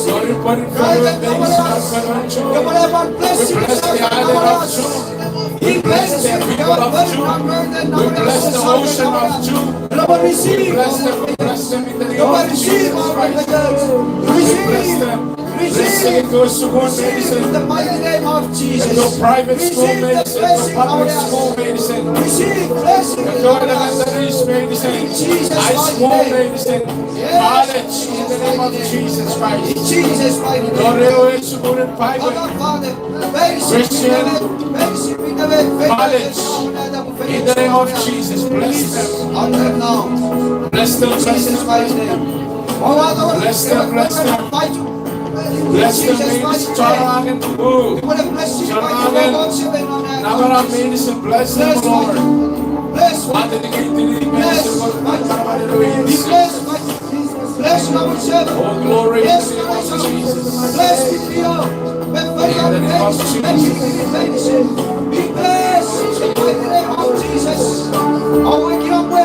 Lord, we pray for your name, Lord, for your children. We bless the island of Chuuk. We bless the people of Chuuk. We bless the ocean of Chuuk. We bless them, we bless them in the name of Jesus Christ. We bless them. Blessing ekkewe sukun meinisin. In the mighty name of Jesus. Ekkewe private school meinisin, ekkewe public school meinisin. Receive blessing in your life. Ekkewe elementaries meinisin. High school meinisin. College, in the name of Jesus Christ. In Jesus' mighty name. Ekkewe sukunen Bible. Abba, Father, Christian college. In the name of Jesus, bless them. Bless them, bless them, bless them. Bless them, bless them. Bless them, bless them. Chon angang, ooh. Chon angang. Namanam meinisin, bless them, Lord. Bless them. Bless them. Bless you, our shepherd. Oh, glory to the name of Jesus. Bless you, Lord. In the name of Jesus. Be blessed in the mighty name of Jesus. Awe kinamwe,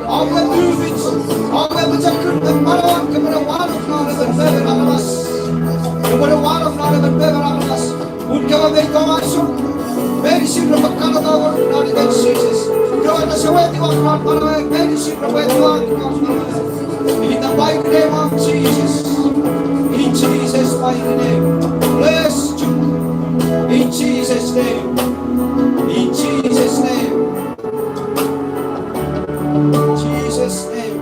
awe tufich, awe pochokun, me manauan, kopwe ne wanong non emon me emon aramas. Kopwe ne wanong non emon me emon aramas. Pun kewe mei tong asuk, meinisin repwe kan ata wor non iten Jises. Kewe rese wor etiwa non manauer, meinisin repwe etiwa non manauer. In the mighty name of Jesus. In Jesus' mighty name. Bless you. In Jesus' name. In Jesus' name. Jesus' name.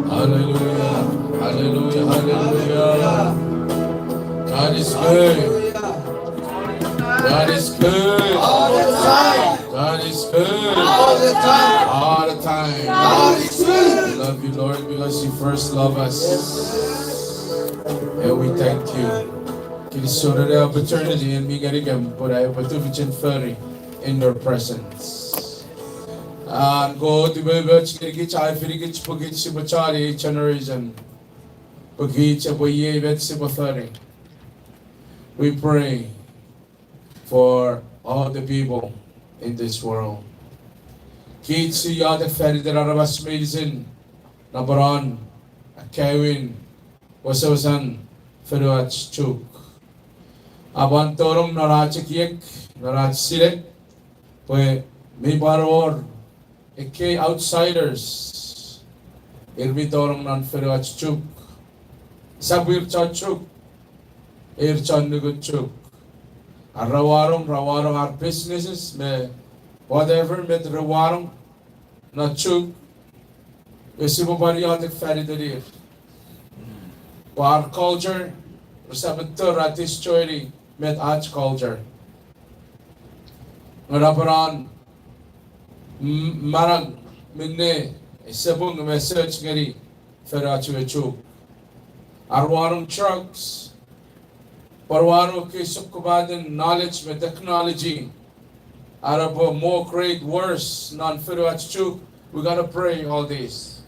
Hallelujah. Hallelujah. Hallelujah. God is good. Hallelujah. God is good. All the time. God is good. All the time. All the time. God is good. We love you, Lord, because you first love us. And we thank you. Kinisou ren opportunity en mi ngenikem pwe aipwe tufichin fori in your presence. An Kot umoumoch ngenikich, a efinikich pwe kich sipwe chon ei generation. Pwe kich epwe iei met sipwe fori. We pray for all the people in this world. Kich si iotek faniten aramas meinisin, napanapan, akkaewin, wesewesen fonuach Chuuk. A pwan tonong non ach ekiek, non ach sinei, pwe mi pwan wor ekkei outsiders, ir mi tonong non fonuach Chuuk. Esap ir chon Chuuk, ir chon nukun Chuuk. Ar ra wanong, ra wanong ar businesses me whatever met ra wanong non Chuuk, nge sipwe pwan iotek faniten ir. Pwe ar culture, resap etto ra destroyni met ach culture. Nge napanapan, m-, manau minne ese pung me search ngeni fonuach we Chuuk. Ar wanong drugs, pwan wanong ekkei sokkopaten knowledge me technology, are pwe more great worse non fonuach Chuuk, we gotta pray all this.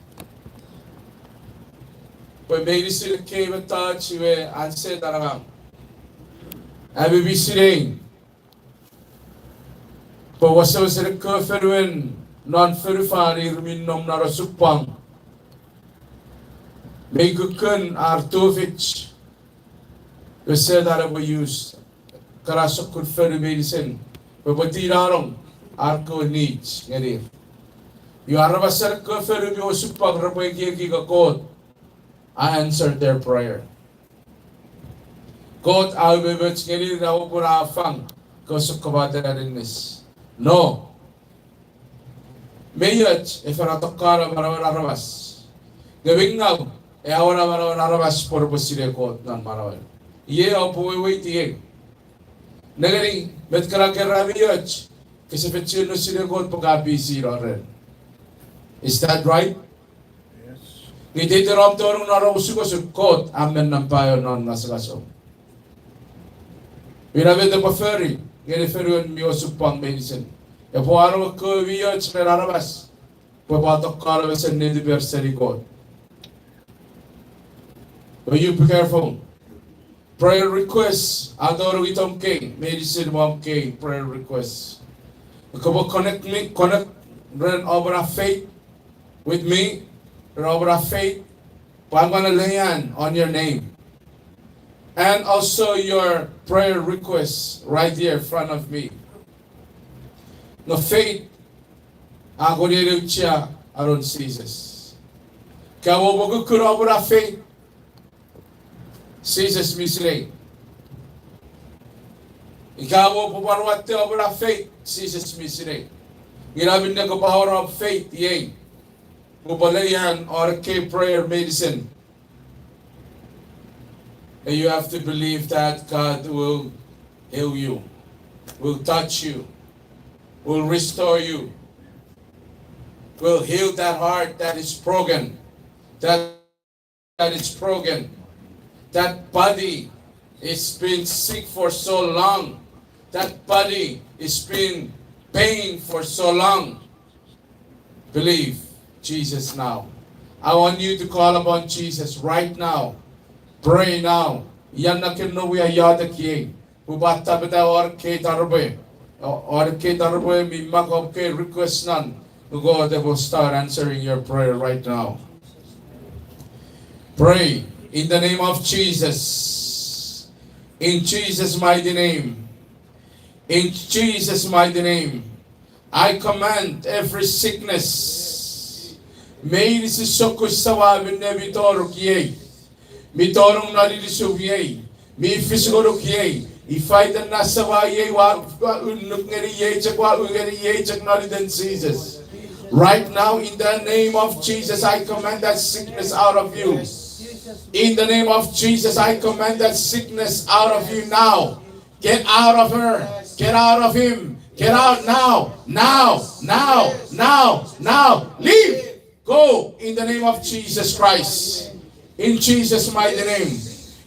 Pwe meinisin ekkei mettoch iwe an Setan angang. Ami mi sinei pwe wesewesen ekkewe fonuen non fonufan ir mi nom non osupwang. Me kukkun ar tufich, pwe Setan epwe use ekkana sokkun fonu meinisin pwe epwe tinanong ar kewe needs ngenir. Iwe aramas ekkewe fonu mi osupwang repwe ekieki ika Kot a answer their prayer. Kot a umoumoch ngenir, a wokun a fang ekkewe sokkopaten aninnis. No. Mi och, e fen a tokkano manauen aramas. Nge mi ngau, e awena manauen aramas pwe repwe sinei Kot non manauer. Iei oupwe weweiti ei. Nengeni, met kana keran mi och, kese fen chiwen no sinei Kot pwe ka pisi no ren. Is that right? Nge iteiten om tonong non om osukosuk, Kot a men nampa eu non ngasangasom. Ina met epwe fori ngeni fonuen mi osupwang meinisin. Epwe wanong ekkewe mi och ren aramas pwe epwe tokkano mesen netiper seni Kot. But you be careful. Prayer request, a tonong itom kei, meinisin om kei prayer request. Kopwe connect me, connect ren om na faith with me, ren om na faith, but I'm gonna lay hand on your name. And also your prayer request right here in front of me. Nge faith, a kon auchea anon Jises. Ka wor pwe kukkun om na faith, Jises mi sinei. Ika mo pwe pwan watte om ena faith, Jises mi sinei. Nge ina minne kopwe power up faith iei. Kopwe lay hand on ekkei prayer meinisin. And you have to believe that God will heal you, will touch you, will restore you, will heal that heart that is broken, that, that is broken. That body is been sick for so long. That body is been pain for so long. Believe Jesus now. I want you to call upon Jesus right now. Pray now. Ia na ken no wia iotek iei. Upwe tapeta won ekkei taropwe. Won ekkei taropwe mi mak om ekkei request non. Nge Kot epwe start answering your prayer right now. Pray in the name of Jesus. In Jesus' mighty name. In Jesus' mighty name. I command every sickness. Meinisin sokkun sawa minne mi tonong iei. Mi tonong non inisum iei. Mi fis ngonuk iei. Ifa iten na sawa iei ua, ua unuk ngeni iei chok, ua u ngeni iei chok non iten Jesus. Right now, in the name of Jesus, I command that sickness out of you. In the name of Jesus, I command that sickness out of you now. Get out of her. Get out of him. Get out now. Now. Now. Now. Now. Leave. Go in the name of Jesus Christ. In Jesus' mighty name.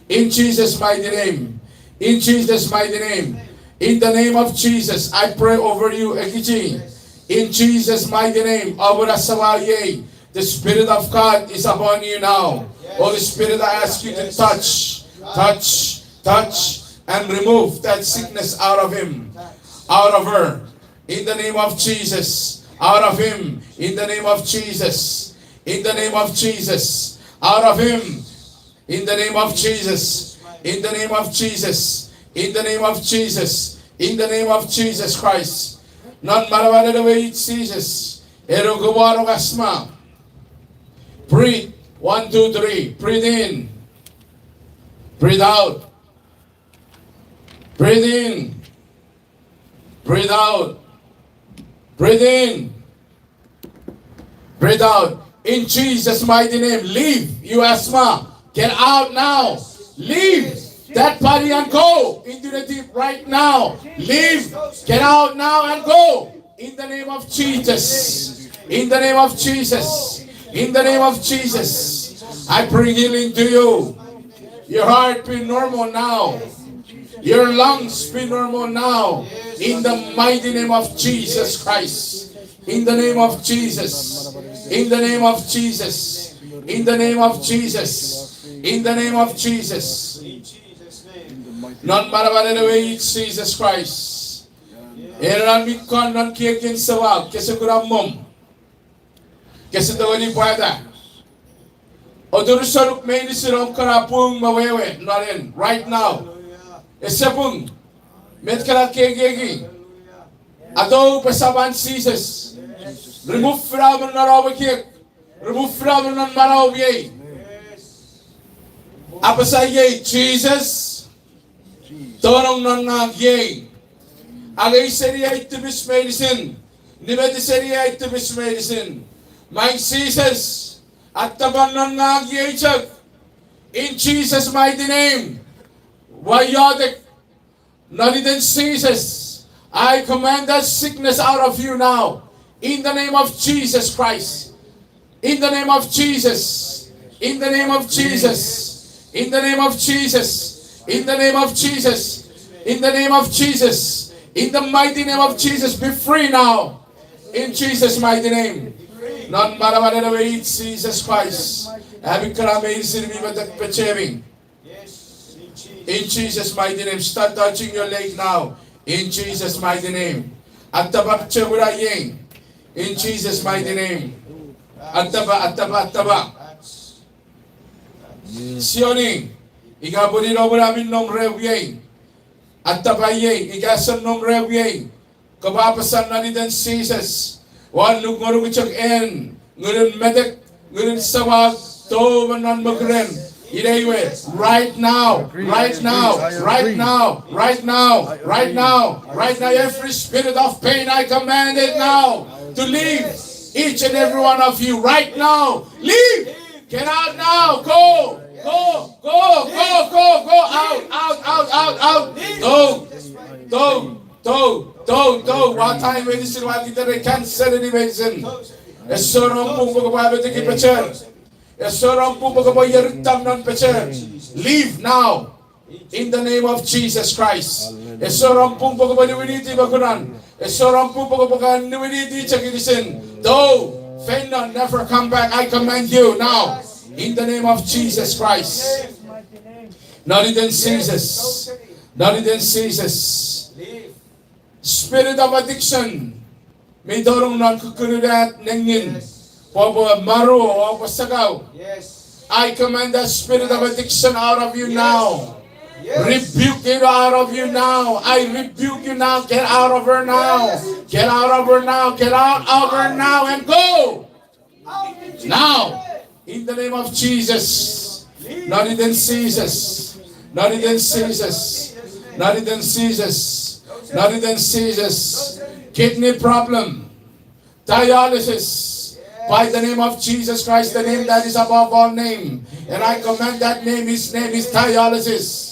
In Jesus' mighty name. In Jesus' mighty name. In the name of Jesus, I pray over you, Ekichi. In Jesus' mighty name, Abuna Sawa Yei, the Spirit of God is upon you now. Holy Spirit, I ask you to touch, touch, touch, and remove that sickness out of him, out of her. In the name of Jesus. Out of him. In the name of Jesus. In the name of Jesus. Out of him. In the name of Jesus. In the name of Jesus. In the name of Jesus. In the name of Jesus Christ. Non manamanen ewe it Jesus. Ero kuwano asma. Breathe. One, two, three. Breathe in. Breathe out. Breathe in. Breathe out. Breathe in. Breathe out. In Jesus' mighty name, leave. You asthma, get out now. Leave that body and go into the deep right now. Leave. Get out now and go. In the name of Jesus. In the name of Jesus. In the name of Jesus. I bring healing to you. Your heart be normal now. Your lungs be normal now. In the mighty name of Jesus Christ. In the name of Jesus. In the name of Jesus. In the name of Jesus. In the name of Jesus. Non manamanen ewe it Jesus Christ. Ena mi kon non kiekin sawa, kese kuna mom. Kese tongeni pwata. Oturusanuk meinisin om kana pung me wewe non en, right now. Ese pung, met kana kekieki. Atou pwe sapan Jesus. Remove finamon non om ekiek. Remove finamon non manauom iei. Apasa iei, Jesus. Tonong non ngang iei. Angei seni ai tipis meinisin. Nimeti seni ai tipis meinisin. Maing Jesus, atapa non ngang iei chok. In Jesus' mighty name. Ua iotek. Non iten Jesus, I command that sickness out of you now. In the name of Jesus Christ. In the name of Jesus. In the name of Jesus. In the name of Jesus. In the name of Jesus. In the name of Jesus. In the mighty name of Jesus, be free now. In Jesus' mighty name. Non manamanen ewe it Jesus Christ. Ami kana meinisin mi metek pechemi. In Jesus' mighty name, start touching your leg now. In Jesus' mighty name. Atapa chemura iei. In Jesus' mighty name. Atapa, atapa, atapa. Sioni, ika pwinin omura mi nom ren iei. Atapa iei, ika ese nom ren iei. Kopwe apasa non iten Jesus. Ua annuk ngonuk chok en, ngunun metek, ngunun samau, tou me non mokuren. Inei we, right now, right now, right now, right now, right now, right now, every spirit of pain, I command it now to leave each and every one of you right now. Leave. Get out now. Go. Go. Go. Go. Go. Go. Out. Out. Out. Out. Out. Don't. Don't. Don't. Don't. Don't. What time medicine? What did they cancel any medicine? Esor om pung pokopwe ametiki pechen. Esor om pung pokopwe ierittam non pechen. Leave now. In the name of Jesus Christ. Esor om pung pokopwe niwiniti pekunan. Esor om pung pokopwe kan niwiniti chok inisin. Don't. Feino, never come back. I command you now. In the name of Jesus Christ. Not even Jesus. Not even Jesus. Spirit of addiction. Mi tonong non kukunun at nengin. Pwe oupwe maru, oupwe sakau. I command that spirit of addiction out of you now. Rebuke it out of you now. I rebuke you now. Get out of her now. Get out of her now. Get out of her now and go. Now, in the name of Jesus. Not even Jesus. Not even Jesus. Not even Jesus. Not even Jesus. Kidney problem. Dialysis. By the name of Jesus Christ, the name that is above all name. And I command that name, his name is dialysis.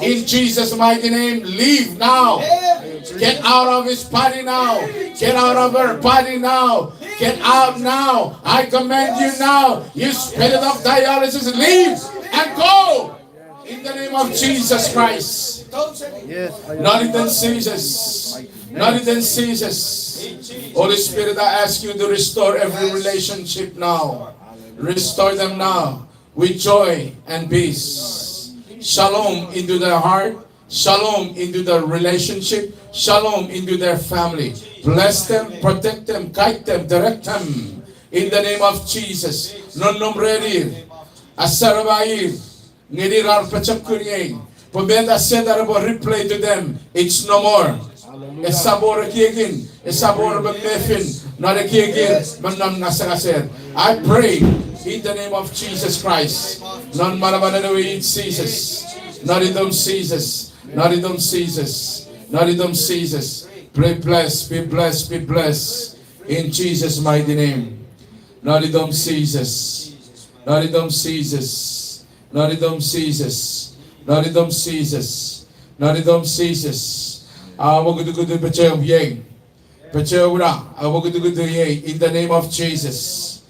In Jesus' mighty name, leave now. Get out of his body now. Get out of her body now. Get out now. I command you now. You spirit of dialysis, leave and go. In the name of Jesus Christ. Not even Jesus. Not even Jesus. Holy Spirit, I ask you to restore every relationship now. Restore them now with joy and peace. Shalom into their heart. Shalom into their relationship. Shalom into their family. Bless them, protect them, guide them, direct them. In the name of Jesus. Nonnom renir. Asarama ir. Ngenir ar pochokun iei. Pwe meta Setan epwe replay to them, it's no more. Esap wor ekiekin, esap wor memefin non ekiekir me non ngasangaser. I pray in the name of Jesus Christ. Non manamanen ewe it Jesus. Non itom Jesus. Non itom Jesus. Non itom Jesus. Be blessed, be blessed, be blessed. In Jesus' mighty name. Non itom Jesus. Non itom Jesus. Non itom Jesus. Non itom Jesus. Non itom Jesus. A, wokutukutu pechew iei. Pechew na, a, wokutukutu iei. In the name of Jesus.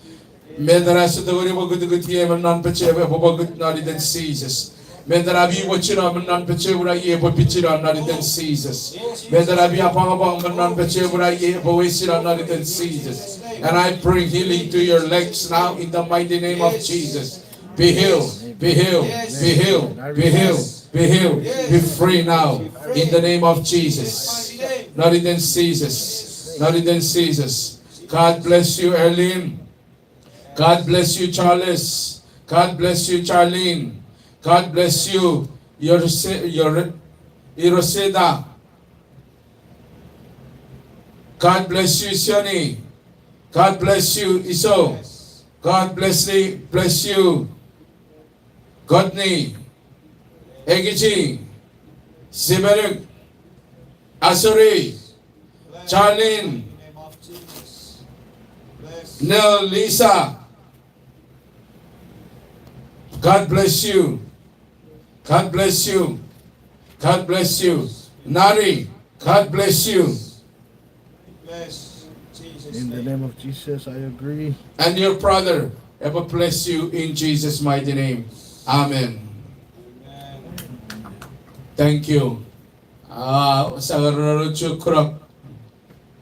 Met ena ese tongeni wokutukutu iei me non pechew, epwe wokut non iten Jesus. Met ena mi wochino me non pechew na iei epwe pichino non iten Jesus. Met ena mi apwangapwang me non pechew na iei epwe wesino non iten Jesus. And I bring healing to your legs now in the mighty name of Jesus. Be healed, be healed, be healed, be healed, be healed. Be free now in the name of Jesus. Non iten Jesus. Non iten Jesus. God bless you, Erlin. God bless you, Charles. God bless you, Charlene. God bless you, your, your Iroseda. God bless you, Sioni. God bless you, Iso. God bless, bless you, Godney. Ekichi. Simeruk. Asuri. Charlene. Nel, Lisa. God bless you. God bless you. God bless you. Nari, God bless you. In the name of Jesus, I agree. And your brother, ever bless you in Jesus' mighty name. Amen. Thank you. Ah, sa roro chukrok.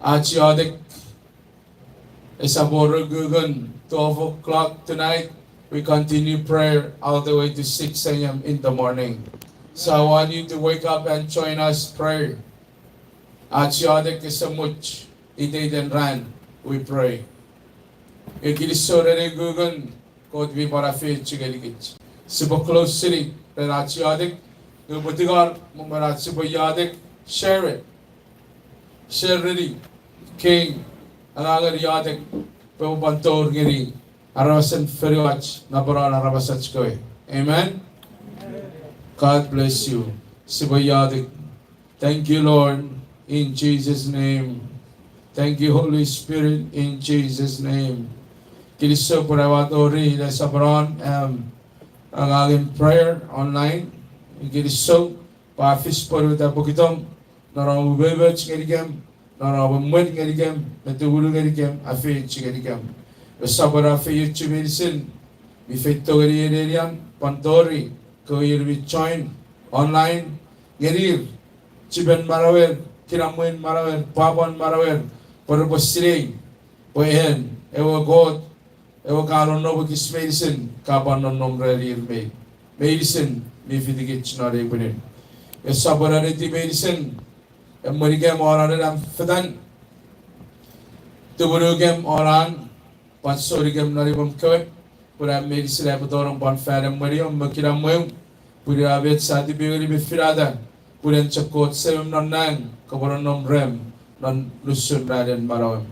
Achi adik. Esap wor ukukun twelve o'clock tonight, we continue prayer all the way to six a m in the morning. So I want you to wake up and join us prayer. Ach iotek esemuch iteiten ran, we pray. Nge kinisou ren ukukun Kot mi pwan afeiochu ngenikich. Sipwe close seni ren ach iotek, nge upwe tingor mwen ach sipwe iotek, share it. Share reni, King, angangen iotek, pwe upwe pwan tor ngeni aramasen fonuach, napanapan aramasach kewe. Amen. God bless you. Sipwe iotek. Thank you, Lord, in Jesus' name. Thank you, Holy Spirit, in Jesus' name. Kinisou pwe aua tori ina soponon am angangen prayer online. Kinisou pwe a fis pwonueta pokiten, non om umoumoch ngenikem, non om emwen ngenikem me tumunu ngenikem, afeiochu ngenikem. Esap ena afeiochu meinisin mi feito ngeni ei nenian pwan tori kewe ir mi join online, ngenir chipen manauer, kinamwen manauer, pwapwan manauer, pwe repwe sinei pwe en ewe Kot, ewe ka nonnom ekis meinisin, ka pwan nonnom ren ir mei, meinisin mi fitikich non ei pwinin. Esap ena neti meinisin, emwenikem won anen am fetan, tumunukem won an, pwan sonikem non imwom kewe, pun am meinisin aipwe tonong pwan fan emweniom me kinamwem, pun ina met sia tipeeu ngeni me finata, pun en chok Kot Semem non nang kopwe nonnom rem non nusun ranin manauem.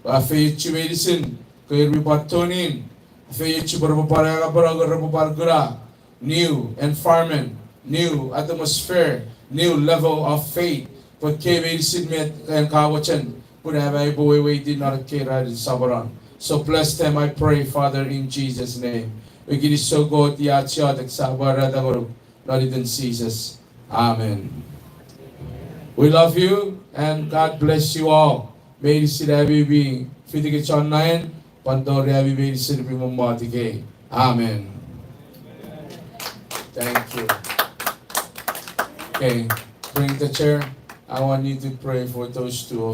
Ua afeiochu meinisin kewe ir mi pwan tune in, afeiochu pwe repwe pwan anapano, repwe pwan kuna new environment, new atmosphere, new level of faith, pwe ekkei meinisin met en ka mochen, pun am aipwe weweiti non ekkei ranin soponon. So bless them, I pray, Father, in Jesus' name. Ua kinisou Kot, ia ach iotek sa pwarata ngonuk non iten Jises. Amen. We love you and God bless you all. Meinisin ami mi fitikich online, pwan tori ami meinisin mi mommot ikei. Amen. Thank you. Okay, bring the chair. I want you to pray for those two of